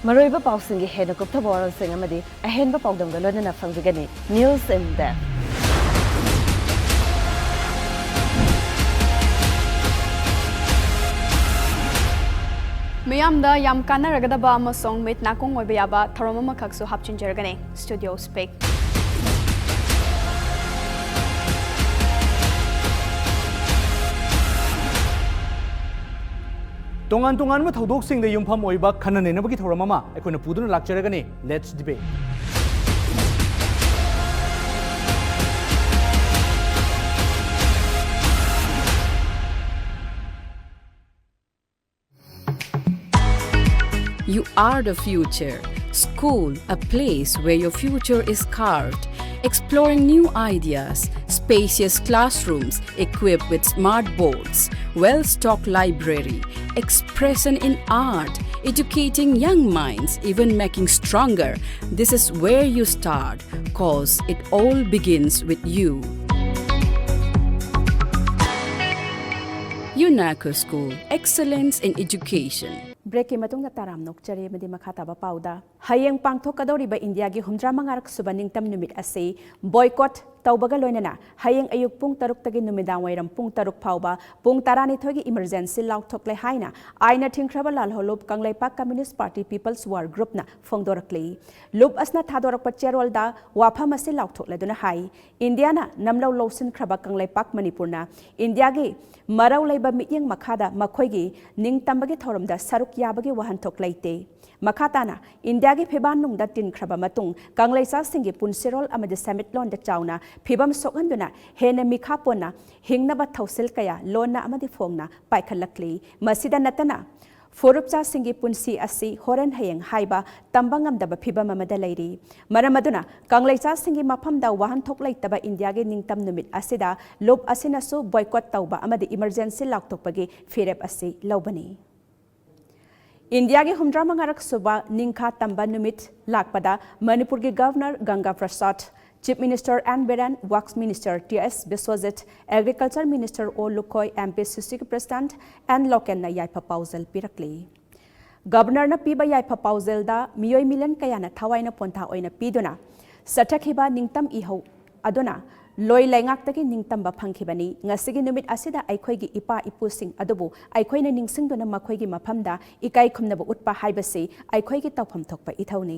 ꯃꯔꯨꯑꯣꯏꯕ ꯄꯥꯎꯁꯤꯡꯒꯤ ꯍꯦꯟꯅ ꯀꯨꯞꯊꯕ ꯋꯥꯔꯣꯜꯁꯤꯡ ꯑꯃꯗꯤ ꯑꯍꯦꯟꯕ ꯄꯥꯎꯗꯝꯒ ꯂꯣꯏꯅꯅ ꯐꯪꯕꯤꯒꯅꯤ News in Depth꯫ ꯃꯤꯌꯥꯝꯗ ꯌꯥꯝ ꯀꯥꯟꯅꯔꯒꯗꯕ ꯑꯃꯁꯨꯡ ꯃꯤꯠ ꯅꯥꯀꯣꯡ ꯑꯣꯏꯕ ꯌꯥꯕ ꯊꯧꯔꯝ ꯑꯃꯈꯛꯁꯨ ꯍꯥꯞꯆꯤꯟꯖꯔꯒꯅꯤ꯫ Studio Speak꯫ ꯇꯣꯉꯥꯟ ꯇꯣꯉꯥꯟꯕ ꯊꯧꯗꯣꯛꯁꯤꯡꯗ ꯌꯨꯝꯐꯝ ꯑꯣꯏꯕ ꯈꯟꯅ ꯅꯩꯅꯕꯒꯤ ꯊꯧꯔꯝ ꯑꯃ ꯑꯩꯈꯣꯏꯅ ꯄꯨꯗꯨꯅ ꯂꯥꯛꯆꯔꯒꯅꯤ꯫ Let's debate. You are the future. School, a place where your future is carved. Exploring new ideas, spacious classrooms equipped with smart boards, well-stocked library, expression in art, educating young minds, even making stronger. This is where you start, 'cause it all begins with you. UNACO School, excellence in education. ꯕ꯭ꯔꯦꯛꯀꯤ ꯃꯇꯨꯡꯗ ꯇꯔꯥꯝ ꯅꯣꯛꯆꯔꯤ ꯑꯃꯗꯤ ꯃꯈꯥ ꯇꯥꯕ ꯄꯥꯎꯗ, ꯍꯌꯦꯡ ꯄꯥꯡꯊꯣꯛꯀꯗꯧꯔꯤꯕ ꯏꯟꯗꯤꯌꯥꯒꯤ ꯍꯨꯝꯗ꯭ꯔꯥ ꯃꯉꯥꯔꯛ ꯁꯨꯕ ꯅꯤꯡꯇꯝ ꯅꯨꯃꯤꯠ ꯑꯁꯤ ꯕꯣꯏꯀꯣꯠ ꯇꯧꯕꯒ ꯂꯣꯏꯅꯅ ꯍꯌꯦꯡ ꯑꯌꯨꯛ ꯄꯨꯡ ꯇꯔꯨꯛꯇꯒꯤ ꯅꯨꯃꯤꯗꯥꯡ ꯋꯥꯏꯔꯝ ꯄꯨꯡ ꯇꯔꯨꯛ ꯐꯥꯎꯕ ꯄꯨꯡ ꯇꯔꯥꯅꯤꯊꯣꯏꯒꯤ ꯏꯃꯔꯖꯦꯟꯁꯤ ꯂꯥꯎꯊꯣꯛꯂꯦ ꯍꯥꯏꯅ ꯑꯥꯏꯟꯅ ꯊꯤꯡꯈ꯭ꯔꯕ ꯂꯥꯜꯍꯧꯂꯨꯞ Kangleipak communist party people's war ꯒ꯭ꯔꯨꯞꯅ ꯐꯣꯡꯗꯣꯔꯛꯂꯤ꯫ ꯂꯨꯞ ꯑꯁꯤꯅ ꯊꯥꯗꯣꯔꯛꯄ ꯆꯦꯔꯣꯜꯗ ꯋꯥꯐꯝ ꯑꯁꯤ ꯂꯥꯎꯊꯣꯛꯂꯗꯨꯅ ꯍꯥꯏ, ꯏꯟꯗꯤꯌꯥꯅ ꯅꯝꯂꯧ ꯂꯧꯁꯤꯟꯈ꯭ꯔꯕ ꯀꯪꯂꯩꯄꯥꯛ ꯃꯅꯤꯄꯨꯔꯅ ꯏꯟꯗꯤꯌꯥꯒꯤ ꯃꯔꯧ ꯂꯩꯕ ꯃꯤꯠꯌꯦꯡ ꯃꯈꯥꯗ ꯃꯈꯣꯏꯒꯤ ꯅꯤꯡꯇꯝꯕꯒꯤ ꯊꯧꯔꯝꯗ ꯁꯔꯨꯛ ꯌꯥꯕꯒꯤ ꯋꯥꯍꯟꯊꯣꯛ ꯂꯩꯇꯦ꯫ ꯃꯈꯥ ꯇꯥꯅ, ꯏꯟꯗꯤꯌꯥꯒꯤ ꯐꯤꯕꯥꯟ ꯅꯨꯡꯗ ꯇꯤꯟꯈ꯭ꯔꯕ ꯃꯇꯨꯡ ꯀꯪꯂꯩꯆꯥꯁꯤꯡꯒꯤ ꯄꯨꯟꯁꯤꯔꯣꯜ ꯑꯃꯗꯤ ꯁꯦꯟꯃꯤꯠꯂꯣꯟꯗ ꯆꯥꯎꯅ ꯐꯤꯕꯝ ꯁꯣꯛꯍꯟꯗꯨꯅ ꯍꯦꯟꯅ ꯃꯤꯈꯥ ꯄꯣꯟꯅ ꯍꯤꯡꯅꯕ ꯊꯧꯁꯤꯜ ꯀꯌꯥ ꯂꯣꯟꯅ ꯑꯃꯗꯤ ꯐꯣꯡꯅ ꯄꯥꯏꯈꯠꯂꯛꯂꯤ꯫ ꯃꯁꯤꯗ ꯅꯠꯇꯅ, ꯐꯨꯔꯨꯞꯆꯥꯁꯤꯡꯒꯤ ꯄꯨꯟꯁꯤ ꯑꯁꯤ ꯍꯣꯔꯦꯟ ꯍꯌꯦꯡ ꯍꯥꯏꯕ ꯇꯝꯕ ꯉꯝꯗꯕ ꯐꯤꯕꯝ ꯑꯃꯗ ꯂꯩꯔꯤ꯫ ꯃꯔꯝ ꯑꯗꯨꯅ, ꯀꯪꯂꯩꯆꯥꯁꯤꯡꯒꯤ ꯃꯐꯝꯗ ꯋꯥꯍꯟꯊꯣꯛ ꯂꯩꯇꯕ ꯏꯟꯗꯤꯌꯥꯒꯤ ꯅꯤꯡꯇꯝ ꯅꯨꯃꯤꯠ ꯑꯁꯤꯗ ꯂꯨꯞ ꯑꯁꯤꯅꯁꯨ ꯕꯣꯏꯀꯣꯠ ꯇꯧꯕ ꯑꯃꯗꯤ ꯏꯃꯔꯖꯦꯟꯁꯤ ꯂꯥꯎꯊꯣꯛꯄꯒꯤ ꯐꯤꯔꯦꯞ ꯑꯁꯤ ꯂꯧꯕꯅꯤ꯫ ꯏꯟꯗꯤꯌꯥꯒꯤ ꯍꯨꯝꯗ꯭ꯔꯥ ꯃꯉꯥꯔꯛ ꯁꯨꯕ ꯅꯤꯡꯈꯥ ꯇꯝꯕ ꯅꯨꯃꯤꯠ ꯂꯥꯛꯄꯗ ꯃꯅꯤꯄꯨꯔꯒꯤ ꯒꯚꯔꯅꯔ ꯒꯪꯒꯥ Prasad, chief minister N Biren, works minister T S Biswajit, agriculture minister O Lukhoi, M P ꯁꯤ ꯁꯤꯒꯤ ꯄ꯭ꯔꯁꯤꯗꯦꯟꯠ ꯑꯦꯟ ꯂꯣꯀꯦꯟꯅ ꯌꯥꯏꯐ ꯄꯥꯎꯖꯦꯜ ꯄꯤꯔꯛꯂꯤ꯫ ꯒꯚꯔꯅꯔꯅ ꯄꯤꯕ ꯌꯥꯏꯐ ꯄꯥꯎꯖꯦꯜꯗ ꯃꯤꯑꯣꯏ ꯃꯤꯂꯤꯌꯟ ꯀꯌꯥꯅ ꯊꯋꯥꯏꯅ ꯄꯣꯟꯊꯥ ꯑꯣꯏꯅ ꯄꯤꯗꯨꯅ ꯆꯠꯊꯈꯤꯕ ꯅꯤꯡꯇꯝ ꯏꯍꯧ ꯑꯗꯨꯅ ꯂꯣꯏ ꯂꯩꯉꯥꯛꯇꯒꯤ ꯅꯤꯡꯇꯝꯕ ꯐꯪꯈꯤꯕꯅꯤ꯫ ꯉꯁꯤꯒꯤ ꯅꯨꯃꯤꯠ ꯑꯁꯤꯗ ꯑꯩꯈꯣꯏꯒꯤ ꯏꯄꯥ ꯏꯄꯨꯁꯤꯡ ꯑꯗꯨꯕꯨ ꯑꯩꯈꯣꯏꯅ ꯅꯤꯡꯁꯤꯡꯗꯨꯅ ꯃꯈꯣꯏꯒꯤ ꯃꯐꯝꯗ ꯏꯀꯥꯏ ꯈꯨꯝꯅꯕ ꯎꯠꯄ ꯍꯥꯏꯕꯁꯤ ꯑꯩꯈꯣꯏꯒꯤ ꯇꯧꯐꯝ ꯊꯣꯛꯄ ꯏꯊꯧꯅꯤ꯫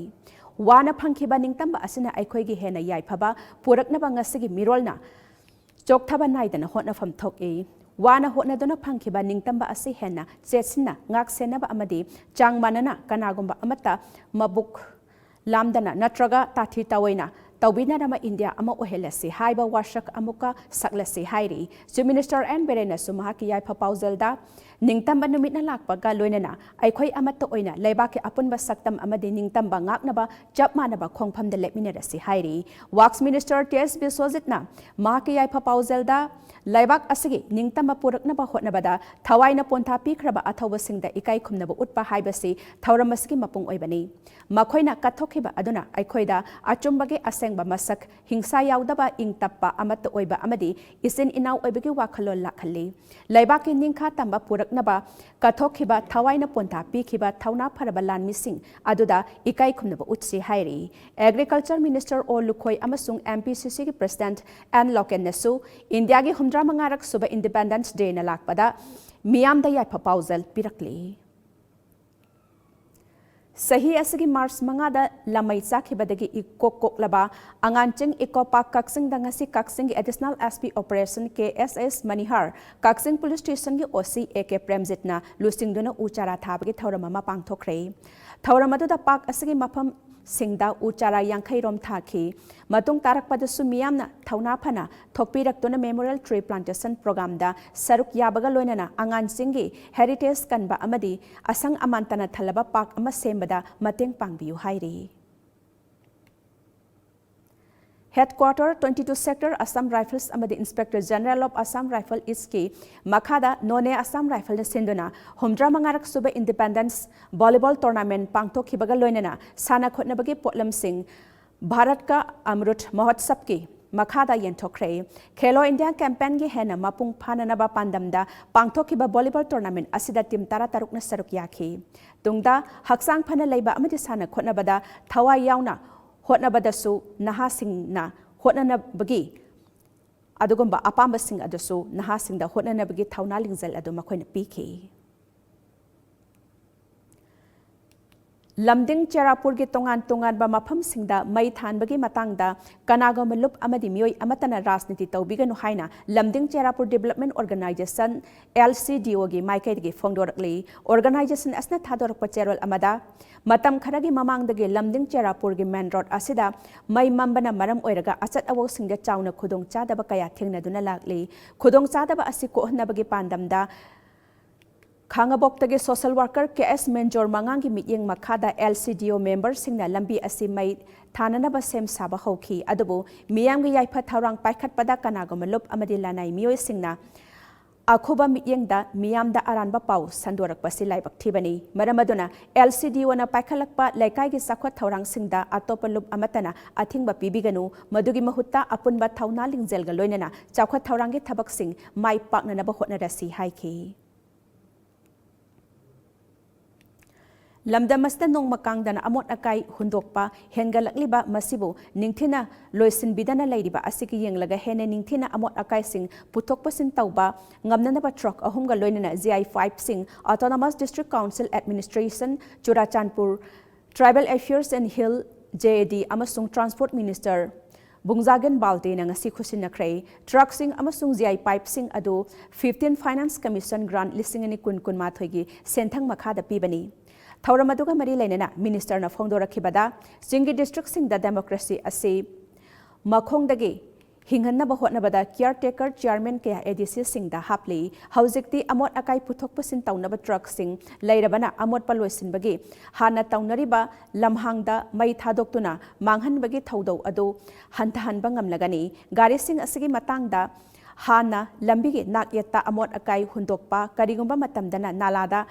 ꯋꯥꯅ ꯐꯪꯈꯤꯕ ꯅꯤꯡꯇꯝꯕ ꯑꯁꯤꯅ ꯑꯩꯈꯣꯏꯒꯤ ꯍꯦꯟꯅ ꯌꯥꯏꯐꯕ ꯄꯨꯔꯛꯅꯕ ꯉꯁꯤꯒꯤ ꯃꯤꯔꯣꯜꯅ ꯆꯣꯛꯊꯕ ꯅꯥꯏꯗꯅ ꯍꯣꯠꯅꯐꯝ ꯊꯣꯛꯏ꯫ ꯋꯥꯅ ꯍꯣꯠꯅꯗꯨꯅ ꯐꯪꯈꯤꯕ ꯅꯤꯡꯇꯝꯕ ꯑꯁꯤ ꯍꯦꯟꯅ ꯆꯦꯠꯁꯤꯟꯅ ꯉꯥꯛ ꯁꯦꯟꯅꯕ ꯑꯃꯗꯤ ꯆꯥꯡ ꯃꯥꯟꯅꯅ ꯀꯅꯥꯒꯨꯝꯕ ꯑꯃꯠꯇ ꯃꯕꯨꯛ ꯂꯥꯝꯗꯅ ꯅꯠꯇ꯭ꯔꯒ ꯇꯥꯊꯤ ꯇꯥꯑꯣꯏꯅ ꯇꯧꯕꯤꯅꯔꯕ ꯏꯟꯗꯤꯌꯥ ꯑꯃ ꯑꯣꯏꯍꯜꯂꯁꯤ ꯍꯥꯏꯕ ꯋꯥꯁꯛ ꯑꯃꯨꯛꯀ ꯁꯛꯂꯁꯤ ꯍꯥꯏꯔꯤ꯫ ꯆꯤꯐ ꯃꯤꯅꯤꯁꯇꯔ ꯑꯦꯟ ꯕꯤꯔꯦꯟꯅꯁꯨ ꯃꯍꯥꯛꯀꯤ ꯌꯥꯏꯐ ꯄꯥꯎꯖꯦꯜꯗ ꯅꯤꯡꯇꯝꯕ ꯅꯨꯃꯤꯠꯅ ꯂꯥꯛꯄꯒ ꯂꯣꯏꯅꯅ ꯑꯩꯈꯣꯏ ꯑꯃꯠꯇ ꯑꯣꯏꯅ ꯂꯩꯕꯥꯛꯀꯤ ꯑꯄꯨꯟꯕ ꯁꯛꯇꯝ ꯑꯃꯗꯤ ꯅꯤꯡꯇꯝꯕ ꯉꯥꯛꯅꯕ ꯆꯞ ꯃꯥꯟꯅꯕ ꯈꯣꯡꯐꯝꯗ ꯂꯦꯞꯃꯤꯟꯅꯔꯁꯤ ꯍꯥꯏꯔꯤ꯫ ꯋꯥꯔꯛꯁ ꯃꯤꯅꯤꯁꯇꯔ ꯇꯤ ꯑꯦꯁ ꯕꯤꯁ꯭ꯋꯖꯤꯠꯅ ꯃꯍꯥꯛꯀꯤ ꯌꯥꯏꯐ ꯄꯥꯎꯖꯦꯜꯗ ꯂꯩꯕꯥꯛ ꯑꯁꯤꯒꯤ ꯅꯤꯡꯇꯝꯕ ꯄꯨꯔꯛꯅꯕ ꯍꯣꯠꯅꯕꯗ ꯊꯋꯥꯏꯅ ꯄꯣꯟꯊꯥ ꯄꯤꯈ꯭ꯔꯕ ꯑꯊꯧꯕꯁꯤꯡꯗ ꯏꯀꯥꯏ ꯈꯨꯝꯅꯕ ꯎꯠꯄ ꯍꯥꯏꯕꯁꯤ ꯊꯧꯔꯝ ꯑꯁꯤꯒꯤ ꯃꯄꯨꯡ ꯑꯣꯏꯕꯅꯤ꯫ ꯃꯈꯣꯏꯅ ꯀꯠꯊꯣꯛꯈꯤꯕ ꯑꯗꯨꯅ ꯑꯩꯈꯣꯏꯗ ꯑꯆꯨꯝꯕꯒꯤ ꯑꯁꯦꯡꯕ ꯃꯁꯛ, ꯍꯤꯡꯁꯥ ꯌꯥꯎꯗꯕ, ꯏꯪ ꯇꯞꯄ, ꯑꯃꯠꯇ ꯑꯣꯏꯕ ꯑꯃꯗꯤ ꯏꯆꯤꯟ ꯏꯅꯥꯎ ꯑꯣꯏꯕꯒꯤ ꯋꯥꯈꯜꯂꯣꯟ ꯂꯥꯛꯍꯜꯂꯤ꯫ ꯂꯩꯕꯥꯛꯀꯤ ꯅꯤꯡꯈꯥ ꯇꯝꯕ ꯄꯨꯔꯛꯅꯕ ꯀꯠꯊꯣꯛꯈꯤꯕ ꯊꯋꯥꯏꯅ ꯄꯣꯟꯊꯥ ꯄꯤꯈꯤꯕ ꯊꯧꯅꯥ ꯐꯔꯕ ꯂꯥꯟꯃꯤꯁꯤꯡ ꯑꯗꯨꯗ ꯏꯀꯥꯏ ꯈꯨꯝꯅꯕ ꯎꯠꯁꯤ ꯍꯥꯏꯔꯤ꯫ Agriculture Minister ꯑꯣ ꯂꯨꯈꯣꯏ ꯑꯃꯁꯨꯡ M P C C ꯒꯤ President N ꯂꯣꯀꯦꯟꯅꯁꯨ ꯏꯟꯗꯤꯌꯥꯒꯤ ꯍꯨꯝꯗ꯭ꯔꯥ ꯃꯉꯥꯔꯛ ꯁꯨꯕ Independence Day ꯅ ꯂꯥꯛꯄꯗ ꯃꯤꯌꯥꯝꯗ ꯌꯥꯏꯐ ꯄꯥꯎꯖꯦꯜ ꯄꯤꯔꯛꯂꯤ꯫ ꯆꯍꯤ ꯑꯁꯤꯒꯤ ꯃꯥꯔꯆ ꯃꯉꯥꯗ ꯂꯃꯩ ꯆꯥꯈꯤꯕꯗꯒꯤ ꯏꯀꯣꯛ ꯀꯣꯛꯂꯕ ꯑꯉꯥꯟꯆꯤꯡ ꯏꯀꯣ ꯄꯥꯔꯛ ꯀꯛꯆꯤꯡꯗ ꯉꯁꯤ ꯀꯛꯆꯤꯡꯒꯤ Additional S P Operation K S S Manihar, Kakching police ꯁ꯭ꯇꯦꯁꯟꯒꯤ O C A K ꯄ꯭ꯔꯦꯝꯖꯤꯠꯅ ꯂꯨꯆꯤꯡꯗꯨꯅ ꯎ ꯆꯥꯔꯥ ꯊꯥꯕꯒꯤ ꯊꯧꯔꯝ ꯑꯃ ꯄꯥꯡꯊꯣꯛꯈ꯭ꯔꯦ꯫ ꯊꯧꯔꯝ ꯑꯗꯨꯗ ꯄꯥꯔꯛ ꯑꯁꯤꯒꯤ ꯃꯐꯝꯁꯤꯡꯗ ꯎ ꯆꯥꯔꯥ ꯌꯥꯡꯈꯩ ꯔꯣꯝ ꯊꯥꯈꯤ꯫ ꯃꯇꯨꯡ ꯇꯥꯔꯛꯄꯗꯁꯨ ꯃꯤꯌꯥꯝꯅ ꯊꯧꯅꯥ ꯐꯅ ꯊꯣꯛꯄꯤꯔꯛꯇꯨꯅ Memorial Tree Plantation Program ꯗ ꯁꯔꯨꯛ ꯌꯥꯕꯒ ꯂꯣꯏꯅꯅ ꯑꯉꯥꯟꯁꯤꯡꯒꯤ heritage ꯀꯟꯕ ꯑꯃꯗꯤ ꯑꯁꯪ ꯑꯃꯥꯟꯇꯅ ꯊꯜꯂꯕ ꯄꯥꯔꯛ ꯑꯃ ꯁꯦꯝꯕꯗ ꯃꯇꯦꯡ ꯄꯥꯡꯕꯤꯌꯨ ꯍꯥꯏꯔꯤ꯫ Headquarter twenty two Sector Assam Rifles ꯑꯃꯗꯤ Inspector General of Assam Rifle East ꯀꯤ ꯃꯈꯥꯗ ꯅꯣꯅꯦ Assam Rifle ꯅ ꯁꯤꯟꯗꯨꯅ ꯍꯨꯝꯗ꯭ꯔꯥ ꯃꯉꯥꯔꯛ ꯁꯨꯕ Independence Volleyball Tournament ꯄꯥꯡꯊꯣꯛꯈꯤꯕꯒ ꯂꯣꯏꯅꯅ ꯁꯥꯟꯅ ꯈꯣꯠꯅꯕꯒꯤ ꯄꯣꯠꯂꯝꯁꯤꯡ ꯚꯥꯔꯠ ꯀ ꯑꯃ꯭ꯔꯨꯠ ꯃꯍꯣꯠꯁꯕ ꯀꯤ ꯃꯈꯥꯗ ꯌꯦꯟꯊꯣꯛꯈ꯭ꯔꯦ꯫ ꯈꯦꯂꯣ ꯏꯟꯗꯤꯌꯥ campaign ꯒꯤ ꯍꯦꯟꯅ ꯃꯄꯨꯡ ꯐꯥꯅꯅꯕ ꯄꯥꯟꯗꯝꯗ ꯄꯥꯡꯊꯣꯛꯈꯤꯕ volleyball tournament ꯑꯁꯤꯗ team ꯇꯔꯥꯇꯔꯨꯛꯅ ꯁꯔꯨꯛ ꯌꯥꯈꯤ꯫ ꯇꯨꯡꯗ ꯍꯛꯆꯥꯡ ꯐꯅ ꯂꯩꯕ ꯑꯃꯗꯤ ꯁꯥꯟꯅ ꯈꯣꯠꯅꯕꯗ ꯊꯋꯥꯏ ꯌꯥꯎꯅ ꯍꯣꯠꯅꯕꯗꯁꯨ ꯅꯍꯥꯁꯤꯡꯅ ꯍꯣꯠꯅꯅꯕꯒꯤ ꯑꯗꯨꯒꯨꯝꯕ ꯑꯄꯥꯝꯕꯁꯤꯡ ꯑꯗꯨꯁꯨ ꯅꯍꯥꯁꯤꯡꯗ ꯍꯣꯠꯅꯅꯕꯒꯤ ꯊꯧꯅꯥ ꯂꯤꯡꯖꯦꯜ ꯑꯗꯨ ꯃꯈꯣꯏꯅ ꯄꯤꯈꯤ꯫ ꯂꯝꯗꯤꯡ ꯆꯦꯔꯥꯄꯨꯔꯒꯤ ꯇꯣꯉꯥꯟ ꯇꯣꯉꯥꯟꯕ ꯃꯐꯝꯁꯤꯡꯗ ꯃꯩ ꯊꯥꯟꯕꯒꯤ ꯃꯇꯥꯡꯗ ꯀꯅꯥꯒꯨꯝꯕ ꯂꯨꯞ ꯑꯃꯗꯤ ꯃꯤꯑꯣꯏ ꯑꯃꯠꯇꯅ ꯔꯥꯖꯅꯤꯇꯤ ꯇꯧꯕꯤꯒꯅꯨ ꯍꯥꯏꯅ ꯂꯝꯗꯤꯡ ꯆꯦꯔꯥꯄꯨꯔ Development Organization, L C D O ꯒꯤ ꯃꯥꯏꯀꯩꯗꯒꯤ ꯐꯣꯡꯗꯣꯔꯛꯂꯤ꯫ Organization ꯑꯁꯤꯅ ꯊꯥꯗꯣꯔꯛꯄ ꯆꯦꯔꯣꯜ ꯑꯃꯗ, ꯃꯇꯝ ꯈꯔꯒꯤ ꯃꯃꯥꯡꯗꯒꯤ ꯂꯝꯗꯤꯡ ꯆꯦꯔꯥꯄꯨꯔꯒꯤ main road ꯑꯁꯤꯗ ꯃꯩ ꯃꯝꯕꯅ ꯃꯔꯝ ꯑꯣꯏꯔꯒ ꯑꯆꯠ ꯑꯋꯣꯛꯁꯤꯡꯗ ꯆꯥꯎꯅ ꯈꯨꯗꯣꯡꯆꯥꯗꯕ ꯀꯌꯥ ꯊꯦꯡꯅꯗꯨꯅ ꯂꯥꯛꯂꯤ꯫ ꯈꯨꯗꯣꯡꯆꯥꯗꯕ ꯑꯁꯤ ꯀꯣꯛꯍꯟꯅꯕꯒꯤ ꯄꯥꯟꯗꯝꯗ ꯈꯥꯉꯕꯣꯛꯇꯒꯤ social worker ꯀꯦ ꯑꯦꯁ ꯃꯦꯟꯖꯣꯔ ꯃꯉꯥꯡꯒꯤ ꯃꯤꯠꯌꯦꯡ ꯃꯈꯥꯗ L C D O memberꯁꯤꯡꯅ ꯂꯝꯕꯤ ꯑꯁꯤ ꯃꯩ ꯊꯥꯅꯅꯕ ꯁꯦꯝ ꯁꯥꯕ ꯍꯧꯈꯤ꯫ ꯑꯗꯨꯕꯨ ꯃꯤꯌꯥꯝꯒꯤ ꯌꯥꯏꯐ ꯊꯧꯔꯥꯡ ꯄꯥꯏꯈꯠꯄꯗ ꯀꯅꯥꯒꯨꯝꯕ ꯂꯨꯞ ꯑꯃꯗꯤ ꯂꯅꯥꯏ ꯃꯤꯑꯣꯏꯁꯤꯡꯅ ꯑꯈꯨꯕ ꯃꯤꯠꯌꯦꯡꯗ ꯃꯤꯌꯥꯝꯗ ꯑꯔꯥꯟꯕ ꯄꯥꯎ ꯁꯟꯗꯣꯔꯛꯄꯁꯤ ꯂꯥꯏꯕꯛ ꯊꯤꯕꯅꯤ꯫ ꯃꯔꯝ ꯑꯗꯨꯅ L C D Oꯅ ꯄꯥꯏꯈꯠꯂꯛꯄ ꯂꯩꯀꯥꯏꯒꯤ ꯆꯥꯎꯈꯠ ꯊꯧꯔꯥꯡꯁꯤꯡꯗ ꯑꯇꯣꯞꯄ ꯂꯨꯞ ꯑꯃꯠꯇꯅ ꯑꯊꯤꯡꯕ ꯄꯤꯕꯤꯒꯅꯨ, ꯃꯗꯨꯒꯤ ꯃꯍꯨꯠꯇ ꯑꯄꯨꯟꯕ ꯊꯧꯅꯥ ꯂꯤꯡꯖꯦꯜꯒ ꯂꯣꯏꯅꯅ ꯆꯥꯎꯈꯠ ꯊꯧꯔꯥꯡꯒꯤ ꯊꯕꯛꯁꯤꯡ ꯃꯥꯏ ꯄꯥꯛꯅꯅꯕ ꯍꯣꯠꯅꯔꯁꯤ ꯍꯥꯏꯈꯤ꯫ ꯂꯝꯗꯝ ꯑꯁꯤꯗ ꯅꯣꯡꯃ ꯀꯥꯡꯗꯅ ꯑꯃꯣꯠ ꯑꯀꯥꯏ ꯍꯨꯟꯗꯣꯛꯄ ꯍꯦꯟꯒꯠꯂꯛꯂꯤꯕ ꯃꯁꯤꯕꯨ ꯅꯤꯡꯊꯤꯅ ꯂꯣꯏꯁꯤꯟꯕꯤꯗꯅ ꯂꯩꯔꯤꯕ ꯑꯁꯤꯒꯤ ꯌꯦꯡꯂꯒ ꯍꯦꯟꯅ ꯅꯤꯡꯊꯤꯅ ꯑꯃꯣꯠ ꯑꯀꯥꯏꯁꯤꯡ ꯄꯨꯊꯣꯛ ꯄꯨꯁꯤꯟ ꯇꯧꯕ ꯉꯝꯅꯅꯕ ꯇ꯭ꯔꯛ ꯑꯍꯨꯝꯒ ꯂꯣꯏꯅꯅ G I five ꯁꯤꯡ Autonomous District Council Administration, Churachandpur, Tribal Affairs and Hill, J A D, ꯑꯃꯁꯨꯡ Transport Minister ꯕꯨꯡꯖꯥꯒꯦꯟ ꯕꯥꯜꯇꯦꯅ ꯉꯁꯤ ꯈꯨꯠꯁꯤꯟꯅꯈ꯭ꯔꯦ꯫ ꯇ꯭ꯔꯛꯁꯤꯡ ꯑꯃꯁꯨꯡ G I pipeꯁꯤꯡ ꯑꯗꯨ fifteen Finance Commission grant ꯂꯤꯁꯤꯡ ꯑꯅꯤ ꯀꯨꯟ ꯀꯨꯟꯃꯥꯊꯣꯏꯒꯤ ꯁꯦꯟꯊꯪ ꯃꯈꯥꯗ ꯄꯤꯕꯅꯤ꯫ ꯊꯧꯔꯝ ꯑꯗꯨꯒ ꯃꯔꯤ ꯂꯩꯅꯅ ministerꯅ ꯐꯣꯡꯗꯣꯔꯛꯈꯤꯕꯗ, ꯆꯤꯡꯒꯤ districtꯁꯤꯡꯗ democracy ꯑꯁꯤ ꯃꯈꯣꯡꯗꯒꯤ ꯍꯤꯡꯍꯟꯅꯕ ꯍꯣꯠꯅꯕꯗ caretaker chairman ꯀꯌꯥ ADCꯁꯤꯡꯗ ꯍꯥꯞꯂꯤ꯫ ꯍꯧꯖꯤꯛꯇꯤ ꯑꯃꯣꯠ ꯑꯀꯥꯏ ꯄꯨꯊꯣꯛ ꯄꯨꯁꯤꯟ ꯇꯧꯅꯕ ꯇ꯭ꯔꯛꯁꯤꯡ ꯂꯩꯔꯕꯅ ꯑꯃꯣꯠꯄ ꯂꯣꯏꯁꯤꯟꯕꯒꯤ ꯍꯥꯟꯅ ꯇꯧꯅꯔꯤꯕ ꯂꯝꯍꯥꯡꯗ ꯃꯩ ꯊꯥꯗꯣꯛꯇꯨꯅ ꯃꯥꯡꯍꯟꯕꯒꯤ ꯊꯧꯗꯧ ꯑꯗꯨ ꯍꯟꯊꯍꯟꯕ ꯉꯝꯂꯒꯅꯤ꯫ ꯒꯥꯔꯤꯁꯤꯡ ꯑꯁꯤꯒꯤ ꯃꯇꯥꯡꯗ ꯍꯥꯟꯅ ꯂꯝꯕꯤꯒꯤ ꯅꯥꯛꯌꯦꯠꯇ ꯑꯃꯣꯠ ꯑꯀꯥꯏ ꯍꯨꯟꯗꯣꯛꯄ, ꯀꯔꯤꯒꯨꯝꯕ ꯃꯇꯝꯗꯅ ꯅꯥꯂꯥꯗ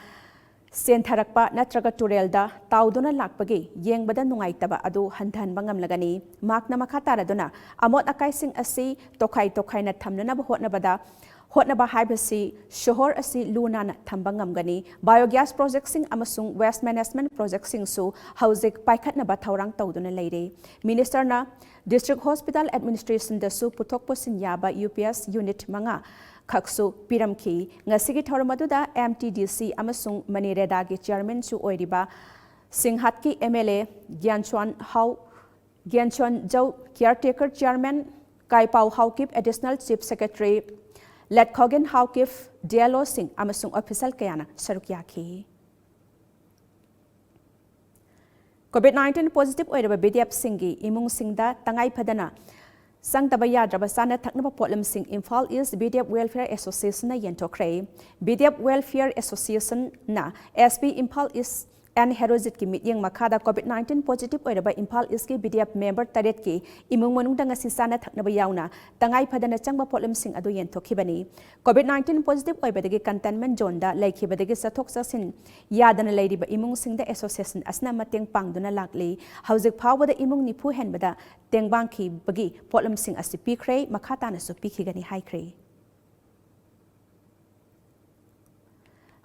ꯆꯦꯟꯊꯔꯛꯄ ꯅꯠꯇ꯭ꯔꯒ ꯇꯨꯔꯦꯜꯗ ꯇꯥꯎꯗꯨꯅ ꯂꯥꯛꯄꯒꯤ ꯌꯦꯡꯕꯗ ꯅꯨꯡꯉꯥꯏꯇꯕ ꯑꯗꯨ ꯍꯟꯊꯍꯟꯕ ꯉꯝꯂꯒꯅꯤ꯫ ꯃꯍꯥꯛꯅ ꯃꯈꯥ ꯇꯥꯔꯗꯨꯅ ꯑꯃꯣꯠ ꯑꯀꯥꯏꯁꯤꯡ ꯑꯁꯤ ꯇꯣꯈꯥꯏ ꯇꯣꯈꯥꯏꯅ ꯊꯝꯅꯅꯕ ꯍꯣꯠꯅꯕꯗ, ꯍꯣꯠꯅꯕ ꯍꯥꯏꯕꯁꯤ ꯁꯣꯍꯣꯔ ꯑꯁꯤ ꯂꯨ ꯅꯥꯟꯅ ꯊꯝꯕ ꯉꯝꯒꯅꯤ꯫ Biogas projectꯁꯤꯡ ꯑꯃꯁꯨꯡ waste management projectꯁꯤꯡꯁꯨ ꯍꯧꯖꯤꯛ ꯄꯥꯏꯈꯠꯅꯕ ꯊꯧꯔꯥꯡ ꯇꯧꯗꯨꯅ ꯂꯩꯔꯦ꯫ ministerꯅ District Hospital Administrationꯗꯁꯨ ꯄꯨꯊꯣꯛ ꯄꯨꯁꯤꯟ ꯌꯥꯕ UPS unit ꯃꯉꯥ ꯈꯛꯁꯨ ꯄꯤꯔꯝꯈꯤ꯫ ꯉꯁꯤꯒꯤ ꯊꯧꯔꯝ ꯑꯗꯨꯗ MTDC ꯑꯃꯁꯨꯡ MANREDAꯒꯤ chairmanꯁꯨ ꯑꯣꯏꯔꯤꯕ ꯁꯤꯡꯍꯥꯠꯀꯤ MLA ꯒ꯭ꯌꯥꯟꯆ꯭ꯋꯥꯟ ꯍꯥꯎ, ꯒ꯭ꯌꯥꯟꯆ꯭ꯋꯥꯟ ꯖꯧ, caretaker chairman ꯀꯥꯏꯄꯥꯎ Haokip, additional chief secretary ꯂꯦꯠꯈꯣꯒꯦꯟ Haokip, DLOꯁꯤꯡ ꯑꯃꯁꯨꯡ official ꯀꯌꯥꯅ ꯁꯔꯨꯛ ꯌꯥꯈꯤ꯫ COVID nineteen positive ꯑꯣꯏꯔꯕ BDFꯁꯤꯡꯒꯤ ꯏꯃꯨꯡꯁꯤꯡꯗ ꯇꯉꯥꯏ ꯐꯗꯅ ꯆꯪꯗꯕ ꯌꯥꯗ꯭ꯔꯕ ꯆꯥꯅ ꯊꯛꯅꯕ ꯄꯣꯠꯂꯝꯁꯤꯡ Imphal east B D F welfare ꯑꯦꯁꯣꯁꯤꯌꯦꯁꯟꯅ ꯌꯦꯟꯊꯣꯛꯈ꯭ꯔꯦ꯫ ꯕꯤ ꯗꯤ ꯑꯦꯐ ꯋꯦꯜꯐꯤꯌꯔ ꯑꯦꯁꯣꯁꯤꯌꯦꯁꯟꯅ S P Imphal east N ꯍꯦꯔꯣꯖꯤꯠꯀꯤ ꯃꯤꯠꯌꯦꯡ ꯃꯈꯥꯗ ꯀꯣꯚꯤꯗ ꯅꯥꯏꯟꯇꯤꯟ ꯄꯣꯖꯤꯇꯤꯚ ꯑꯣꯏꯔꯕ ꯏꯝꯐꯥꯜ ꯏꯁꯀꯤ ꯕꯤ ꯗꯤ ꯑꯦꯐ ꯃꯦꯝꯕꯔ ꯇꯔꯦꯠꯀꯤ ꯏꯃꯨꯡ ꯃꯅꯨꯡꯗ ꯉꯁꯤ ꯆꯥꯅ ꯊꯛꯅꯕ ꯌꯥꯎꯅ ꯇꯉꯥꯏ ꯐꯗꯅ ꯆꯪꯕ ꯄꯣꯠꯂꯝꯁꯤꯡ ꯑꯗꯨ ꯌꯦꯟꯊꯣꯛꯈꯤꯕꯅꯤ꯫ ꯀꯣꯚꯤꯗ ꯅꯥꯏꯟꯇꯤꯟ ꯄꯣꯖꯤꯇꯤꯚ ꯑꯣꯏꯕꯗꯒꯤ ꯀꯟꯇꯦꯟꯃꯦꯟ ꯖꯣꯟꯗ ꯂꯩꯈꯤꯕꯗꯒꯤ ꯆꯠꯊꯣꯛ ꯆꯠꯁꯤꯟ ꯌꯥꯗꯅ ꯂꯩꯔꯤꯕ ꯏꯃꯨꯡꯁꯤꯡꯗ ꯑꯦꯁꯣꯁꯤꯌꯦꯁꯟ ꯑꯁꯤꯅ ꯃꯇꯦꯡ ꯄꯥꯡꯗꯨꯅ ꯂꯥꯛꯂꯤ꯫ ꯍꯧꯖꯤꯛ ꯐꯥꯎꯕꯗ ꯏꯃꯨꯡ ꯅꯤꯐꯨ ꯍꯦꯟꯕꯗ ꯇꯦꯡꯕꯥꯡꯈꯤꯕꯒꯤ ꯄꯣꯠꯂꯝꯁꯤꯡ ꯑꯁꯤ ꯄꯤꯈ꯭ꯔꯦ, ꯃꯈꯥ ꯇꯥꯅꯁꯨ ꯄꯤꯈꯤꯒꯅꯤ ꯍꯥꯏꯈ꯭ꯔꯦ꯫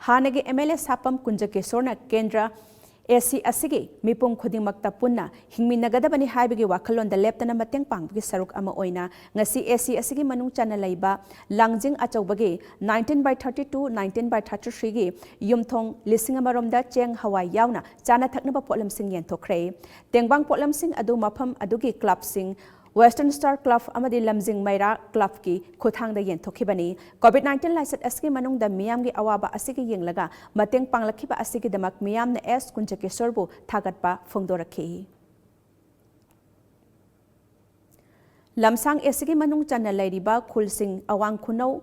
ꯍꯥꯟꯅꯒꯤ ꯑꯦꯝ ꯑꯦꯜ ꯑꯦ ꯁꯥꯄꯝ ꯀꯨꯟꯖꯀꯦꯁꯣꯔꯅ ꯀꯦꯟꯗ꯭ꯔ ꯑꯦ ꯁꯤ ꯑꯁꯤꯒꯤ ꯃꯤꯄꯨꯝ ꯈꯨꯗꯤꯡꯃꯛꯇ ꯄꯨꯟꯅ ꯍꯤꯡꯃꯤꯟꯅꯒꯗꯕꯅꯤ ꯍꯥꯏꯕꯒꯤ ꯋꯥꯈꯜꯂꯣꯟꯗ ꯂꯦꯞꯇꯅ ꯃꯇꯦꯡ ꯄꯥꯡꯕꯒꯤ ꯁꯔꯨꯛ ꯑꯃ ꯑꯣꯏꯅ ꯉꯁꯤ ꯑꯦ ꯁꯤ ꯑꯁꯤꯒꯤ ꯃꯅꯨꯡ ꯆꯟꯅ ꯂꯩꯕ ꯂꯥꯡꯖꯤꯡ ꯑꯆꯧꯕꯒꯤ nineteen by thirty two, nineteen by thirty three ꯒꯤ ꯌꯨꯝꯊꯣꯡ ꯂꯤꯁꯤꯡ ꯑꯃꯔꯣꯝꯗ ꯆꯦꯡ ꯍꯋꯥꯏ ꯌꯥꯎꯅ ꯆꯥꯅ ꯊꯛꯅꯕ ꯄꯣꯠꯂꯝꯁꯤꯡ ꯌꯦꯟꯊꯣꯛꯈ꯭ꯔꯦ꯫ ꯇꯦꯡꯕꯥꯡ ꯄꯣꯠꯂꯝꯁꯤꯡ ꯑꯗꯨ ꯃꯐꯝ ꯑꯗꯨꯒꯤ ꯀ꯭ꯂꯕꯁꯤꯡ, ꯋꯦꯁꯇꯔꯟ ꯁ꯭ꯇꯥꯔ ꯀ꯭ꯂꯕ ꯑꯃꯗꯤ ꯂꯝꯖꯤꯡ ꯃꯩꯔꯥ ꯀ꯭ꯂꯕꯀꯤ ꯈꯨꯠꯊꯥꯡꯗ ꯌꯦꯟꯊꯣꯛꯈꯤꯕꯅꯤ꯫ ꯀꯣꯚꯤꯗ ꯅꯥꯏꯟꯇꯤꯟ ꯂꯥꯏꯆꯠ ꯑꯁꯤꯒꯤ ꯃꯅꯨꯡꯗ ꯃꯤꯌꯥꯝꯒꯤ ꯑꯋꯥꯕ ꯑꯁꯤꯒꯤ ꯌꯦꯡꯂꯒ ꯃꯇꯦꯡ ꯄꯥꯡꯂꯛꯈꯤꯕ ꯑꯁꯤꯒꯤꯗꯃꯛ ꯃꯤꯌꯥꯝꯅ ꯑꯦꯁ ꯀꯨꯟꯖꯀꯦꯁꯣꯔꯕꯨ ꯊꯥꯒꯠꯄ ꯐꯣꯡꯗꯣꯔꯛꯈꯤ꯫ ꯂꯝꯁꯥꯡ ꯑꯦꯁꯤꯒꯤ ꯃꯅꯨꯡ ꯆꯟꯅ ꯂꯩꯔꯤꯕ ꯈꯨꯜꯁꯤꯡ ꯑꯋꯥꯡ ꯈꯨꯅꯧ,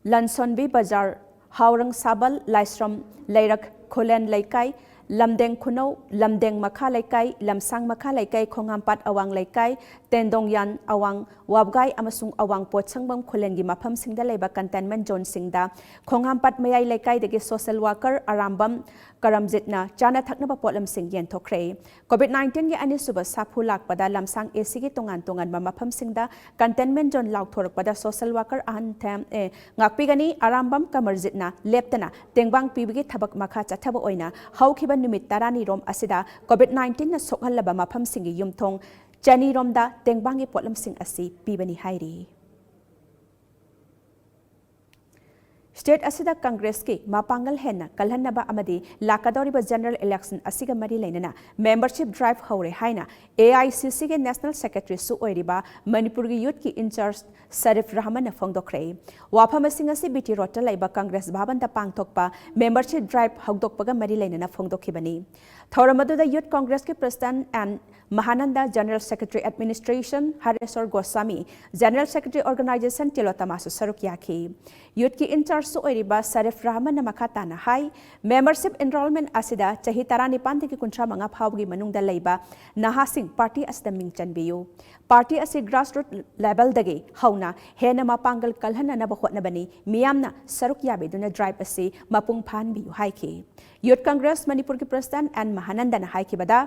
ꯂꯟꯁꯣꯟꯕꯤ ꯕꯖꯥꯔ, ꯍꯥꯎꯔꯪ ꯁꯥꯕꯜ, ꯂꯥꯏꯁ꯭ꯔꯝ ꯂꯩꯔꯛ, ꯈꯨꯂꯦꯟ ꯂꯩꯀꯥꯏ, ꯂꯝꯗꯦꯡ ꯈꯨꯅꯧ, ꯂꯝꯗꯦꯡ ꯃꯈꯥ ꯂꯩꯀꯥꯏ, ꯂꯝꯁꯥꯡ ꯃꯈꯥ ꯂꯩꯀꯥꯏ, ꯈꯣꯡꯍꯥꯝꯄꯥꯠ ꯑꯋꯥꯡ ꯂꯩꯀꯥꯏ, ꯇꯦꯟꯗꯣꯡꯌꯥꯟ ꯑꯋꯥꯡ ꯋꯥꯕꯒꯥꯏ ꯑꯃꯁꯨꯡ ꯑꯋꯥꯡ ꯄꯣꯠꯁꯪꯕꯝ ꯈꯨꯂꯦꯟꯒꯤ ꯃꯐꯝꯁꯤꯡꯗ ꯂꯩꯕ ꯀꯟꯇꯦꯟꯃꯦꯟ ꯖꯣꯟꯁꯤꯡꯗ ꯈꯣꯡꯍꯥꯝꯄꯥꯠ ꯃꯌꯥꯏ ꯂꯩꯀꯥꯏꯗꯒꯤ ꯁꯣꯁꯦꯜ ꯋꯥꯀꯔ ꯑꯔꯥꯝꯕꯝ ꯀꯔꯝꯖꯤꯠꯅ ꯆꯥꯅ ꯊꯛꯅꯕ ꯄꯣꯠꯂꯝꯁꯤꯡ ꯌꯦꯟꯊꯣꯛꯈ꯭ꯔꯦ꯫ ꯀꯣꯚꯤꯗ ꯅꯥꯏꯟꯇꯤꯟꯒꯤ ꯑꯅꯤꯁꯨꯕ ꯁꯥꯐꯨ ꯂꯥꯛꯄꯗ ꯂꯝꯁꯥꯡ ꯑꯦꯁꯤꯒꯤ ꯇꯣꯉꯥꯟ ꯇꯣꯉꯥꯟꯕ ꯃꯐꯝꯁꯤꯡꯗ ꯀꯟꯇꯦꯟꯃꯦꯟ ꯖꯣꯟ ꯂꯥꯎꯊꯣꯔꯛꯄꯗ ꯁꯣꯁꯦꯜ ꯋꯥꯀꯔ ꯑꯍꯟ ꯊꯦꯝ ꯑꯦ ꯉꯥꯛꯄꯤꯒꯅꯤ ꯑꯔꯥꯝꯕꯝ ꯀꯃꯔꯖꯤꯠꯅ ꯂꯦꯞꯇꯅ ꯇꯦꯡꯕꯥꯡ ꯄꯤꯕꯒꯤ ꯊꯕꯛ ꯃꯈꯥ ꯆꯠꯊꯕ ꯑꯣꯏꯅ ꯍꯧꯈꯤꯕ ꯅꯨꯃꯤꯠ ꯇꯔꯥꯅꯤꯔꯣꯝ ꯑꯁꯤꯗ ꯀꯣꯚꯤꯗ ꯅꯥꯏꯟꯇꯤꯟꯅ ꯁꯣꯛꯍꯜꯂꯕ ꯃꯐꯝꯁꯤꯡꯒꯤ ꯌꯨꯝꯊꯣꯡ ꯆꯅꯤꯔꯣꯝꯗ ꯇꯦꯡꯕꯥꯡꯒꯤ ꯄꯣꯠꯂꯝꯁꯤꯡ ꯑꯁꯤ ꯄꯤꯕꯅꯤ ꯍꯥꯏꯔꯤ꯫ ꯁ꯭ꯇꯦꯠ ꯑꯁꯤꯗ ꯀꯪꯒ꯭ꯔꯦꯁꯀꯤ ꯃꯄꯥꯡꯒꯜ ꯍꯦꯟꯅ ꯀꯜꯍꯟꯅꯕ ꯑꯃꯗꯤ ꯂꯥꯛꯀꯗꯧꯔꯤꯕ ꯖꯦꯅꯔꯦꯜ ꯏꯂꯦꯛꯁꯟ ꯑꯁꯤꯒ ꯃꯔꯤ ꯂꯩꯅꯅ ꯃꯦꯝꯕꯔꯁꯤꯞ ꯗ꯭ꯔꯥꯏꯚ ꯍꯧꯔꯦ ꯍꯥꯏꯅ ꯑꯦ ꯑꯥꯏ ꯁꯤ ꯁꯤꯒꯤ ꯅꯦꯁꯅꯦꯜ ꯁꯦꯀ꯭ꯔꯦꯇꯔꯤꯁꯨ ꯑꯣꯏꯔꯤꯕ ꯃꯅꯤꯄꯨꯔꯒꯤ ꯌꯨꯠꯀꯤ ꯏꯟꯆꯥꯔꯖ ꯁꯔꯤꯐ ꯔꯍꯃꯟꯅ ꯐꯣꯡꯗꯣꯛꯈ꯭ꯔꯦ꯫ ꯋꯥꯐꯝ ꯑꯁꯤꯡ ꯑꯁꯤ ꯕꯤ ꯇꯤ ꯔꯣꯗꯇ ꯂꯩꯕ ꯀꯪꯒ꯭ꯔꯦꯁ ꯚꯕꯟꯗ ꯄꯥꯡꯊꯣꯛꯄ ꯃꯦꯝꯕꯔꯁꯤꯞ ꯗ꯭ꯔꯥꯏꯚ ꯍꯧꯗꯣꯛꯄꯒ ꯃꯔꯤ ꯂꯩꯅꯅ ꯐꯣꯡꯗꯣꯛꯈꯤꯕꯅꯤ꯫ ꯊꯧꯔꯝ ꯑꯗꯨꯗ ꯌꯨꯠ ꯀꯪꯒ꯭ꯔꯦꯁꯀꯤ president N Mahanand, General Secretary Administration, Haresor Goswami, General Secretary Organization, ꯇꯤꯂꯣꯇꯃꯥꯁꯨ ꯁꯔꯨꯛ ꯌꯥꯈꯤ꯫ ꯌꯨꯠꯀꯤ ꯏꯟꯆꯥꯔꯖꯁꯨ ꯑꯣꯏꯔꯤꯕ ꯁꯔꯤꯐ ꯔꯍꯃꯟꯅ ꯃꯈꯥ ꯇꯥꯅ ꯍꯥꯏ, ꯃꯦꯝꯕꯔꯁꯤꯞ ꯑꯦꯟꯔꯣꯜꯃꯦꯟ ꯑꯁꯤꯗ ꯆꯍꯤ ꯇꯔꯥꯅꯤꯄꯥꯟꯗꯒꯤ ꯀꯨꯟꯊ꯭ꯔꯥ ꯃꯉꯥ ꯐꯥꯎꯕꯒꯤ ꯃꯅꯨꯡꯗ ꯂꯩꯕ ꯅꯍꯥꯁꯤꯡ ꯄꯥꯔꯇꯤ ꯑꯁꯤꯗ ꯃꯤꯡ ꯆꯟꯕꯤꯌꯨ꯫ ꯄꯥꯔꯇꯤ ꯑꯁꯤ ꯒ꯭ꯔꯥꯁꯔꯨꯠ ꯂꯦꯚꯦꯜꯗꯒꯤ ꯍꯧꯅ ꯍꯦꯟꯅ ꯃꯄꯥꯡꯒꯜ ꯀꯜꯍꯟꯅꯅꯕ ꯍꯣꯠꯅꯕꯅꯤ꯫ ꯃꯤꯌꯥꯝꯅ ꯁꯔꯨꯛ ꯌꯥꯕꯤꯗꯨꯅ ꯗ꯭ꯔꯥꯏꯚ ꯑꯁꯤ ꯃꯄꯨꯡ ꯐꯥꯍꯟꯕꯤꯌꯨ ꯍꯥꯏꯈꯤ꯫ ꯌꯨꯠ ꯀꯪꯒ꯭ꯔꯦꯁ ꯃꯅꯤꯄꯨꯔꯒꯤ ꯄ꯭ꯔꯁꯤꯗꯦꯟꯠ ꯑꯦꯟ ꯃꯍꯥꯅꯟꯗꯅ ꯍꯥꯏꯈꯤꯕꯗ,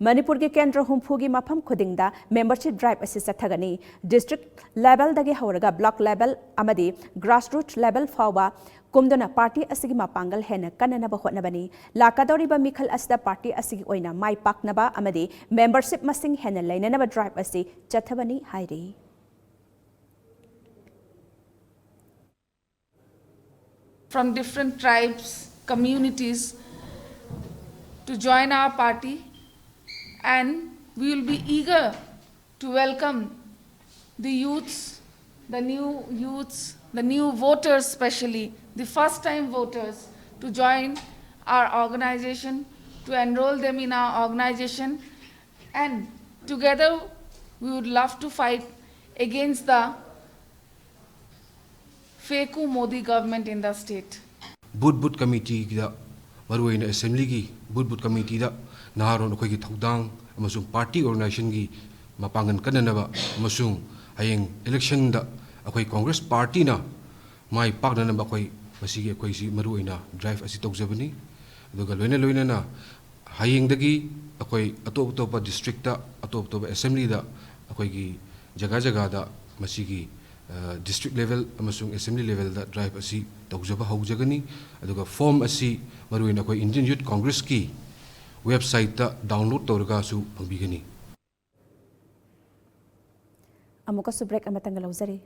ꯃꯅꯤꯄꯨꯔꯒꯤ ꯀꯦꯟꯗ꯭ꯔ ꯍꯨꯝꯐꯨꯒꯤ ꯃꯐꯝ ꯈꯨꯗꯤꯡꯗ ꯃꯦꯝꯕꯔꯁꯤꯞ ꯗ꯭ꯔꯥꯏꯚ ꯑꯁꯤ ꯆꯠꯊꯒꯅꯤ꯫ ꯗꯤꯁꯇ꯭ꯔꯤꯛ ꯂꯦꯚꯦꯜꯗꯒꯤ ꯍꯧꯔꯒ ꯕ꯭ꯂꯣꯛ ꯂꯦꯚꯦꯜ ꯑꯃꯗꯤ ꯒ꯭ꯔꯥꯁꯔꯨꯠ ꯂꯦꯚꯦꯜ ꯐꯥꯎꯕ ꯀꯨꯝꯗꯨꯅ ꯄꯥꯔꯇꯤ ꯑꯁꯤꯒꯤ ꯃꯄꯥꯡꯒꯜ ꯍꯦꯟꯅ ꯀꯟꯅꯅꯕ ꯍꯣꯠꯅꯕꯅꯤ꯫ ꯂꯥꯛꯀꯗꯧꯔꯤꯕ ꯃꯤꯈꯜ ꯑꯁꯤꯗ ꯄꯥꯔꯇꯤ ꯑꯁꯤꯒꯤ ꯑꯣꯏꯅ ꯃꯥꯏ ꯄꯥꯛꯅꯕ ꯑꯃꯗꯤ ꯃꯦꯝꯕꯔꯁꯤꯞ ꯃꯁꯤꯡ ꯍꯦꯟꯅ ꯂꯩꯅꯅꯕ ꯗ꯭ꯔꯥꯏꯚ ꯑꯁꯤ ꯆꯠꯊꯕꯅꯤ ꯍꯥꯏꯔꯤ꯫ From different tribes, communities to join our party, and we will be eager to welcome the youths, the new youths, the new voters, especially the first time voters, to join our organization, to enroll them in our organization, and together we would love to fight against the FACU Modi government in the state. Booth booth ꯀꯃꯤꯇꯤꯗ, ꯃꯔꯨꯑꯣꯏꯅ ꯑꯦꯁꯦꯝꯕ꯭ꯂꯤꯒꯤ booth booth ꯀꯃꯤꯇꯤꯗ ꯅꯍꯥꯔꯣꯜ ꯑꯩꯈꯣꯏꯒꯤ ꯊꯧꯗꯥꯡ ꯑꯃꯁꯨꯡ party ꯑꯣꯔꯒꯅꯥꯏꯖꯦꯁꯟꯒꯤ ꯃꯄꯥꯡꯒꯜ ꯀꯟꯅꯅꯕ ꯑꯃꯁꯨꯡ ꯍꯌꯦꯡ ꯏꯂꯦꯛꯁꯟꯗ ꯑꯩꯈꯣꯏ ꯀꯣꯡꯒ꯭ꯔꯦꯁ ꯄꯥꯔꯇꯤꯅ ꯃꯥꯏ ꯄꯥꯛꯅꯅꯕ ꯑꯩꯈꯣꯏ ꯃꯁꯤꯒꯤ ꯑꯩꯈꯣꯏꯁꯤ ꯃꯔꯨꯑꯣꯏꯅ ꯗ꯭ꯔꯥꯏꯚ ꯑꯁꯤ ꯇꯧꯖꯕꯅꯤ꯫ ꯑꯗꯨꯒ ꯂꯣꯏꯅ ꯂꯣꯏꯅꯅ ꯍꯌꯦꯡꯗꯒꯤ ꯑꯩꯈꯣꯏ ꯑꯇꯣꯞ ꯑꯇꯣꯞꯄ ꯗꯤꯁꯇ꯭ꯔꯤꯛꯇ, ꯑꯇꯣꯞ ꯑꯇꯣꯞꯄ ꯑꯦꯁꯦꯝꯕ꯭ꯂꯤꯗ ꯑꯩꯈꯣꯏꯒꯤ ꯖꯒꯥ ꯖꯒꯥꯗ ꯃꯁꯤꯒꯤ ꯗꯤꯁꯇ꯭ꯔꯤꯛ ꯂꯦꯚꯦꯜ ꯑꯃꯁꯨꯡ ꯑꯦꯁꯦꯝꯕ꯭ꯂꯤ ꯂꯦꯚꯦꯜꯗ ꯗ꯭ꯔꯥꯏꯚ ꯑꯁꯤ ꯇꯧꯖꯕ ꯍꯧꯖꯒꯅꯤ꯫ ꯑꯗꯨꯒ ꯐꯣꯔꯝ ꯑꯁꯤ ꯃꯔꯨꯑꯣꯏꯅ ꯑꯩꯈꯣꯏ ꯏꯟꯗꯤꯌꯟ ꯌꯨꯠ ꯀꯣꯡꯒ꯭ꯔꯦꯁꯀꯤ ꯋꯦꯕꯁꯥꯏꯠꯇ ꯗꯥꯎꯟꯂꯣꯗ ꯇꯧꯔꯒꯁꯨ ꯐꯪꯕꯤꯒꯅꯤ꯫ ꯑꯃꯨꯛꯀꯁꯨ ꯕ꯭ꯔꯦꯛ ꯑꯃꯇꯪꯒ ꯂꯧꯖꯔꯤ꯫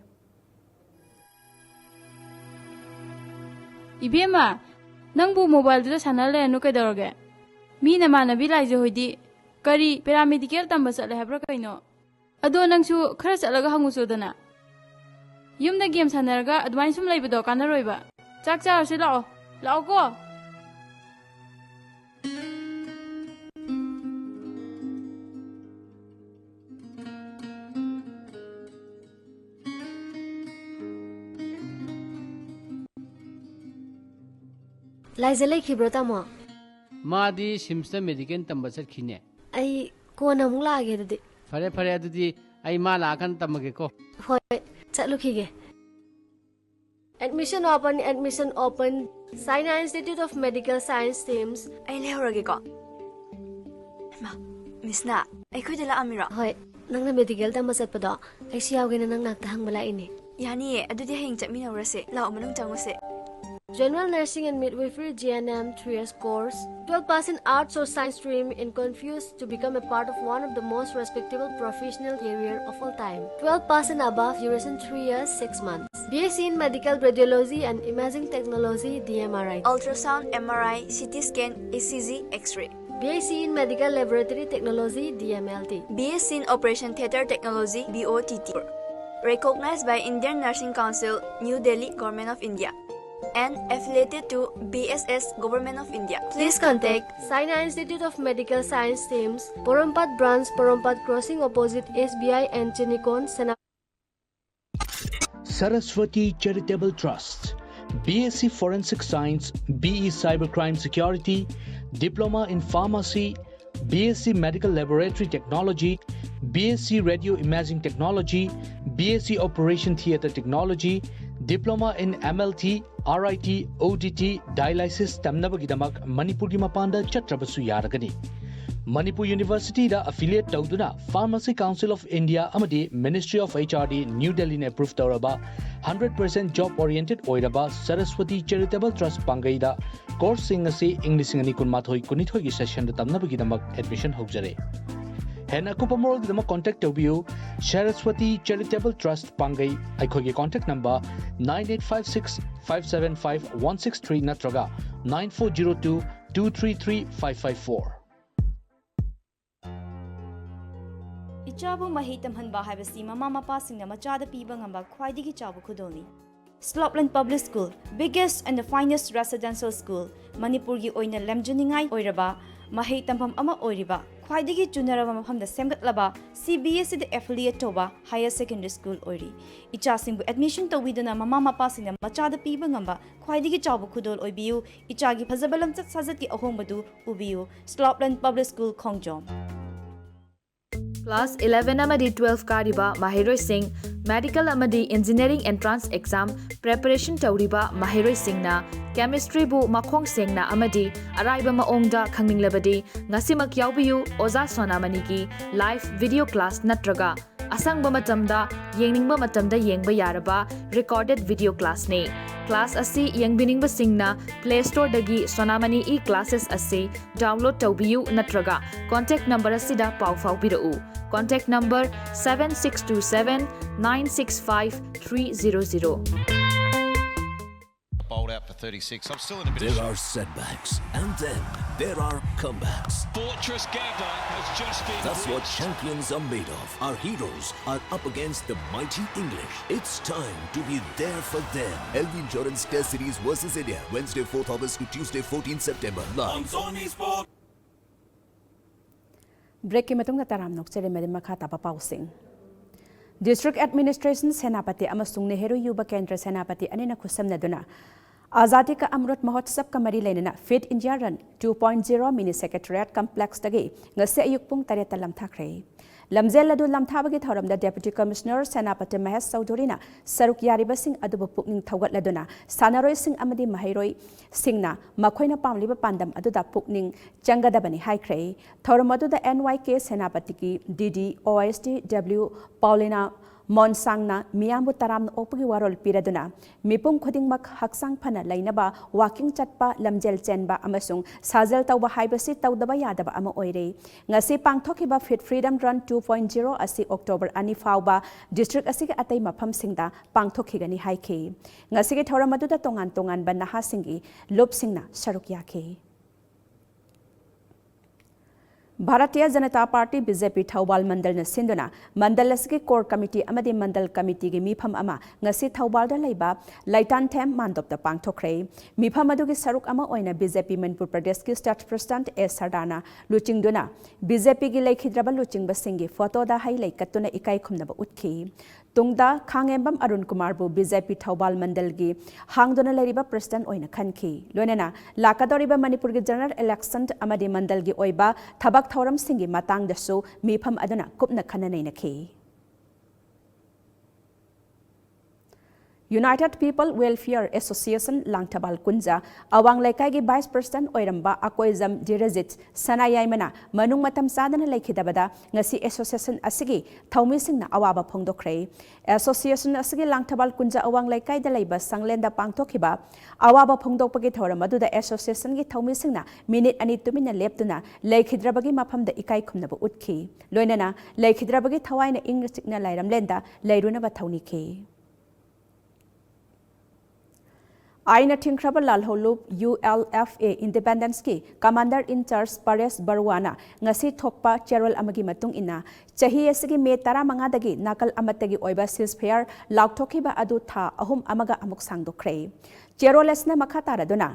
ꯏꯕꯦꯝꯃ, ꯅꯪꯕꯨ ꯃꯣꯕꯥꯏꯜꯗꯨꯗ ꯁꯥꯟꯅ ꯂꯩꯔꯅꯨ ꯀꯩꯗꯧꯔꯒꯦ? ꯃꯤ ꯅꯃꯥꯟꯅꯕꯤ ꯂꯥꯏꯖ ꯍꯣꯏꯗꯤ ꯀꯔꯤ ꯄꯦꯔꯥꯃꯦꯗꯤꯀꯦꯜ ꯇꯝꯕ ꯆꯠꯂꯦ ꯍꯥꯏꯕ꯭ꯔꯥ ꯀꯩꯅꯣ? ꯑꯗꯣ ꯅꯪꯁꯨ ꯈꯔ ꯆꯠꯂꯒ ꯍꯪꯉꯨꯆꯣꯗꯅ꯫ ꯌꯨꯝꯗ ꯒꯦꯝ ꯁꯥꯟꯅꯔꯒ ꯑꯗꯨꯃꯥꯏꯅ ꯁꯨꯝ ꯂꯩꯕꯗꯣ ꯀꯥꯟꯅꯔꯣꯏꯕ꯫ ꯆꯥꯛ ꯆꯥꯔꯨꯁꯤ ꯂꯥꯛꯑꯣ꯫ ꯂꯥꯛꯑꯣꯀꯣ꯫ ꯂꯥꯏꯖ ꯂꯩꯈꯤꯕ꯭ꯔꯣ, ꯇꯥꯃꯣ? ꯃꯥꯗꯤ ꯁꯤꯝꯁꯇ ꯃꯦꯗꯤꯀꯦꯜ ꯇꯝꯕ ꯆꯠꯈꯤꯅꯦ꯫ ꯑꯩ ꯀꯣꯟꯅ ꯑꯃꯨꯛ ꯂꯥꯛꯑꯒꯦ ꯑꯗꯨꯗꯤ꯫ ꯐꯔꯦ ꯐꯔꯦ, ꯑꯗꯨꯗꯤ ꯑꯩ ꯃꯥ ꯂꯥꯛꯑꯀꯥꯟꯗ ꯇꯝꯃꯒꯦꯀꯣ꯫ ꯍꯣꯏ, ꯆꯠꯂꯨꯈꯤꯒꯦ꯫ Admission open, admission open. Saina Institute of Medical Science teams. ꯑꯩ ꯂꯩꯍꯧꯔꯒꯦꯀꯣ꯫ ꯍꯩꯃꯥ, ꯃꯤꯁꯅ ꯑꯩꯈꯣꯏꯗ ꯂꯥꯛꯑꯝꯃꯤꯔꯣ? ꯍꯣꯏ, ꯅꯪꯅ ꯃꯦꯗꯤꯀꯦꯜ ꯇꯝꯕ ꯆꯠꯄꯗꯣ ꯑꯩꯁꯨ ꯌꯥꯎꯒꯦꯅ ꯅꯪ ꯅꯥꯛꯇ ꯍꯪꯕ ꯂꯥꯛꯏꯅꯦ꯫ ꯌꯥꯅꯤꯌꯦ, ꯑꯗꯨꯗꯤ ꯍꯌꯦꯡ ꯆꯠꯃꯤꯟꯅꯧꯔꯁꯦ꯫ ꯂꯥꯛꯑꯣ, ꯃꯅꯨꯡ ꯆꯪꯉꯨꯁꯦ꯫ General Nursing and Midwifery, G N M, three years course. Twelve pass in arts or science stream and confused to become a part of one of the most respectable professional career of all time. Twelve pass and above, duration three years, six months. B S c in Medical Radiology and Imaging Technology, D M R I. Ultrasound, M R I, C T scan, E C G, X-ray. B S c in Medical Laboratory Technology, D M L T. B S c in Operation Theatre Technology, B O T T. Recognized by Indian Nursing Council, New Delhi, Government of India. And affiliated to B S S, Government of India. Please contact Saina Institute of Medical Science teams, Porompat Branch, Porompat Crossing opposite S B I and Chinikon, Sena. Saraswati Charitable Trust, B S c Forensic Science, B E Cybercrime Security, Diploma in Pharmacy, B S c Medical Laboratory Technology, B S c Radio Imaging Technology, B S c Operation Theatre Technology, Diploma in M L T, R I T, O D T, Dialysis ꯇꯝꯅꯕꯒꯤꯗꯃꯛ ꯃꯅꯤꯄꯨꯔꯒꯤ ꯃꯄꯥꯟꯗ ꯆꯠꯇ꯭ꯔꯕꯁꯨ ꯌꯥꯔꯒꯅꯤ꯫ ꯃꯅꯤꯄꯨꯔ ꯌꯨꯅꯤꯚꯔꯁꯤꯇꯤꯗ affiliate ꯇꯧꯗꯨꯅ Pharmacy Council of India ꯑꯃꯗꯤ Ministry of H R D, New Delhi ꯅ approve ꯇꯧꯔꯕ hundred percent job oriented ꯑꯣꯏꯔꯕ Saraswati Charitable Trust ꯄꯥꯡꯒꯩꯗ course ꯁꯤꯡ ꯑꯁꯤ ꯏꯪ ꯂꯤꯁꯤꯡ ꯑꯅꯤ ꯀꯨꯟꯃꯥꯊꯣꯏ ꯀꯨꯟꯅꯤꯊꯣꯏꯒꯤ session ꯗ ꯇꯝꯅꯕꯒꯤꯗꯃꯛ admission ꯍꯧꯖꯔꯦ꯫ ꯍꯦꯟꯅ ꯑꯀꯨꯞꯄ ꯃꯔꯣꯜꯒꯤꯗꯃꯛ contact ꯇꯧꯕꯤꯌꯨ Saraswati Charitable Trust ꯄꯥꯡꯒꯩ꯫ ꯑꯩꯈꯣꯏꯒꯤ contact number nine eight five six five seven five one six three ꯅꯠꯇ꯭ꯔꯒ nine four zero two two three three five five four꯫ ꯏꯆꯥꯕꯨ ꯃꯍꯩ ꯇꯝꯍꯟꯕ ꯍꯥꯏꯕꯁꯤ ꯃꯃꯥ ꯃꯄꯥꯁꯤꯡꯅ ꯃꯆꯥꯗ ꯄꯤꯕ ꯉꯝꯕ ꯈ꯭ꯋꯥꯏꯗꯒꯤ ꯆꯥꯎꯕ ꯈꯨꯗꯣꯜꯅꯤ꯫ Slopeland Public School, biggest and the finest residential school, ꯃꯅꯤꯄꯨꯔꯒꯤ ꯑꯣꯏꯅ ꯂꯝꯖꯤꯡꯅꯤꯡꯉꯥꯏ ꯑꯣꯏꯔꯕ ꯃꯍꯩ ꯇꯝꯐꯝ ꯑꯃ ꯑꯣꯏꯔꯤꯕ, ꯈ꯭ꯋꯥꯏꯗꯒꯤ ꯆꯨꯅꯔꯕ ꯃꯐꯝꯗ ꯁꯦꯝꯒꯠꯂꯕ C B S Eꯗ affiliate ꯇꯧꯕ higher secondary school ꯑꯣꯏꯔꯤ꯫ ꯏꯆꯥꯁꯤꯡꯕꯨ admission ꯇꯧꯕꯤꯗꯨꯅ ꯃꯃꯥ ꯃꯄꯥꯁꯤꯡꯅ ꯃꯆꯥꯗ ꯄꯤꯕ ꯉꯝꯕ ꯈ꯭ꯋꯥꯏꯗꯒꯤ ꯆꯥꯎꯕ ꯈꯨꯗꯣꯜ ꯑꯣꯏꯕꯤꯌꯨ꯫ ꯏꯆꯥꯒꯤ ꯐꯖꯕ ꯂꯝꯆꯠ ꯁꯥꯖꯠꯀꯤ ꯑꯍꯣꯡꯕꯗꯨ ꯎꯕꯤꯌꯨ꯫ Slopeland Public School, ꯈꯣꯡꯖꯣꯝ꯫ Class eleven ꯑꯃꯗꯤ twelve ꯀꯥꯔꯤꯕ ꯃꯍꯩꯔꯣꯏꯁꯤꯡ, medical ꯑꯃꯗꯤ engineering entrance exam preparation ꯇꯧꯔꯤꯕ ꯃꯍꯩꯔꯣꯏꯁꯤꯡꯅ chemistryꯕꯨ ꯃꯈꯣꯡ ꯁꯦꯡꯅ ꯑꯃꯗꯤ ꯑꯔꯥꯏꯕ ꯃꯑꯣꯡꯗ ꯈꯪꯅꯤꯡꯂꯕꯗꯤ ꯉꯁꯤꯃꯛ ꯌꯥꯎꯕꯤꯌꯨ꯫ ꯑꯣꯖꯥ ꯁꯣꯅꯥꯃꯅꯤꯒꯤ live video class ꯅꯠꯇ꯭ꯔꯒ ꯑꯁꯪꯕ ꯃꯇꯝꯗ ꯌꯦꯡꯅꯤꯡꯕ ꯃꯇꯝꯗ ꯌꯦꯡꯕ ꯌꯥꯔꯕ recorded video classꯅꯤ꯫ Class ꯑꯁꯤ ꯌꯦꯡꯕꯤꯅꯤꯡꯕꯁꯤꯡꯅ Play Storeꯗꯒꯤ Sonamani e-classes ꯑꯁꯤ download ꯇꯧꯕꯤꯌꯨ ꯅꯠꯇ꯭ꯔꯒ contact number ꯑꯁꯤꯗ ꯄꯥꯎ ꯐꯥꯎꯕꯤꯔꯛꯎ꯫ Contact number seven six two seven nine six five three zero zero. Bowled out for thirty-six. I'm still in a bit There of are setbacks, and then there are comebacks. Fortress Gabba has just been That's what breached. Champions are made of. Our heroes are up against the mighty English. It's time to be there for them. L V Insurance Test Series versus India, Wednesday, fourth August to Tuesday, fourteenth September. Live. ꯕ꯭ꯔꯦꯛꯀꯤ ꯃꯇꯨꯡꯗ ꯇꯔꯥꯝꯅ ꯑꯣꯛꯆꯔꯤ꯫ ꯃꯗꯨ ꯃꯈꯥ ꯇꯥꯕ ꯄꯥꯎꯁꯤꯡ꯫ District Administration Senapati ꯑꯃꯁꯨꯡ ꯅꯦꯍꯔꯨ ꯌꯨꯕ ꯀꯦꯟꯗ꯭ꯔ ꯁꯦꯅꯥꯄꯇꯤ ꯑꯅꯤꯅ ꯈꯨꯠꯁꯝꯅꯗꯨꯅ ꯑꯖꯥꯗꯤ ꯀ ꯑꯃ꯭ꯔꯨꯠ ꯃꯍꯣꯠꯁꯕꯀ ꯃꯔꯤ ꯂꯩꯅꯅ Fit India Run two point zero mini Secretariat Complexꯇꯒꯤ ꯉꯁꯤ ꯑꯌꯨꯛ ꯄꯨꯡ ꯇꯔꯦꯠꯇ ꯂꯝꯊꯥꯈ꯭ꯔꯦ꯫ ꯂꯝꯖꯦꯜ ꯑꯗꯨ ꯂꯝꯊꯥꯕꯒꯤ ꯊꯧꯔꯝꯗ Deputy Commissioner ꯁꯦꯅꯥꯄꯇꯤ ꯃꯍꯦꯁ ꯆꯧꯙꯨꯔꯤꯅ ꯁꯔꯨꯛ ꯌꯥꯔꯤꯕꯁꯤꯡ ꯑꯗꯨꯕꯨ ꯄꯨꯛꯅꯤꯡ ꯊꯧꯒꯠꯂꯗꯨꯅ ꯁꯥꯟꯅꯔꯣꯏꯁꯤꯡ ꯑꯃꯗꯤ ꯃꯍꯩꯔꯣꯏꯁꯤꯡꯅ ꯃꯈꯣꯏꯅ ꯄꯥꯝꯂꯤꯕ ꯄꯥꯟꯗꯝ ꯑꯗꯨꯗ ꯄꯨꯛꯅꯤꯡ ꯆꯪꯒꯗꯕꯅꯤ ꯍꯥꯏꯈ꯭ꯔꯦ꯫ ꯊꯧꯔꯝ ꯑꯗꯨꯗ N Y K ꯁꯦꯅꯥꯄꯇꯤꯒꯤ D D O S T W Paulina ꯃꯣꯟꯁꯥꯡꯅ ꯃꯤꯌꯥꯝꯕꯨ ꯇꯔꯥꯝꯅ ꯑꯣꯛꯄꯒꯤ ꯋꯥꯔꯣꯜ ꯄꯤꯔꯗꯨꯅ ꯃꯤꯄꯨꯝ ꯈꯨꯗꯤꯡꯃꯛ ꯍꯛꯆꯥꯡ ꯐꯅ ꯂꯩꯅꯕ walking ꯆꯠꯄ, ꯂꯝꯖꯦꯜ ꯆꯦꯟꯕ ꯑꯃꯁꯨꯡ ꯁꯥꯖꯦꯜ ꯇꯧꯕ ꯍꯥꯏꯕꯁꯤ ꯇꯧꯗꯕ ꯌꯥꯗꯕ ꯑꯃ ꯑꯣꯏꯔꯦ꯫ ꯉꯁꯤ ꯄꯥꯡꯊꯣꯛꯈꯤꯕ Fit Freedom Run two point zero ꯑꯁꯤ October ꯑꯅꯤ ꯐꯥꯎꯕ district ꯑꯁꯤꯒꯤ ꯑꯇꯩ ꯃꯐꯝꯁꯤꯡꯗ ꯄꯥꯡꯊꯣꯛꯈꯤꯒꯅꯤ ꯍꯥꯏꯈꯤ꯫ ꯉꯁꯤꯒꯤ ꯊꯧꯔꯝ ꯑꯗꯨꯗ ꯇꯣꯉꯥꯟ ꯇꯣꯉꯥꯟꯕ ꯅꯍꯥꯁꯤꯡꯒꯤ ꯂꯨꯞꯁꯤꯡꯅ ꯁꯔꯨꯛ ꯌꯥꯈꯤ꯫ Bharatiya Janata party, B J ꯄꯤ, ꯊꯧꯕꯥꯜ ꯃꯟꯗꯜꯅ ꯁꯤꯟꯗꯨꯅ ꯃꯟꯗꯜ ꯑꯁꯤꯒꯤ ꯀꯣꯔ ꯀꯃꯤꯇꯤ ꯑꯃꯗꯤ ꯃꯟꯗꯜ ꯀꯃꯤꯇꯤꯒꯤ ꯃꯤꯐꯝ ꯑꯃ ꯉꯁꯤ ꯊꯧꯕꯥꯜꯗ ꯂꯩꯕ ꯂꯩꯇꯥꯟꯊꯦꯝ ꯃꯥꯟꯗꯣꯞꯇ ꯄꯥꯡꯊꯣꯛꯈ꯭ꯔꯦ꯫ ꯃꯤꯐꯝ ꯑꯗꯨꯒꯤ ꯁꯔꯨꯛ ꯑꯃ ꯑꯣꯏꯅ ꯕꯤ ꯖꯦ ꯄꯤ ꯃꯅꯤꯄꯨꯔ ꯄ꯭ꯔꯗꯦꯁꯀꯤ ꯁ꯭ꯇꯦꯠ ꯄ꯭ꯔꯁꯤꯗꯦꯟꯠ ꯑꯦ ꯁꯔꯗꯥꯅ ꯂꯨꯆꯤꯡꯗꯨꯅ ꯕꯤ ꯖꯦ ꯄꯤꯒꯤ ꯂꯩꯈꯤꯗ꯭ꯔꯕ ꯂꯨꯆꯤꯡꯕꯁꯤꯡꯒꯤ ꯐꯣꯇꯣꯗ ꯍꯩ ꯂꯩ ꯀꯠꯇꯨꯅ ꯏꯀꯥꯏ ꯈꯨꯝꯅꯕ ꯎꯠꯈꯤ꯫ ꯇꯨꯡꯗ ꯈꯥꯉꯦꯝꯕꯝ ꯑꯔꯨꯟ ꯀꯨꯃꯥꯔꯕꯨ ꯕꯤ ꯖꯦ ꯄꯤ ꯊꯧꯕꯥꯜ ꯃꯟꯗꯜꯒꯤ ꯍꯥꯡꯗꯨꯅ ꯂꯩꯔꯤꯕ ꯄ꯭ꯔꯁꯤꯗꯦꯟꯠ ꯑꯣꯏꯅ ꯈꯟꯈꯤ꯫ ꯂꯣꯏꯅꯅ ꯂꯥꯛꯀꯗꯧꯔꯤꯕ ꯃꯅꯤꯄꯨꯔꯒꯤ ꯖꯦꯅꯔꯦꯜ ꯏꯂꯦꯛꯁꯟ ꯑꯃꯗꯤ ꯃꯟꯗꯜꯒꯤ ꯑꯣꯏꯕ ꯊꯕꯛ ꯊꯧꯔꯝꯁꯤꯡꯒꯤ ꯃꯇꯥꯡꯗꯁꯨ ꯃꯤꯐꯝ ꯑꯗꯨꯅ ꯀꯨꯞꯅ ꯈꯟꯅ ꯅꯩꯅꯈꯤ꯫ United People Welfare Association Langthabal ꯀꯨꯟꯖ ꯑꯋꯥꯡ ꯂꯩꯀꯥꯏꯒꯤ ꯚꯥꯏꯁ ꯄ꯭ꯔꯁꯤꯗꯦꯟꯠ ꯑꯣꯏꯔꯝꯕ ꯑꯀꯣꯏꯖꯝ ꯙꯤꯔꯖꯤꯠ ꯁꯅꯥꯌꯥꯏꯃꯅ ꯃꯅꯨꯡ ꯃꯇꯝ ꯆꯥꯗꯅ ꯂꯩꯈꯤꯗꯕꯗ ꯉꯁꯤ ꯑꯦꯁꯣꯁꯤꯌꯦꯁꯟ ꯑꯁꯤꯒꯤ ꯊꯧꯃꯤꯁꯤꯡꯅ ꯑꯋꯥꯕ ꯐꯣꯡꯗꯣꯛꯈ꯭ꯔꯦ꯫ ꯑꯦꯁꯣꯁꯤꯌꯦꯁꯟ ꯑꯁꯤꯒꯤ ꯂꯥꯡꯊꯕꯥꯜ ꯀꯨꯟꯖ ꯑꯋꯥꯡ ꯂꯩꯀꯥꯏꯗ ꯂꯩꯕ ꯁꯪꯂꯦꯟꯗ ꯄꯥꯡꯊꯣꯛꯈꯤꯕ ꯑꯋꯥꯕ ꯐꯣꯡꯗꯣꯛꯄꯒꯤ ꯊꯧꯔꯝ ꯑꯗꯨꯗ ꯑꯦꯁꯣꯁꯤꯌꯦꯁꯟꯒꯤ ꯊꯧꯃꯤꯁꯤꯡꯅ ꯃꯤꯅꯤꯠ ꯑꯅꯤ ꯇꯨꯃꯤꯟꯅ ꯂꯦꯞꯇꯨꯅ ꯂꯩꯈꯤꯗ꯭ꯔꯕꯒꯤ ꯃꯐꯝꯗ ꯏꯀꯥꯏ ꯈꯨꯝꯅꯕ ꯎꯠꯈꯤ꯫ ꯂꯣꯏꯅꯅ ꯂꯩꯈꯤꯗ꯭ꯔꯕꯒꯤ ꯊꯋꯥꯏꯅ ꯏꯪꯅ ꯆꯤꯛꯅ ꯂꯥꯏꯔꯝꯂꯦꯟꯗ ꯂꯩꯔꯨꯅꯕ ꯊꯧꯅꯤꯈꯤ꯫ ꯑꯥꯏꯟꯅ ꯊꯤꯡꯈ꯭ꯔꯕ ꯂꯥꯜꯍꯧꯂꯨꯞ, U L F A, ꯏꯟꯗꯤꯄꯦꯟꯗꯦꯟꯁꯀꯤ commander in charge ꯄꯔꯦꯁ ꯕꯔꯨꯋꯥꯅ ꯉꯁꯤ ꯊꯣꯛꯄ ꯆꯦꯔꯣꯜ ꯑꯃꯒꯤ ꯃꯇꯨꯡ ꯏꯟꯅ, ꯆꯍꯤ ꯑꯁꯤꯒꯤ ꯃꯦ ꯇꯔꯥꯃꯉꯥꯗꯒꯤ ꯅꯥꯀꯜ ꯑꯃꯠꯇꯒꯤ ꯑꯣꯏꯕ ꯁꯤꯖꯐꯌꯔ ꯂꯥꯎꯊꯣꯛꯈꯤꯕ ꯑꯗꯨ ꯊꯥ ꯑꯍꯨꯝ ꯑꯃꯒ ꯑꯃꯨꯛ ꯁꯥꯡꯗꯣꯛꯈ꯭ꯔꯦ꯫ ꯆꯦꯔꯣꯜ ꯑꯁꯤꯅ ꯃꯈꯥ ꯇꯥꯔꯗꯨꯅ,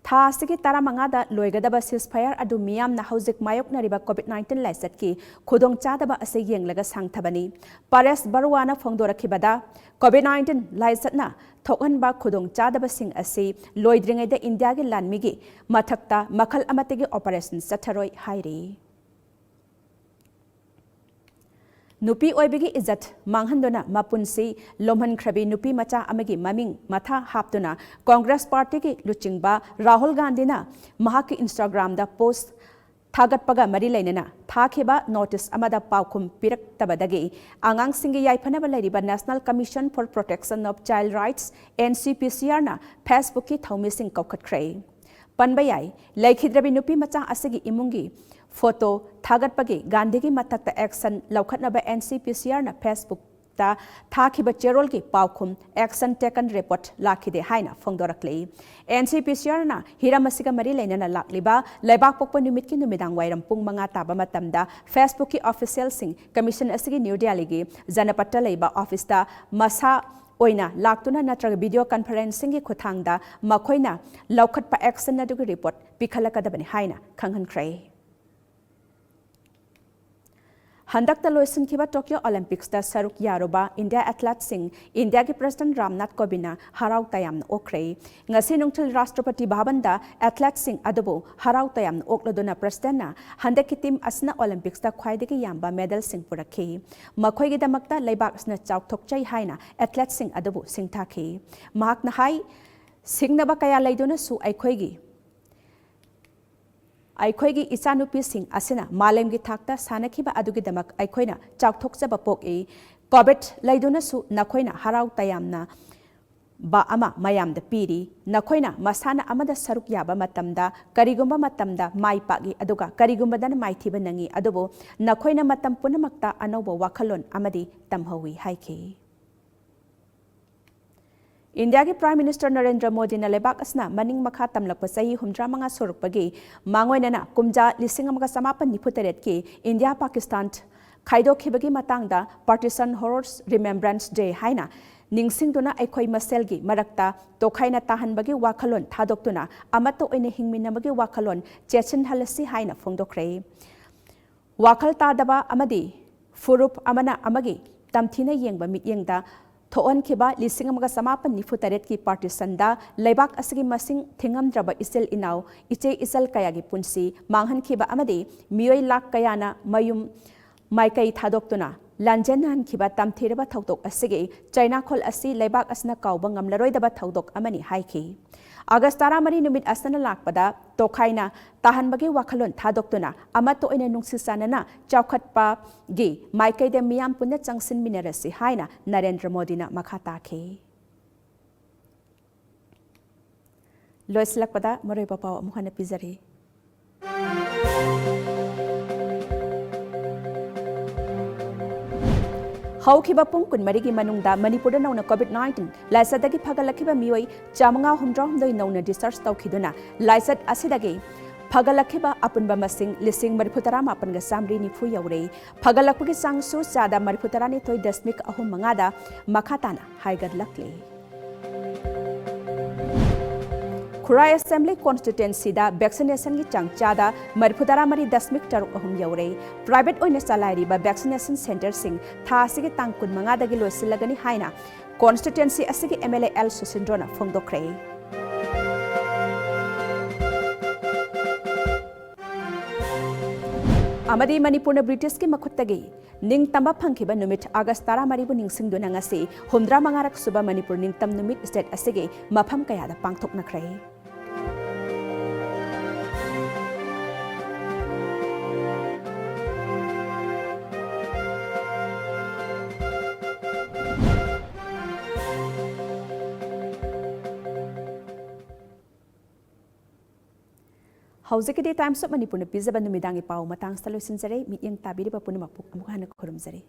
ꯊꯥ ꯑꯁꯤꯒꯤ ꯇꯔꯥꯃꯉꯥꯗ ꯂꯣꯏꯒꯗꯕ ꯁꯤꯖꯐꯌꯔ ꯑꯗꯨ ꯃꯤꯌꯥꯝꯅ ꯍꯧꯖꯤꯛ ꯃꯥꯌꯣꯛꯅꯔꯤꯕ ꯀꯣꯚꯤꯗ ꯅꯥꯏꯟꯇꯤꯟ ꯂꯥꯏꯆꯠꯀꯤ ꯈꯨꯗꯣꯡꯆꯥꯗꯕ ꯑꯁꯤ ꯌꯦꯡꯂꯒ ꯁꯥꯡꯊꯕꯅꯤ꯫ ꯄꯔꯦꯁ ꯕꯔꯨꯋꯥꯅ ꯐꯣꯡꯗꯣꯔꯛꯈꯤꯕꯗ, ꯀꯣꯚꯤꯗ ꯅꯥꯏꯟꯇꯤꯟ ꯂꯥꯏꯆꯠꯅ ꯊꯣꯛꯍꯟꯕ ꯈꯨꯗꯣꯡꯆꯥꯗꯕꯁꯤꯡ ꯑꯁꯤ ꯂꯣꯏꯗ꯭ꯔꯤꯉꯩꯗ ꯏꯟꯗꯤꯌꯥꯒꯤ ꯂꯥꯟꯃꯤꯒꯤ ꯃꯊꯛꯇ ꯃꯈꯜ ꯑꯃꯠꯇꯒꯤ ꯑꯣꯄꯔꯦꯁꯟ ꯆꯠꯊꯔꯣꯏ ꯍꯥꯏꯔꯤ꯫ ꯅꯨꯄꯤ ꯑꯣꯏꯕꯒꯤ ꯏꯖꯠ ꯃꯥꯡꯍꯟꯗꯨꯅ ꯃꯄꯨꯟꯁꯤ ꯂꯣꯝꯍꯟꯈ꯭ꯔꯕꯤ ꯅꯨꯄꯤ ꯃꯆꯥ ꯑꯃꯒꯤ ꯃꯃꯤꯡ ꯃꯊꯥ ꯍꯥꯞꯇꯨꯅ ꯀꯣꯡꯒ꯭ꯔꯦꯁ ꯄꯥꯔꯇꯤꯒꯤ ꯂꯨꯆꯤꯡꯕ ꯔꯥꯍꯨꯜ ꯒꯥꯟꯙꯤꯅ ꯃꯍꯥꯛꯀꯤ ꯏꯟꯁꯇꯥꯒ꯭ꯔꯥꯝꯗ ꯄꯣꯁ ꯊꯥꯒꯠꯄꯒ ꯃꯔꯤ ꯂꯩꯅꯅ ꯊꯥꯈꯤꯕ ꯅꯣꯇꯤꯁ ꯑꯃꯗ ꯄꯥꯎꯈꯨꯝ ꯄꯤꯔꯛꯇꯕꯗꯒꯤ ꯑꯉꯥꯡꯁꯤꯡꯒꯤ ꯌꯥꯏꯐꯅꯕ ꯂꯩꯔꯤꯕ National Commission for Protection of Child Rights, N C P C R ꯅ Facebookꯀꯤ ꯊꯧꯃꯤꯁꯤꯡ ꯀꯧꯈꯠꯈ꯭ꯔꯦ꯫ ꯄꯟꯕ ꯌꯥꯏ, ꯂꯩꯈꯤꯗ꯭ꯔꯕꯤ ꯅꯨꯄꯤ ꯃꯆꯥ ꯑꯁꯤꯒꯤ ꯏꯃꯨꯡꯒꯤ ꯐꯣꯇꯣ ꯊꯥꯒꯠꯄꯒꯤ ꯒꯥꯟꯙꯤꯒꯤ ꯃꯊꯛꯇ action ꯂꯧꯈꯠꯅꯕ N C P C R ꯅ Facebook ꯊꯥꯈꯤꯕ ꯆꯦꯔꯣꯜꯒꯤ ꯄꯥꯎꯈꯨꯝ, action taken report, ꯂꯥꯛꯈꯤꯗꯦ ꯍꯥꯏꯅ ꯐꯣꯡꯗꯣꯔꯛꯂꯤ꯫ ꯑꯦꯟ ꯁꯤ ꯄꯤ ꯁꯤ ꯑꯥꯔꯅ ꯍꯤꯔꯝ ꯑꯁꯤꯒ ꯃꯔꯤ ꯂꯩꯅꯅ ꯂꯥꯛꯂꯤꯕ ꯂꯩꯕꯥꯛꯄꯣꯛꯄ ꯅꯨꯃꯤꯠꯀꯤ ꯅꯨꯃꯤꯗꯥꯡ ꯋꯥꯏꯔꯝ ꯄꯨꯡ ꯃꯉꯥ ꯇꯥꯕ ꯃꯇꯝꯗ Facebookꯀꯤ officialꯁꯤꯡ commission ꯑꯁꯤꯒꯤ ꯅ꯭ꯌꯨ ꯗꯦꯜꯂꯤꯒꯤ ꯖꯅꯄꯠꯇ ꯂꯩꯕ officeꯇ ꯃꯁꯥ ꯑꯣꯏꯅ ꯂꯥꯛꯇꯨꯅ ꯅꯠꯇ꯭ꯔꯒ video conferencingꯒꯤ ꯈꯨꯠꯊꯥꯡꯗ ꯃꯈꯣꯏꯅ ꯂꯧꯈꯠꯄ action ꯑꯗꯨꯒꯤ report ꯄꯤꯈꯠꯂꯛꯀꯗꯕꯅꯤ ꯍꯥꯏꯅ ꯈꯪꯍꯟꯈ꯭ꯔꯦ꯫ ꯍꯟꯗꯛꯇ ꯂꯣꯏꯁꯤꯟꯈꯤꯕ Tokyo Olympicsꯇ ꯁꯔꯨꯛ ꯌꯥꯔꯨꯕ ꯏꯟꯗꯤꯌꯥ athleteꯁꯤꯡ ꯏꯟꯗꯤꯌꯥꯒꯤ President ꯔꯥꯝꯅꯥꯊ ꯀꯣꯕꯤꯟꯗꯅ ꯍꯔꯥꯎ ꯇꯌꯥꯝꯅ ꯑꯣꯛꯈ꯭ꯔꯦ꯫ ꯉꯁꯤ ꯅꯨꯡꯊꯤꯜ ꯔꯥꯁꯇ꯭ꯔꯄꯇꯤ ꯚꯕꯟꯗ athleteꯁꯤꯡ ꯑꯗꯨꯕꯨ ꯍꯔꯥꯎ ꯇꯌꯥꯝꯅ ꯑꯣꯛꯂꯗꯨꯅ Presidentꯅ ꯍꯟꯗꯛꯀꯤ team ꯑꯁꯤꯅ Olympicsꯇ ꯈ꯭ꯋꯥꯏꯗꯒꯤ ꯌꯥꯝꯕ medalꯁꯤꯡ ꯄꯨꯔꯛꯈꯤ꯫ ꯃꯈꯣꯏꯒꯤꯗꯃꯛꯇ ꯂꯩꯕꯥꯛ ꯑꯁꯤꯅ ꯆꯥꯎꯊꯣꯛꯆꯩ ꯍꯥꯏꯅ athleteꯁꯤꯡ ꯑꯗꯨꯕꯨ ꯁꯤꯡꯊꯥꯈꯤ꯫ ꯃꯍꯥꯛꯅ ꯍꯥꯏ, ꯁꯤꯡꯅꯕ ꯀꯌꯥ ꯂꯩꯗꯨꯅꯁꯨ ꯑꯩꯈꯣꯏꯒꯤ ꯑꯩꯈꯣꯏꯒꯤ ꯏꯆꯥꯅꯨꯄꯤꯁꯤꯡ ꯑꯁꯤꯅ ꯃꯥꯂꯦꯝꯒꯤ ꯊꯥꯛꯇ ꯁꯥꯟꯅꯈꯤꯕ ꯑꯗꯨꯒꯤꯗꯃꯛ ꯑꯩꯈꯣꯏꯅ ꯆꯥꯎꯊꯣꯛꯆꯕ ꯄꯣꯛꯏ꯫ COVID ꯂꯩꯗꯨꯅꯁꯨ ꯅꯈꯣꯏꯅ ꯍꯔꯥꯎ ꯇꯌꯥꯝꯅ ꯕ ꯑꯃ ꯃꯌꯥꯝꯗ ꯄꯤꯔꯤ꯫ ꯅꯈꯣꯏꯅ ꯃꯁꯥꯟꯅ ꯑꯃꯗ ꯁꯔꯨꯛ ꯌꯥꯕ ꯃꯇꯝꯗ ꯀꯔꯤꯒꯨꯝꯕ ꯃꯇꯝꯗ ꯃꯥꯏ ꯄꯥꯛꯏ, ꯑꯗꯨꯒ ꯀꯔꯤꯒꯨꯝꯕꯗꯅ ꯃꯥꯏꯊꯤꯕ ꯅꯪꯏ, ꯑꯗꯨꯕꯨ ꯅꯈꯣꯏꯅ ꯃꯇꯝ ꯄꯨꯝꯅꯃꯛꯇ ꯑꯅꯧꯕ ꯋꯥꯈꯜꯂꯣꯟ ꯑꯃꯗꯤ ꯇꯝꯍꯧꯏ ꯍꯥꯏꯈꯤ꯫ ꯏꯟꯗꯤꯌꯥꯒꯤ Prime Minister ꯅꯔꯦꯟꯗ꯭ꯔ ꯃꯣꯗꯤꯅ ꯂꯩꯕꯥꯛ ꯑꯁꯤꯅ ꯃꯅꯤꯡ ꯃꯈꯥ ꯇꯝꯂꯛꯄ ꯆꯍꯤ ꯍꯨꯝꯗ꯭ꯔꯥ ꯃꯉꯥ ꯁꯨꯔꯛꯄꯒꯤ ꯃꯥꯡꯑꯣꯏꯅꯅ ꯀꯨꯝꯖꯥ ꯂꯤꯁꯤꯡ ꯑꯃꯒ ꯆꯃꯥꯄꯟ ꯅꯤꯐꯨ ꯇꯔꯦꯠꯀꯤ ꯏꯟꯗꯤꯌꯥ ꯄꯥꯀꯤꯁꯇꯥꯟ ꯈꯥꯏꯗꯣꯛꯈꯤꯕꯒꯤ ꯃꯇꯥꯡꯗ Partition Horrors Remembrance Day ꯍꯥꯏꯅ ꯅꯤꯡꯁꯤꯡꯗꯨꯅ ꯑꯩꯈꯣꯏ ꯃꯁꯦꯜꯒꯤ ꯃꯔꯛꯇ ꯇꯣꯈꯥꯏꯅ ꯇꯥꯍꯟꯕꯒꯤ ꯋꯥꯈꯜꯂꯣꯟ ꯊꯥꯗꯣꯛꯇꯨꯅ ꯑꯃꯠꯇ ꯑꯣꯏꯅ ꯍꯤꯡꯃꯤꯟꯅꯕꯒꯤ ꯋꯥꯈꯜꯂꯣꯟ ꯆꯦꯠꯁꯤꯟꯍꯜꯂꯁꯤ ꯍꯥꯏꯅ ꯐꯣꯡꯗꯣꯛꯈ꯭ꯔꯦ꯫ ꯋꯥꯈꯜ ꯇꯥꯗꯕ ꯑꯃꯗꯤ ꯐꯨꯔꯨꯞ ꯑꯃꯅ ꯑꯃꯒꯤ ꯇꯝꯊꯤꯅ ꯌꯦꯡꯕ ꯃꯤꯠꯌꯦꯡꯗ ꯊꯣꯛꯍꯟꯈꯤꯕ ꯂꯤꯁꯤꯡ ꯑꯃꯒ ꯆꯃꯥꯄꯟ ꯅꯤꯐꯨ ꯇꯔꯦꯠꯀꯤ Partitionꯗ ꯂꯩꯕꯥꯛ ꯑꯁꯤꯒꯤ ꯃꯁꯤꯡ ꯊꯤꯉꯝꯗ꯭ꯔꯕ ꯏꯆꯤꯜ ꯏꯅꯥꯎ, ꯏꯆꯦ ꯏꯆꯜ ꯀꯌꯥꯒꯤ ꯄꯨꯟꯁꯤ ꯃꯥꯡꯍꯟꯈꯤꯕ ꯑꯃꯗꯤ ꯃꯤꯑꯣꯏ ꯂꯥꯈ ꯀꯌꯥꯅ ꯃꯌꯨꯝ ꯃꯥꯏꯀꯩ ꯊꯥꯗꯣꯛꯇꯨꯅ ꯂꯥꯟꯖꯦꯟꯅꯍꯟꯈꯤꯕ ꯇꯝꯊꯤꯔꯕ ꯊꯧꯗꯣꯛ ꯑꯁꯤꯒꯤ ꯆꯩꯅꯥꯈꯣꯜ ꯑꯁꯤ ꯂꯩꯕꯥꯛ ꯑꯁꯤꯅ ꯀꯥꯎꯕ ꯉꯝꯂꯔꯣꯏꯗꯕ ꯊꯧꯗꯣꯛ ꯑꯃꯅꯤ ꯍꯥꯏꯈꯤ꯫ ꯑꯥꯒꯁ ꯇꯔꯥꯃꯔꯤ ꯅꯨꯃꯤꯠ ꯑꯁꯤꯅ ꯂꯥꯛꯄꯗ ꯇꯣꯈꯥꯏꯅ ꯇꯥꯍꯟꯕꯒꯤ ꯋꯥꯈꯜꯂꯣꯟ ꯊꯥꯗꯣꯛꯇꯨꯅ ꯑꯃꯠꯇ ꯑꯣꯏꯅ ꯅꯨꯡꯁꯤ ꯆꯥꯟꯅꯅ ꯆꯥꯎꯈꯠꯄꯒꯤ ꯃꯥꯏꯀꯩꯗ ꯃꯤꯌꯥꯝ ꯄꯨꯟꯅ ꯆꯪꯁꯤꯟꯃꯤꯟꯅꯔꯁꯤ ꯍꯥꯏꯅ ꯅꯔꯦꯟꯗ꯭ꯔ ꯃꯣꯗꯤꯅ ꯃꯈꯥ ꯇꯥꯈꯤ꯫ ꯂꯣꯏꯁꯤꯜꯂꯛꯄꯗ ꯃꯔꯨꯑꯣꯏꯕ ꯄꯥꯎ ꯑꯃꯨꯛ ꯍꯟꯅ ꯄꯤꯖꯔꯤ꯫ ꯍꯧꯈꯤꯕ ꯄꯨꯡ ꯀꯨꯟꯃꯔꯤꯒꯤ ꯃꯅꯨꯡꯗ ꯃꯅꯤꯄꯨꯔꯗ ꯅꯧꯅ COVID nineteen ꯂꯥꯏꯆꯠꯇꯒꯤ ꯐꯒꯠꯂꯛꯈꯤꯕ ꯃꯤꯑꯣꯏ ꯆꯥꯃꯉꯥ ꯍꯨꯝꯗ꯭ꯔꯥ ꯍꯨꯝꯗꯣꯏ ꯅꯧꯅ discharge ꯇꯧꯈꯤꯗꯨꯅ, ꯂꯥꯏꯆꯠ ꯑꯁꯤꯗꯒꯤ ꯐꯒꯠꯂꯛꯈꯤꯕ ꯑꯄꯨꯟꯕ ꯃꯁꯤꯡ ꯂꯤꯁꯤꯡ ꯃꯔꯤꯐꯨ ꯇꯔꯥ ꯃꯥꯄꯟꯒ ꯆꯥꯃꯔꯤ ꯅꯤꯐꯨ ꯌꯧꯔꯦ꯫ ꯐꯒꯠꯂꯛꯄꯒꯤ ꯆꯥꯡꯁꯨ ꯆꯥꯗ ꯃꯔꯤꯐꯨ ꯇꯔꯥꯅꯤꯊꯣꯏ ꯗꯁꯃꯤꯛ ꯑꯍꯨꯝ ꯃꯉꯥꯗ ꯃꯈꯥ ꯇꯥꯅ ꯍꯥꯏꯒꯠꯂꯛꯂꯤ꯫ ꯈꯨꯔꯥꯏ Assembly Constituencyꯗ vaccinationꯒꯤ ꯆꯥꯡ ꯆꯥꯗ ꯃꯔꯤꯐꯨ ꯇꯔꯥ ꯃꯔꯤ ꯗꯁꯃꯤꯛ ꯇꯔꯨꯛ ꯑꯍꯨꯝ ꯌꯧꯔꯦ꯫ Private ꯑꯣꯏꯅ ꯆꯂꯥꯏꯔꯤꯕ vaccination centreꯁꯤꯡ ꯊꯥ ꯑꯁꯤꯒꯤ ꯇꯥꯡ ꯀꯨꯟꯃꯉꯥꯗꯒꯤ ꯂꯣꯏꯁꯤꯜꯂꯒꯅꯤ ꯍꯥꯏꯅ constituency ꯑꯁꯤꯒꯤ MLA ꯑꯦꯜ ꯁꯨꯁꯤꯟꯗ꯭ꯔꯣꯅ ꯐꯣꯡꯗꯣꯛꯈ꯭ꯔꯦ꯫ ꯑꯃꯗꯤ ꯃꯅꯤꯄꯨꯔꯅ ꯕ꯭ꯔꯤꯇꯤꯁꯀꯤ ꯃꯈꯨꯠꯇꯒꯤ ꯅꯤꯡꯇꯝꯕ ꯐꯪꯈꯤꯕ ꯅꯨꯃꯤꯠ ꯑꯥꯒꯁ ꯇꯔꯥꯃꯔꯤꯕꯨ ꯅꯤꯡꯁꯤꯡꯗꯨꯅ ꯉꯁꯤ ꯍꯨꯝꯗ꯭ꯔꯥ ꯃꯉꯥꯔꯛ ꯁꯨꯕ ꯃꯅꯤꯄꯨꯔ ꯅꯤꯡꯇꯝ ꯅꯨꯃꯤꯠ state ꯑꯁꯤꯒꯤ ꯃꯐꯝ ꯀꯌꯥꯗ ꯄꯥꯡꯊꯣꯛꯅꯈ꯭ꯔꯦ꯫ ꯍꯧꯖꯤꯛꯀꯤꯗꯤ Times of ꯃꯅꯤꯄꯨꯔꯅ ꯄꯤꯖꯕ ꯅꯨꯃꯤꯗꯥꯡꯒꯤ ꯄꯥꯎ ꯃꯇꯥꯡꯁꯤꯗ ꯂꯣꯏꯁꯤꯟꯖꯔꯦ꯫ ꯃꯤꯠꯌꯦꯡ ꯇꯥꯕꯤꯔꯤꯕ ꯄꯨꯝꯅꯃꯛꯄꯨ ꯑꯃꯨꯛ ꯍꯟꯅ ꯈꯨꯔꯨꯝꯖꯔꯤ꯫